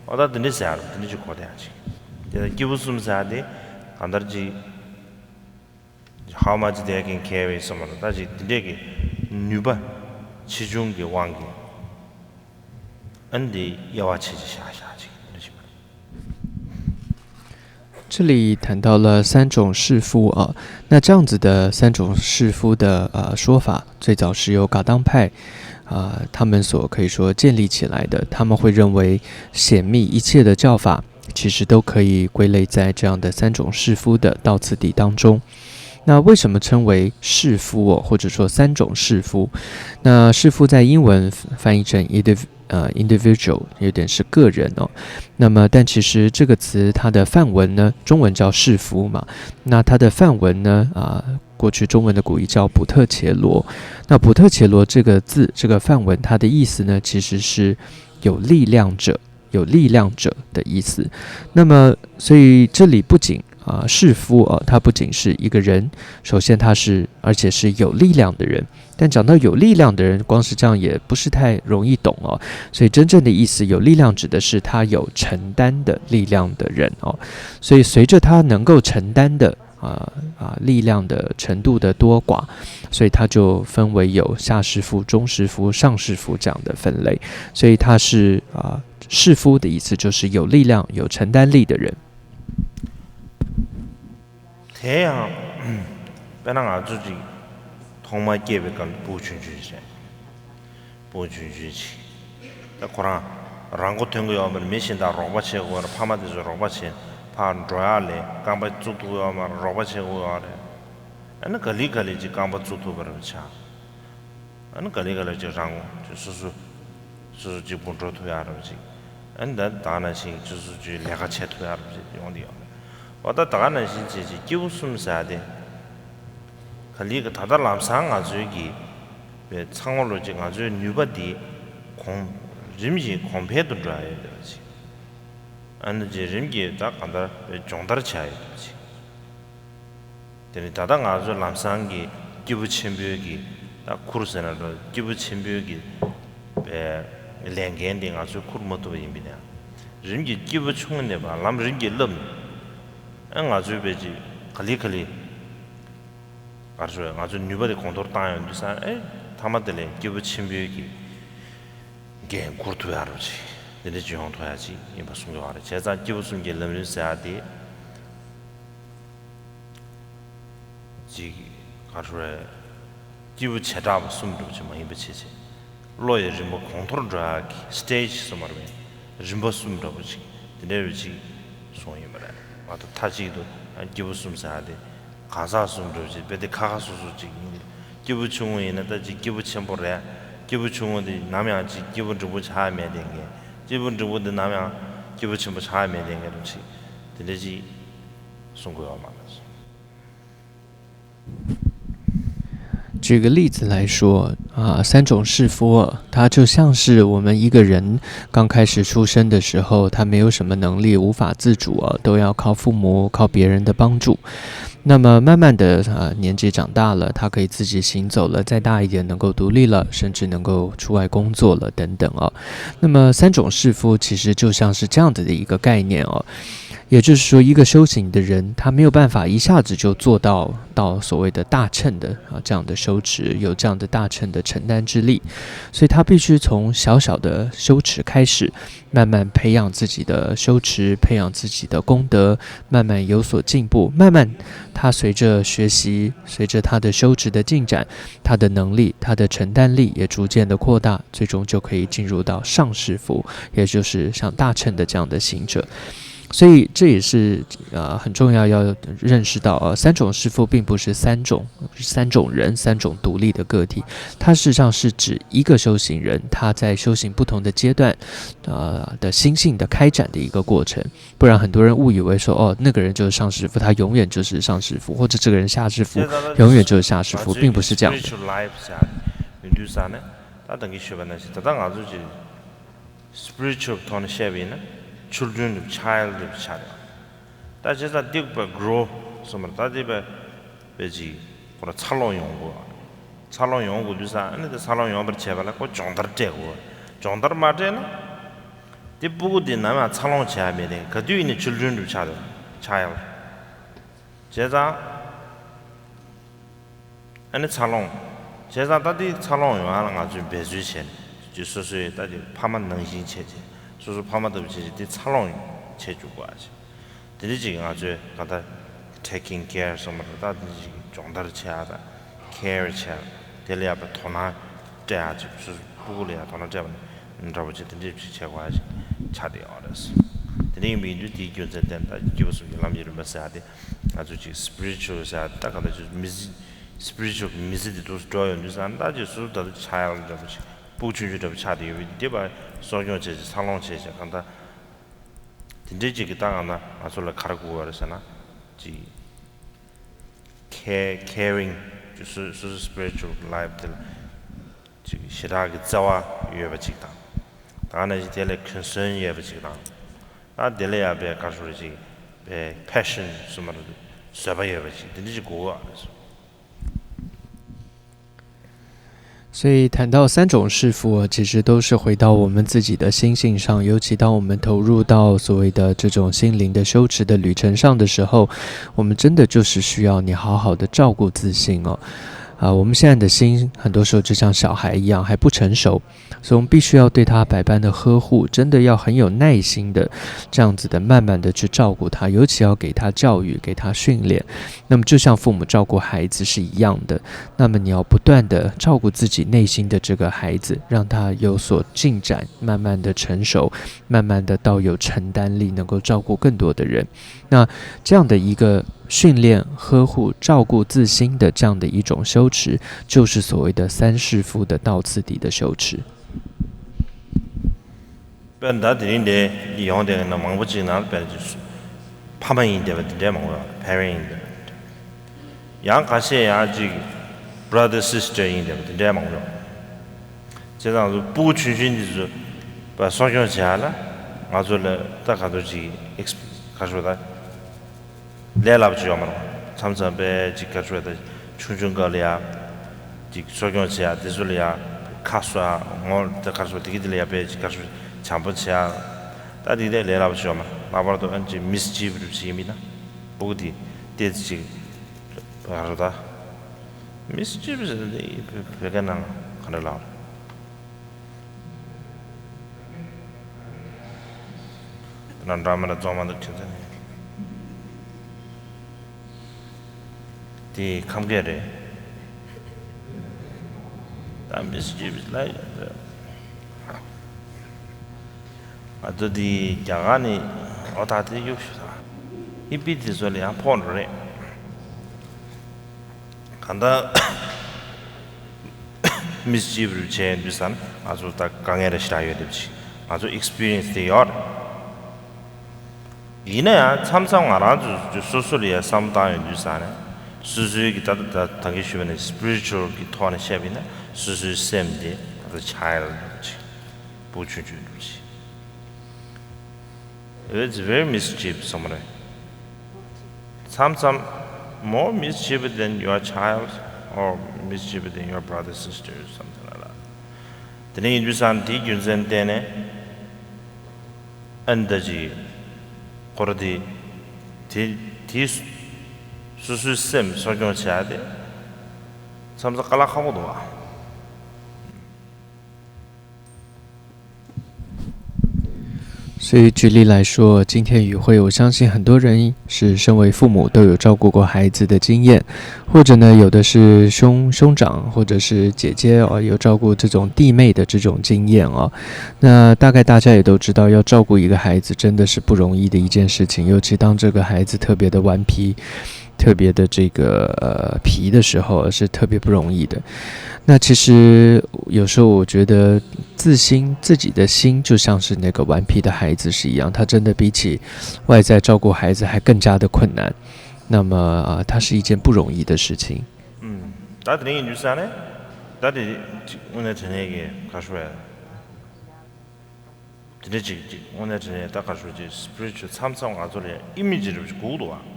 འོ་ད་འདི་འདྲས་ཟེར་ཡག་རེད། འདི་འདྲས་ཅིག་གོ་བསྡད་ཡག་ཅིག་དེ་ལ་སྐྱེས་བུ་གསུམ་ཟེར་ཡག་དེ་གང་ལྟར་ཅིག How much they can carry ཟེར་མ་རེད། ད་ཅིག་འདི་འདྲས་ཀྱི་ནུས་པ་ཆེ་ཆུང་གི་དབང་གིས་ཨ་ནི་འདི་དབྱེ་བ་ཕྱེ་ཕྱེ་བཞག་བཞག་ཅིག་འདི་འདྲ་ཞིག་མ་རེད། 这里谈到了三种士夫啊，那这样子的三种士夫的呃说法，最早是由噶当派啊、他们所可以说建立起来的。他们会认为显密一切的教法，其实都可以归类在这样的三种士夫的道次第当中。那为什么称为士夫哦，或者说三种士夫？那士夫在英文翻译成 indiv 呃 individual，有点是个人哦。那么，但其实这个词它的梵文呢，中文叫士夫嘛，那它的梵文呢，啊、过去中文的古译叫普特伽罗。那普特伽罗这个字，这个梵文，它的意思呢，其实是有力量者，有力量者的意思。那么，所以这里不仅啊、士夫啊、他不仅是一个人，首先他是，而且是有力量的人。但讲到有力量的人，光是这样也不是太容易懂哦。所以真正的意思，有力量指的是他有承担的力量的人哦。所以随着他能够承担的啊啊、力量的程度的多寡，所以他就分为有下士夫、中士夫、上士夫这样的分类。所以他是啊、士夫的意思就是有力量、有承担力的人。 དེ་ཡང་དཔེར་ན་ང་ཚོ་ཅིག་ཐོག་མར་སྐྱེས་པའི་སྐབས་ལ་སྤུ་གུ་ཆུང་ཆུང་ཞིག་རེད། སྤུ་གུ་ཆུང་ཆུང་ཅིག་ད་ཁོ་རང་རང་མགོ་ཐོན་གྱི་ཡོད་མ་རེད། མི་གཞན་དག་རོགས་པ་བྱེད་དགོས་རེད། ཕ་མ་དེ་ཚོས་རོགས་པ་བྱེད། ཕར་འགྲོ་ཡག་ལས་རྐང་པ་བཙུགས་ཐུབ་ཡོད་མ་རེད། རོགས་པ་བྱེད་དགོས་ཡོད་རེད། ཨ་ནི་ག་ལེ་ག་ལེ་ཅིག་རྐང་པ་བཙུགས་ཐུབ་པ་རེད་ཆགས། ཨ་ནི་ག་ལེ་ག་ལེ་ཅིག་རང་ཅིག་སོ་སོ་སོ་སོ་གཅིག་པུ་འགྲོ་ཐུབ་ཡག་རབ་ཅིག་ཨ་ནི་ད་ད་ནང་བཞིན་སོ་སོ་ཅིག་ལས་ཀ་བྱེད་ཐུབ་ཡག་རབ་ཅིག་ཡོང་དེ་ཡོང་། འོ་ད་ད་ག་ནང་བཞིན་བྱས་ཅིག་སྐྱེས་བུ་གསུམ་ཟེར་ཡག་དེ་ག་ལེ་ག་ད་ལྟ་ལམ་སང་ང་ཚོའི་གི་བའི་ཚང་མ་ལོ་ཅིག་ང་ཚོའི་ནུས་པ་འདི་གོང་རིམ་བཞིན་གོང་འཕེལ་དུ་འགྲོ་ཡག་ཡོད་དེ་བ་ཅིག་ཨ་ནི་ཅིག་རིམ་གྱིས་ད་གང་ལྟར་བའི་སྦྱོང་བརྡར་བྱ་ཡོད་དེ་བ་ཅིག་དེ་ནི་ད་ལྟ་ང་ཚོའི་ལམ་སང་གི་སྐྱེས་བུ་ཆེན་པོའི་གི་ད་ཁུར་ཟེར་ན་འགྲོ། སྐྱེས་བུ་ཆེན་པོའི་གི་ པའི་ལས་འགན་དེ་ང་ཚོས་འཁུར་མ་ཐུབ་པ་ཡིན་པས་ན། རིམ་གྱིས་སྐྱེས་བུ་ཆུང་ངུ་ནས་བར་ལམ་རིམ་གྱིས་བསླབ་ནས། ཨ་ང་ཚོའི་བོད་ཀྱི་ག་ལེ་ག་ལེ། ག་རེ་ཞུ་དགོས་རེད། ང་ཚོའི་ནུས་པ་དེ་གོང་མཐོར་བཏང་ཡོང་དུས་ཙང་། ཨེ་མཐའ་མ་དེ་ལ་སྐྱེས་བུ་ཆེན་པོའི་གི་འགན་འཁུར་ཐུབ་ཡག་རོགས་ཅིག་དེ་འདྲ་ཅིག་ཡོང་ཐུབ་ཡག་ཅིག་ཡིན་པ་གསུང་གི་ཡོད་རེད། བྱས་ཙང་སྐྱེས་བུ་གསུམ་གྱི་ལམ་རིམ་ཟེར་ཡག་དེ། ཅིག་ག་རེ་ཞུ་དགོས་རེད། སྐྱེས་བུ་བྱེ་བྲག་པ་གསུམ་འདྲ་པོ་ཅིག་མ་ཡིན་པ་བྱས་བྱས། བློ་ཡི་རིམ་པ་གོང་མཐོར་འགྲོ་ཡག་གི་སི་ཊེ་ཇི་གསུངས་པ་རེད་པས། རིམ་པ་གསུམ་འདྲ་པོ་ཅིག་དེ་འདྲ་རེ་ཅིག་གསུངས་ཡོད་པ་རེད། མ་གཏོགས་མཐའ་གཅིག་ཏུ་ཡང་སྐྱེས་བུ་གསུམ་ཟེར་ཡག་དེ་གང་ཟག་གསུམ་འདྲ་པོ་ཅིག་རྦད་དེ་ཁ་ཁ་སོ་སོ་ཅིག་ཡིན། སྐྱེས་བུ་ཆུང་ངུ་ཡིན་ན་ད་ཅིག་སྐྱེས་བུ་ཆེན་པོ་རེད། སྐྱེས་བུ་ཆུང་ངུ་དེ་ནམ་ཡང་ཅིག་སྐྱེས་བུ་འབྲིང་པོ་ཆགས་མེད་དེ་ངེས། སྐྱེས་བུ་འབྲིང་པོ་དེ་ནམ་ཡང་སྐྱེས་བུ་ཆེན་པོ་ཆགས་མེད་དེ་ངེས་རེད་ཅིག་དེ་འདྲ་ཅིག་གསུང་གི་ཡོད་མ་རེད། 举个例子来说啊，三种士夫，他就像是我们一个人刚开始出生的时候，他没有什么能力，无法自主啊，都要靠父母、靠别人的帮助。那么慢慢的啊，年纪长大了，他可以自己行走了，再大一点能够独立了，甚至能够出外工作了等等啊。那么三种士夫其实就像是这样子的一个概念哦。也就是说，一个修行的人，他没有办法一下子就做到到所谓的大乘的啊这样的修持，有这样的大乘的承担之力，所以他必须从小小的修持开始，慢慢培养自己的修持，培养自己的功德，慢慢有所进步。慢慢，他随着学习，随着他的修持的进展，他的能力，他的承担力也逐渐的扩大，最终就可以进入到上士夫，也就是像大乘的这样的行者。所以这也是呃很重要要认识到，呃，三种师父并不是三种三种人、三种独立的个体，它事实上是指一个修行人他在修行不同的阶段，呃的心性的开展的一个过程。不然很多人误以为说，哦，那个人就是上师父，他永远就是上师父，或者这个人下师父永远就是下师父，并不是这样的。 ད་ལྟ་ང་ཚོ་ཅིག་spiritual་ཐོག་ནས་བཤད་པ་ཡིན་ན་children་རེད། child་རེད། ཆགས་རེད། ད་བྱས་ཙང་འདི་པ་grow་སོང་མར་ད་འདི་པ་པའི་ཅིག་ཁོ་ར་འཚར་ལོངས་ཡོང་དགོས། འཚར་ལོངས་ཡོང་དགོས་དུས་ཙང་ཨ་ནི་དེ་འཚར་ལོངས་ཡོང་བར་བྱེད་པ་ལ་ཁོ་སྦྱོང་བརྡར་སྤྲད་དགོས། སྦྱོང་བརྡར་མ་སྤྲད་ན་དེ་སྤུ་གུ་དེ་ནམ་ཡང་འཚར་ལོངས་བྱེད་ཡ་མེད་དེ་ག་དུས་ཡིན་ནའི་children་རེད། ཆགས་རེད། child་བྱས་ཙང་། ཨ་ནི་འཚར་ལོངས། བྱས་ཙང་ད་ལྟའི་འཚར་ལོངས་ཡོང་ཡ་ལ་ང་ཚོས་འབད་རྩོལ་བྱས་ནས་ཀྱི་སོ་སོའི་ད་ལྟའི་ཕ་མ་ནང་བཞིན་བྱས་བྱས་སོ་སོ་ཕ་མ་ལྟ་བུ་བྱས་བྱས་དེ་འཚར་ལོངས་བྱས་འཇུག་དགོས་ཨ་ཅེ། དེ་འདྲ་ཅིག་ང་ཚོས་གང་ལྟར་taking care་སོགས་མ་རེད། ད་དེ་འདྲ་ཅིག་སྦྱོང་བརྡར་བྱས་ཡ་དང་care་བྱས་ཡ་དེ་ལ་ཡག་པའི་དོ་སྣང་སྤྲད་ཡ་ཅིག་སོ་སོ་སྤུ་གུ་ལ་ཡག་དོ་སྣང་སྤྲད་པ་འདྲ་པོ་བྱས་དེ་འདྲ་ཅིག་བྱེད་དགོས་ཨ་ཅེ་ཆགས་བསྡད་ཡོད་རེད། དེ་འདྲ་ཡིན་པ་ཡིན་དུས་དེའི་རྒྱུ་མཚན་བརྟེན་ད་སྐྱེས་བུ་གསུམ་གྱི་ལམ་གྱི་རིམ་པ་ཟེར་ཡ་དེ། ང་ཚོ་ཅིག་spiritual་ཟེར་ད་ག་ད་ཅིག་མི་ཚེ་spiritual་གི་མི་ཚེ་འདི་འདུག་འགྲོ་ཡོང་དུས་ཙང་ད་ཅིག་སུ་ད་དུ་ཆགས་ཡག་འདྲ་པོ་ཅིག་སྤུ་གུ་ཆུང་ཆུང་འདྲ་པོ་ཆགས་བསྡད་ཡོད་པས་འདི་པ་གསོ་སྐྱོང་བྱས་ཅིག་འཚར་ལོངས་བྱས་ཅིག་གང་ལྟར་དེ་འདྲའི་ཅིག་གི་ད་གང་ལྟར་ང་ཚོ་ལ་ག་རེ་དགོས་པ་རེད་ཟེར་ན་ཅིག་care caring་ཅིག་སུ་སུ་spiritual life་དེ་ལ། ཅིག་ཞེ་དྲག་གི་བརྩེ་བ་ཡོད་པ་ཅིག་དང་། ད་ག་ནང་བཞིན་དེ་ལ་concern་ཡོད་པ་ཅིག་དང་། ད་དེ་ལ་ཡང་པའི་ག་རེ་ཞུ་རེད་ཅིག་པའི་passion་སུ་མ་རེད། བཟོད་པ་ཡོད་པ་ཅིག་དེ་འདྲ་ཅིག་དགོས་པ་རེད། 所以谈到三种师父，其实都是回到我们自己的心性上，尤其当我们投入到所谓的这种心灵的修持的旅程上的时候，我们真的就是需要你好好的照顾自心哦。啊，我们现在的心很多时候就像小孩一样，还不成熟，所以我们必须要对他百般的呵护，真的要很有耐心的这样子的慢慢的去照顾他，尤其要给他教育，给他训练。那么就像父母照顾孩子是一样的，那么你要不断的照顾自己内心的这个孩子，让他有所进展，慢慢的成熟，慢慢的到有承担力，能够照顾更多的人。那这样的一个训练、呵护、照顾自心的这样的一种修持，就是所谓的三世父的道次第的修持。 དཔེར་ན་ད་དེ་རིང་འདིར་ཡོང་བསྡད་མཁན་མང་པོ་ཅིག་ནང་དཔེར་ན་ཅིག་ཕ་མ་ཡིན་བསྡད་པ་དེ་འདྲས་མང་པོ་ཡོད་རེད། parent་ཡིན་བསྡད་པ་དེ་འདྲས། ཡང་ཁ་ཤས་ཡང་ཅིག་brother sister་ཡིན་བསྡད་པ་དེ་འདྲས་མང་པོ་ཡོད་རེད། བྱས་ཙང་སྤུ་གུ་ཆུང་ཆུང་འདི་ཚོ་བ་གསོ་སྐྱོང་བྱེད་ཡ་ལ་ང་ཚོ་ལ་ད་ག་ཚོད་ཅིག་ex- ག་ཚོད་ད། ལས་སླ་པོ་ཅིག་ཡོད་མ་རེད། མཚམས་མཚམས་པས་ཅིག་ག་རེ་ཞུ་དགོས་རེད། ད་ཆུང་ཆུང་སྐབས་ལ་ཡ་ཅིག་གསོ་སྐྱོང་བྱེད་ཡ་དེ་ཚོ་ལ་ཡ་ ཁ་གསོ་ཡ་ངོ་དེ་ག་རེ་ཟེར་དེ་གི་དེ་ལ་ཡ་དཔེ་ཅིག་ག་རེ་ཟེར་བྱམས་པོ་བྱེད་ཡ། ད་དེ་དེ་ལས་སླ་པོ་ཞིག་ཡོད་མ་རེད། ལྷག་པར་དུ་ཨ་ནི་ཅིག་མི་སི་ཅི་བྷི་རེ་ཞིག་ཡིན་པ་ཡིན་ན་སྤུ་གུ་དེ་ཏོག་ཙམ་ཅིག་ག་རེ་ཟེར། ད་མི་སི་ཅི་བྷི་རེ་ཟེར་དེ་བོད་སྐད་ནང་ག་འདྲ་ལབ་རེད། ན་འདྲ་མི་འདྲ་རྫོགས་མ་འདུག་ཁྱེད་ཚོ་ནི། དེ་ཁམས་སྐད་རེད། ད་མི་སི་ཅི་བྷི་རེ་ལབ་ཡོད་རེད། ང་ཚོ་དེ་རྒྱ་གར་ནས་འོ་ད་དེ་གཡུག་ཞུ་ད། ཧི་པི་དེ་ཚོ་ལ་ཡང་ཕོག་འགྲོ་རེད། གང་ལྟར་མི་སི་ཅི་བྷི་རེ་བྱས་ཡོང་དུས་ཙང་ང་ཚོ་ད་དཀའ་ངལ་རེ་ཞེ་དྲག་ཡོད་རེད་ཅིག་ང་ཚོ་ཨེག་སི་པི་རི་ཡན་སི་དེ་ཡོད་རེད། ཡིན་ན་ཡང་མཚམས་མཚམས་ང་རང་ཚོ་སོ་སོ་ལ་ཡ་བསམ་བློ་བཏང་ཡོང་དུས་ཙང་ནས་སོ་སོའི་གི་ད་ད་ད་གིན་ཞུས་པ་ནས་སི་པི་རི་ཅུ་ཨལ་གི་ཐོག་ནས་བཤད་པ་ཡིན་ན་སོ་སོའི་སེམས་དེ་ད་ལྟ་ཆའི་ལྡི་འདྲ་པོ་ཅིག་བུ་ཆུང་ཆུང་འདྲ་པོ་ཅིག It's very mischievous, somebody. མཚམས་མཚམས་more mischievous than your child or mischievous than your brother, sister, something like that. དེ་ནས་ཡིན་དུས་ཙང་དེའི་རྒྱུ་མཚན་བརྟེན་ནས་ཨ་ནི་ད་ཅིག་ཁོ་ར་དེ་དེ་དེ་སོ་སོའི་སེམས་གསོ་སྐྱོང་བྱེད་ཡ་དེ་མཚམས་མཚམས་དཀའ་ལས་ཁག་པོ་འདུག་བ། 所以举例来说，今天与会，我相信很多人是身为父母都有照顾过孩子的经验，或者呢，有的是兄兄长或者是姐姐哦，有照顾这种弟妹的这种经验哦。那大概大家也都知道，要照顾一个孩子真的是不容易的一件事情，尤其当这个孩子特别的顽皮，特别的这个呃皮的时候，是特别不容易的。那其实有时候我觉得自心自己的心就像是那个顽皮的孩子是一样，他真的比起外在照顾孩子还更加的困难。那么啊、呃，它是一件不容易的事情。嗯，ད་དེ་རིང་ཡིན་དུས་ཙང་ནས་ད་དེ་དངོས་གནས་དྲང་གནས་ཀྱི་ག་རེ་ཞུ་དགོས་རེད། དེ་འདྲ་ཅིག་ཅིག་དངོས་གནས་དྲང་གནས་ད་ག་རེ་ཞུ་ཅིག་སི་པི་རི་ཅུ་ཨལ་མཚམས་མཚམས་ང་ཚོ་ལ་ཡང་ཨི་མེ་ཇི་འདྲ་པོ་ཅིག་དགོས་འདུག་བ།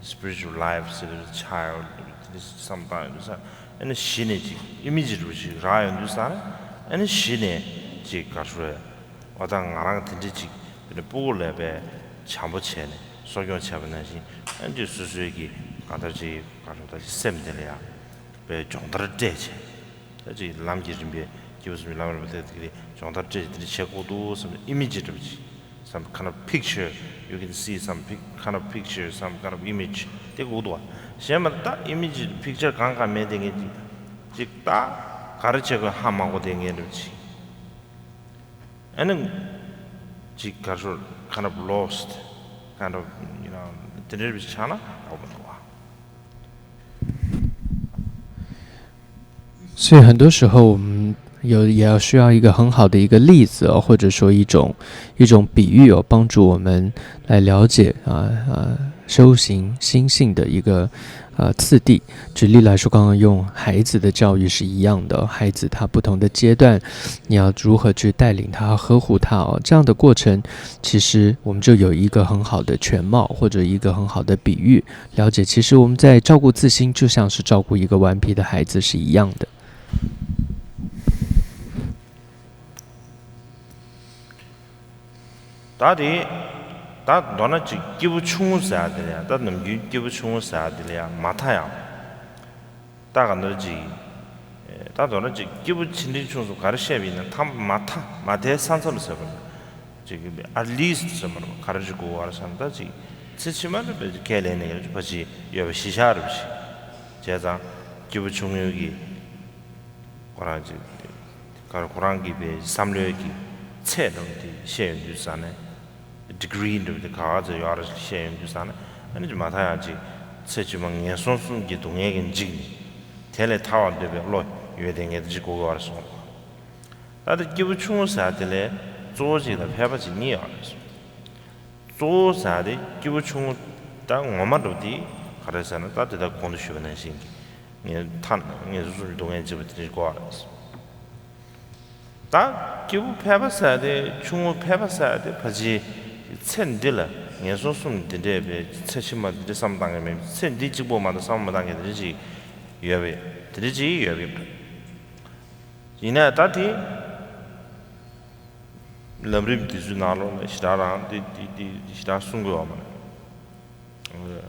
Spiritual life ཟེར་དུས་ཆའི་ལྡི་འདྲ་པོ་དེ་འདྲ་བསམ་བཏང་ཡོང་དུས་ཙང་ཨ་ནི་གཞི་ནས་ཅིག་ཨི་མེ་ཇི་འདྲ་པོ་ཅིག་རག་ཡོང་དུས་ཙང་ཨ་ནི་གཞི་ནས་ཅིག་ག་རེ་ཞུ་རེད། འོ་ད་ང་རང་དེ་འདྲ་ཅིག་དེ་འདྲ་སྤུ་གུ་ལ་དཔེ་བྱམས་པོ་བྱས་ནས་གསོ་སྐྱོང་བྱས་པ་ནང་བཞིན་ཨ་ནི་ཅིག་སོ་སོའི་གི་གང་ལྟར་ཅིག་ག་རེ་ཞུ་ད་ཅིག་སེམས་དེ་ལ་ཡང་དཔེ་སྦྱོང་བརྡར་སྤྲད་བྱས། ད་ཅིག་ལམ་གྱི་རིམ་པས་སྐྱེས་བུ་གསུམ་གྱི་ལམ་རིམ་པ་དེ་དེ་སྦྱོང་བརྡར་སྤྲད་དེ་འདྲ་བྱེད་དགོས་འདུག་བསམ་ཨི་མེ་ཇི་འདྲ་པོ་ཅིག some kind of picture, you can see some pic- kind of picture, some kind of image དེ་དགོས་འདུག་བ། གཞན་མ་ད་ཨི་མེ་ཇི་པིག་ཅར་གང་གང་མེད་དེ་ངས་ཅིག་ཅིག་ད་ག་རེ་བྱེད་དགོས་ཧ་མ་གོ་དེ་ངས་འདྲ་པོ་ཅིག་ཨ་ནི་ཅིག་ག་རེ་ཞུ་kind of lost, kind of, you know, དེ་འདྲ་པོ་ཆགས་ན་ཡག་པོ་འདུག་བ། 所以很多时候，我们有也要需要一个很好的一个例子哦，或者说一种一种比喻哦，帮助我们来了解啊啊修行心性的一个呃次第。举例来说，刚刚用孩子的教育是一样的，孩子他不同的阶段，你要如何去带领他、呵护他哦，这样的过程，其实我们就有一个很好的全貌或者一个很好的比喻。 了解，其实我们在照顾自心，就像是照顾一个顽皮的孩子是一样的。 ད་དེ་ད་མདོར་ན་ཅིག་སྐྱེས་བུ་ཆུང་ངུ་ཟེར་ཡ་དེ་ལ་ཡང་ད་ནམ་རྒྱུན་སྐྱེས་བུ་ཆུང་ངུ་ཟེར་ཡ་དེ་ལ་ཡང་མ་མཐའ་ཡང་། ད་ག་འདྲ་ཅིག་ད་མདོར་ན་ཅིག་སྐྱེས་བུ་ཆེ་འབྲིང་ཆུང་གསུམ་ག་རེ་བཤད་པ་ཡིན་ན་ཐ་མ་མཐའ་མ་མཐའི་ས་མཚམས་ཟེར་བ་ཅིག at least ཟེར་བ་ག་རེ་ཅིག་དགོས་བར་བསམ་ད་ཅིག་ཚེ་ཕྱི་མ་ལ་བས་ཁས་ལེན་ནས་ཡོད་པ་ཅིག་ཡོད་པ་གཞི་བཞག་རེད་པ་ཅིག་བྱས་ཙང་སྐྱེས་བུ་ཆུང་ངུའི་གི་ཁོ་རང་ཅིག་ག་རེ་ཁོ་རང་གི་བའི་བསམ་བློའི་གི་ཚད་འདྲ་བོ་དེ་བཤད་ཡོང་དུས་ཙང་ནས། ཌི་གི་རི་འདྲ་བོ་དེ་ག་བ་ཚོད་ཡོད་རེད་བཤད་ཡོང་དུས་ཙང་ནས་ཨ་ནི་ཅིག་མ་མཐའ་ཡང་ཅིག་ཚེ་ཕྱི་མ་ངན་སོང་གསུམ་གྱི་སྡུག་བསྔལ་གྱིས་འཇིགས་ནས་དེ་ལས་ཐར་བར་འདོད་པའི་བློ་ཡོད་དེ་ངས་དེ་ཅིག་གོ་དགོས་པ་རེད་གསུངས། ད་ལྟ་སྐྱེས་བུ་ཆུང་ངུ་ཟེར་དེ་ལས་གཙོ་བོ་གཅིག་དང་ཕལ་པ་གཅིག་གཉིས་ཡོད་རེད་གསུངས། གཙོ་བོ་ཟེར་དེ་སྐྱེས་བུ་ཆུང་ངུ་ད་ངོ་མ་འདྲ་བོ་དེ་ག་རེ་ཟེར་ན་ད་དེ་ལྟར་གོང་དུ་ཞུས་པ་ནང་བཞིན་གྱི་ངས་ཐ་ན་ངན་སོང་གསུམ་གྱི་སྡུག་བསྔལ་འཇིགས་པ་དེ་འདྲ་གོ་བ་རེད། ད་སྐྱེས་བུ་ཕལ་པ་ཟེར་དེ་ཆུང་ངུ་ཕལ་པ་ཟེར་དེ་ཕལ་ཆེར་ཚེ་འདི་ལ་ངན་སོང་གསུམ་འདི་འདྲས་པའི་ཚེ་ཕྱི་མ་འདི་འདྲས་བསམ་བཏང་གི་མེད། ཚེ་འདི་གཅིག་པོ་མ་གཏོགས་བསམ་མ་བཏང་གི་དེ་འདྲས་ཅིག་ཡོད་པས་དེ་འདྲས་ཅིག་ཡོད་པས། ཡིན་ནའི་ད་དེ་ལམ་རིམ་དེ་ཚོའི་ནང་ལོགས་ལ་ཞེ་དྲག་རང་དེ་དེ་དེ་ཞེ་དྲག་གསུང་དགོས་པ་མ་རེད།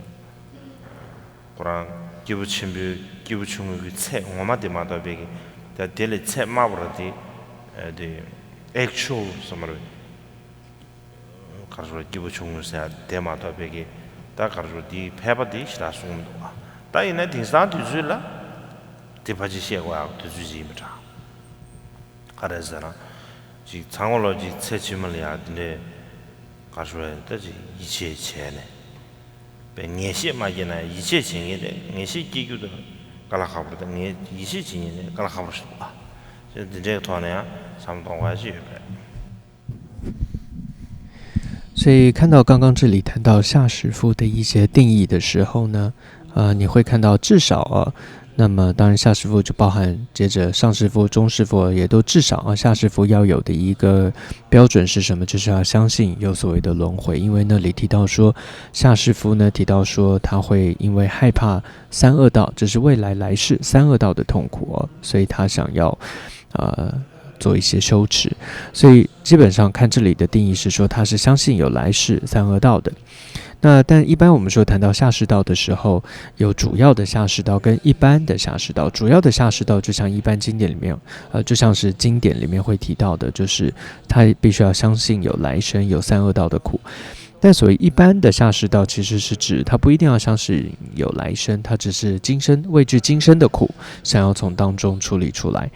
ཁོ་རང་སྐྱེས་བུ་ཆེན་པོའི་སྐྱེས་བུ་ཆུང་ངུའི་གི་ཚད་ངོ་མ་དེ་མ་གཏོགས་པའི་གི་ད་དེ་ལས་ཚད་དམའ་བ་ར་དེ་དེ་ཨེག་ཆུ་ཨལ་ཟེར་མ་རེད། ག་རེ་ཟེར་སྐྱེས་བུ་ཆུང་ངུ་ཟེར་ཡ་དེ་མ་གཏོགས་པའི་གི་ད་ག་རེ་ཟེར་དེའི་ཕལ་པ་དེ་ཞེ་དྲག་གསུང་མི་འདུག་ད་ཡིན་ན་དེང་སང་དུས་ཚོད་ལ་དེ་ཕལ་ཆེར་བཤད་དགོས་ཡག་དུས་ཚོད་ཅིག་ཡིན་པ་འདྲ། ག་རེ་ཟེར་ན། ཅིག་ཚང་མ་ལོ་ཅིག་ཚེ་ཕྱི་མ་ལ་ཡ་དེ་འདྲའི་ག་རེ་ཟེར་ད་ཅིག་ཡིད་ཆེས་བྱས་ནས། པའི་ངེས་ཤེས་མ་སྐྱེས་ན་ཡིད་ཆེས་བྱེད་ངེས་རེད། ངེས་ཤེས་སྐྱེ་རྒྱུ་དང་དཀའ་ལས་ཁག་པོ་རེད། ད་ངས་ཡིད་ཆེས་བྱེད་ངེས་རེད། དཀའ་ལས་ཁག་པོ་ཞིག་འདུག་ཨ། ཅེས་འདི་འདྲའི་ཐོག་ནས་ཡང་བསམ་གཏོང་དགོས་ཡ་ཅིག་ཡོད་པས། 所以看到刚刚这里谈到夏时夫的一些定义的时候呢，呃，你会看到至少啊，那么当然夏时夫就包含接着上时夫、中时夫也都至少啊，夏时夫要有的一个标准是什么？就是要相信有所谓的轮回，因为那里提到说夏时夫呢，提到说他会因为害怕三恶道，就是未来来世三恶道的痛苦哦，所以他想要呃做一些修持，所以基本上看这里的定义是说他是相信有来世三恶道的。那但一般我们说谈到下士道的时候，有主要的下士道跟一般的下士道。主要的下士道就像一般经典里面，呃，就像是经典里面会提到的，就是他必须要相信有来生、有三恶道的苦。但所谓一般的下士道，其实是指他不一定要相信有来生，他只是今生畏惧今生的苦，想要从当中处理出来。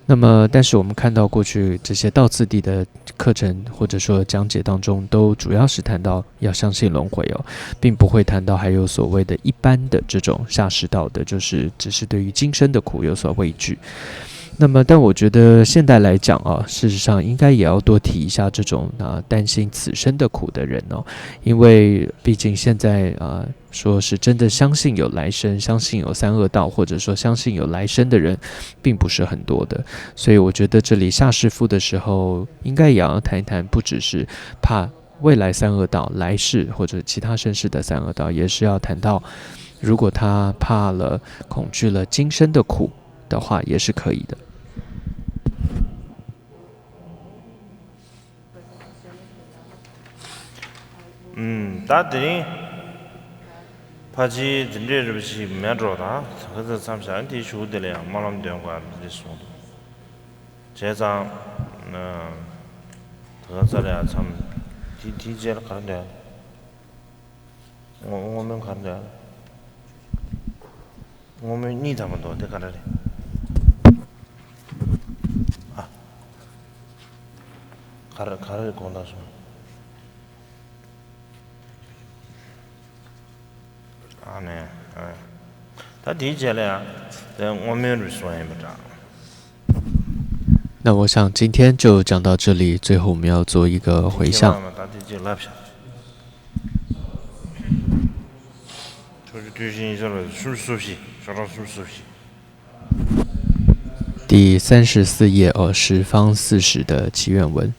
那么，但是我们看到过去这些道次第的课程或者说讲解当中，都主要是谈到要相信轮回哦，并不会谈到还有所谓的一般的这种下士道的，就是只是对于今生的苦有所畏惧。那么，但我觉得现代来讲啊，事实上应该也要多提一下这种啊担心此生的苦的人哦，因为毕竟现在啊说是真的相信有来生、相信有三恶道，或者说相信有来生的人，并不是很多的。所以我觉得这里下士夫的时候，应该也要谈一谈，不只是怕未来三恶道、来世或者其他生世的三恶道，也是要谈到，如果他怕了、恐惧了今生的苦的话，也是可以的。ཨུམ། ད་དེ་རིང་ཕལ་ཆེར་འདི་འདྲའི་རིམ་པ་ཞིག་མེད་འགྲོ། ད་ད་ག་ཚོད་མཚམས་བཞག་དེའི་གཞུག་དེ་ལ་ཡང་སྨོན་ལམ་འདོན་དགོས་རེད་གསུངས་འདུག་བྱས་ཙང་། ད་ག་ཚོད་ལ་ཡང་མཚམས་དེ་དེའི་རྗེས་ལ་ག་རེ་འདོན། བསྔོ་བསྔོ་སྨོན་ག་རེ་འདོན། བསྔོ་སྨོན་གཉིས་ཐམ་པ་འདུག་དེ་ག་འདྲ་རེད། ཨ། ག་རེ་ག་རེ་དགོངས་དག་སོང་། ཨ་ནེ། ཨ། ད་དེའི་རྗེས་ལ་ཡང་དེ་བསྔོ་སྨོན་རུ་སོང་ཡིན་པ་འདྲ། 那我想今天就讲到这里，最后我们要做一个回向。 ད་དེ་རྗེས་ལབ་བཞག་ཕྱོགས་བཅུ་དུས་བཞི་ཡིན་ཟེར་བ་སུམ་ཅུ་སོ་བཞི། ཤོག་གྲངས་སུམ་ཅུ་སོ་བཞི། 第三十四页哦，十方四时的祈愿文。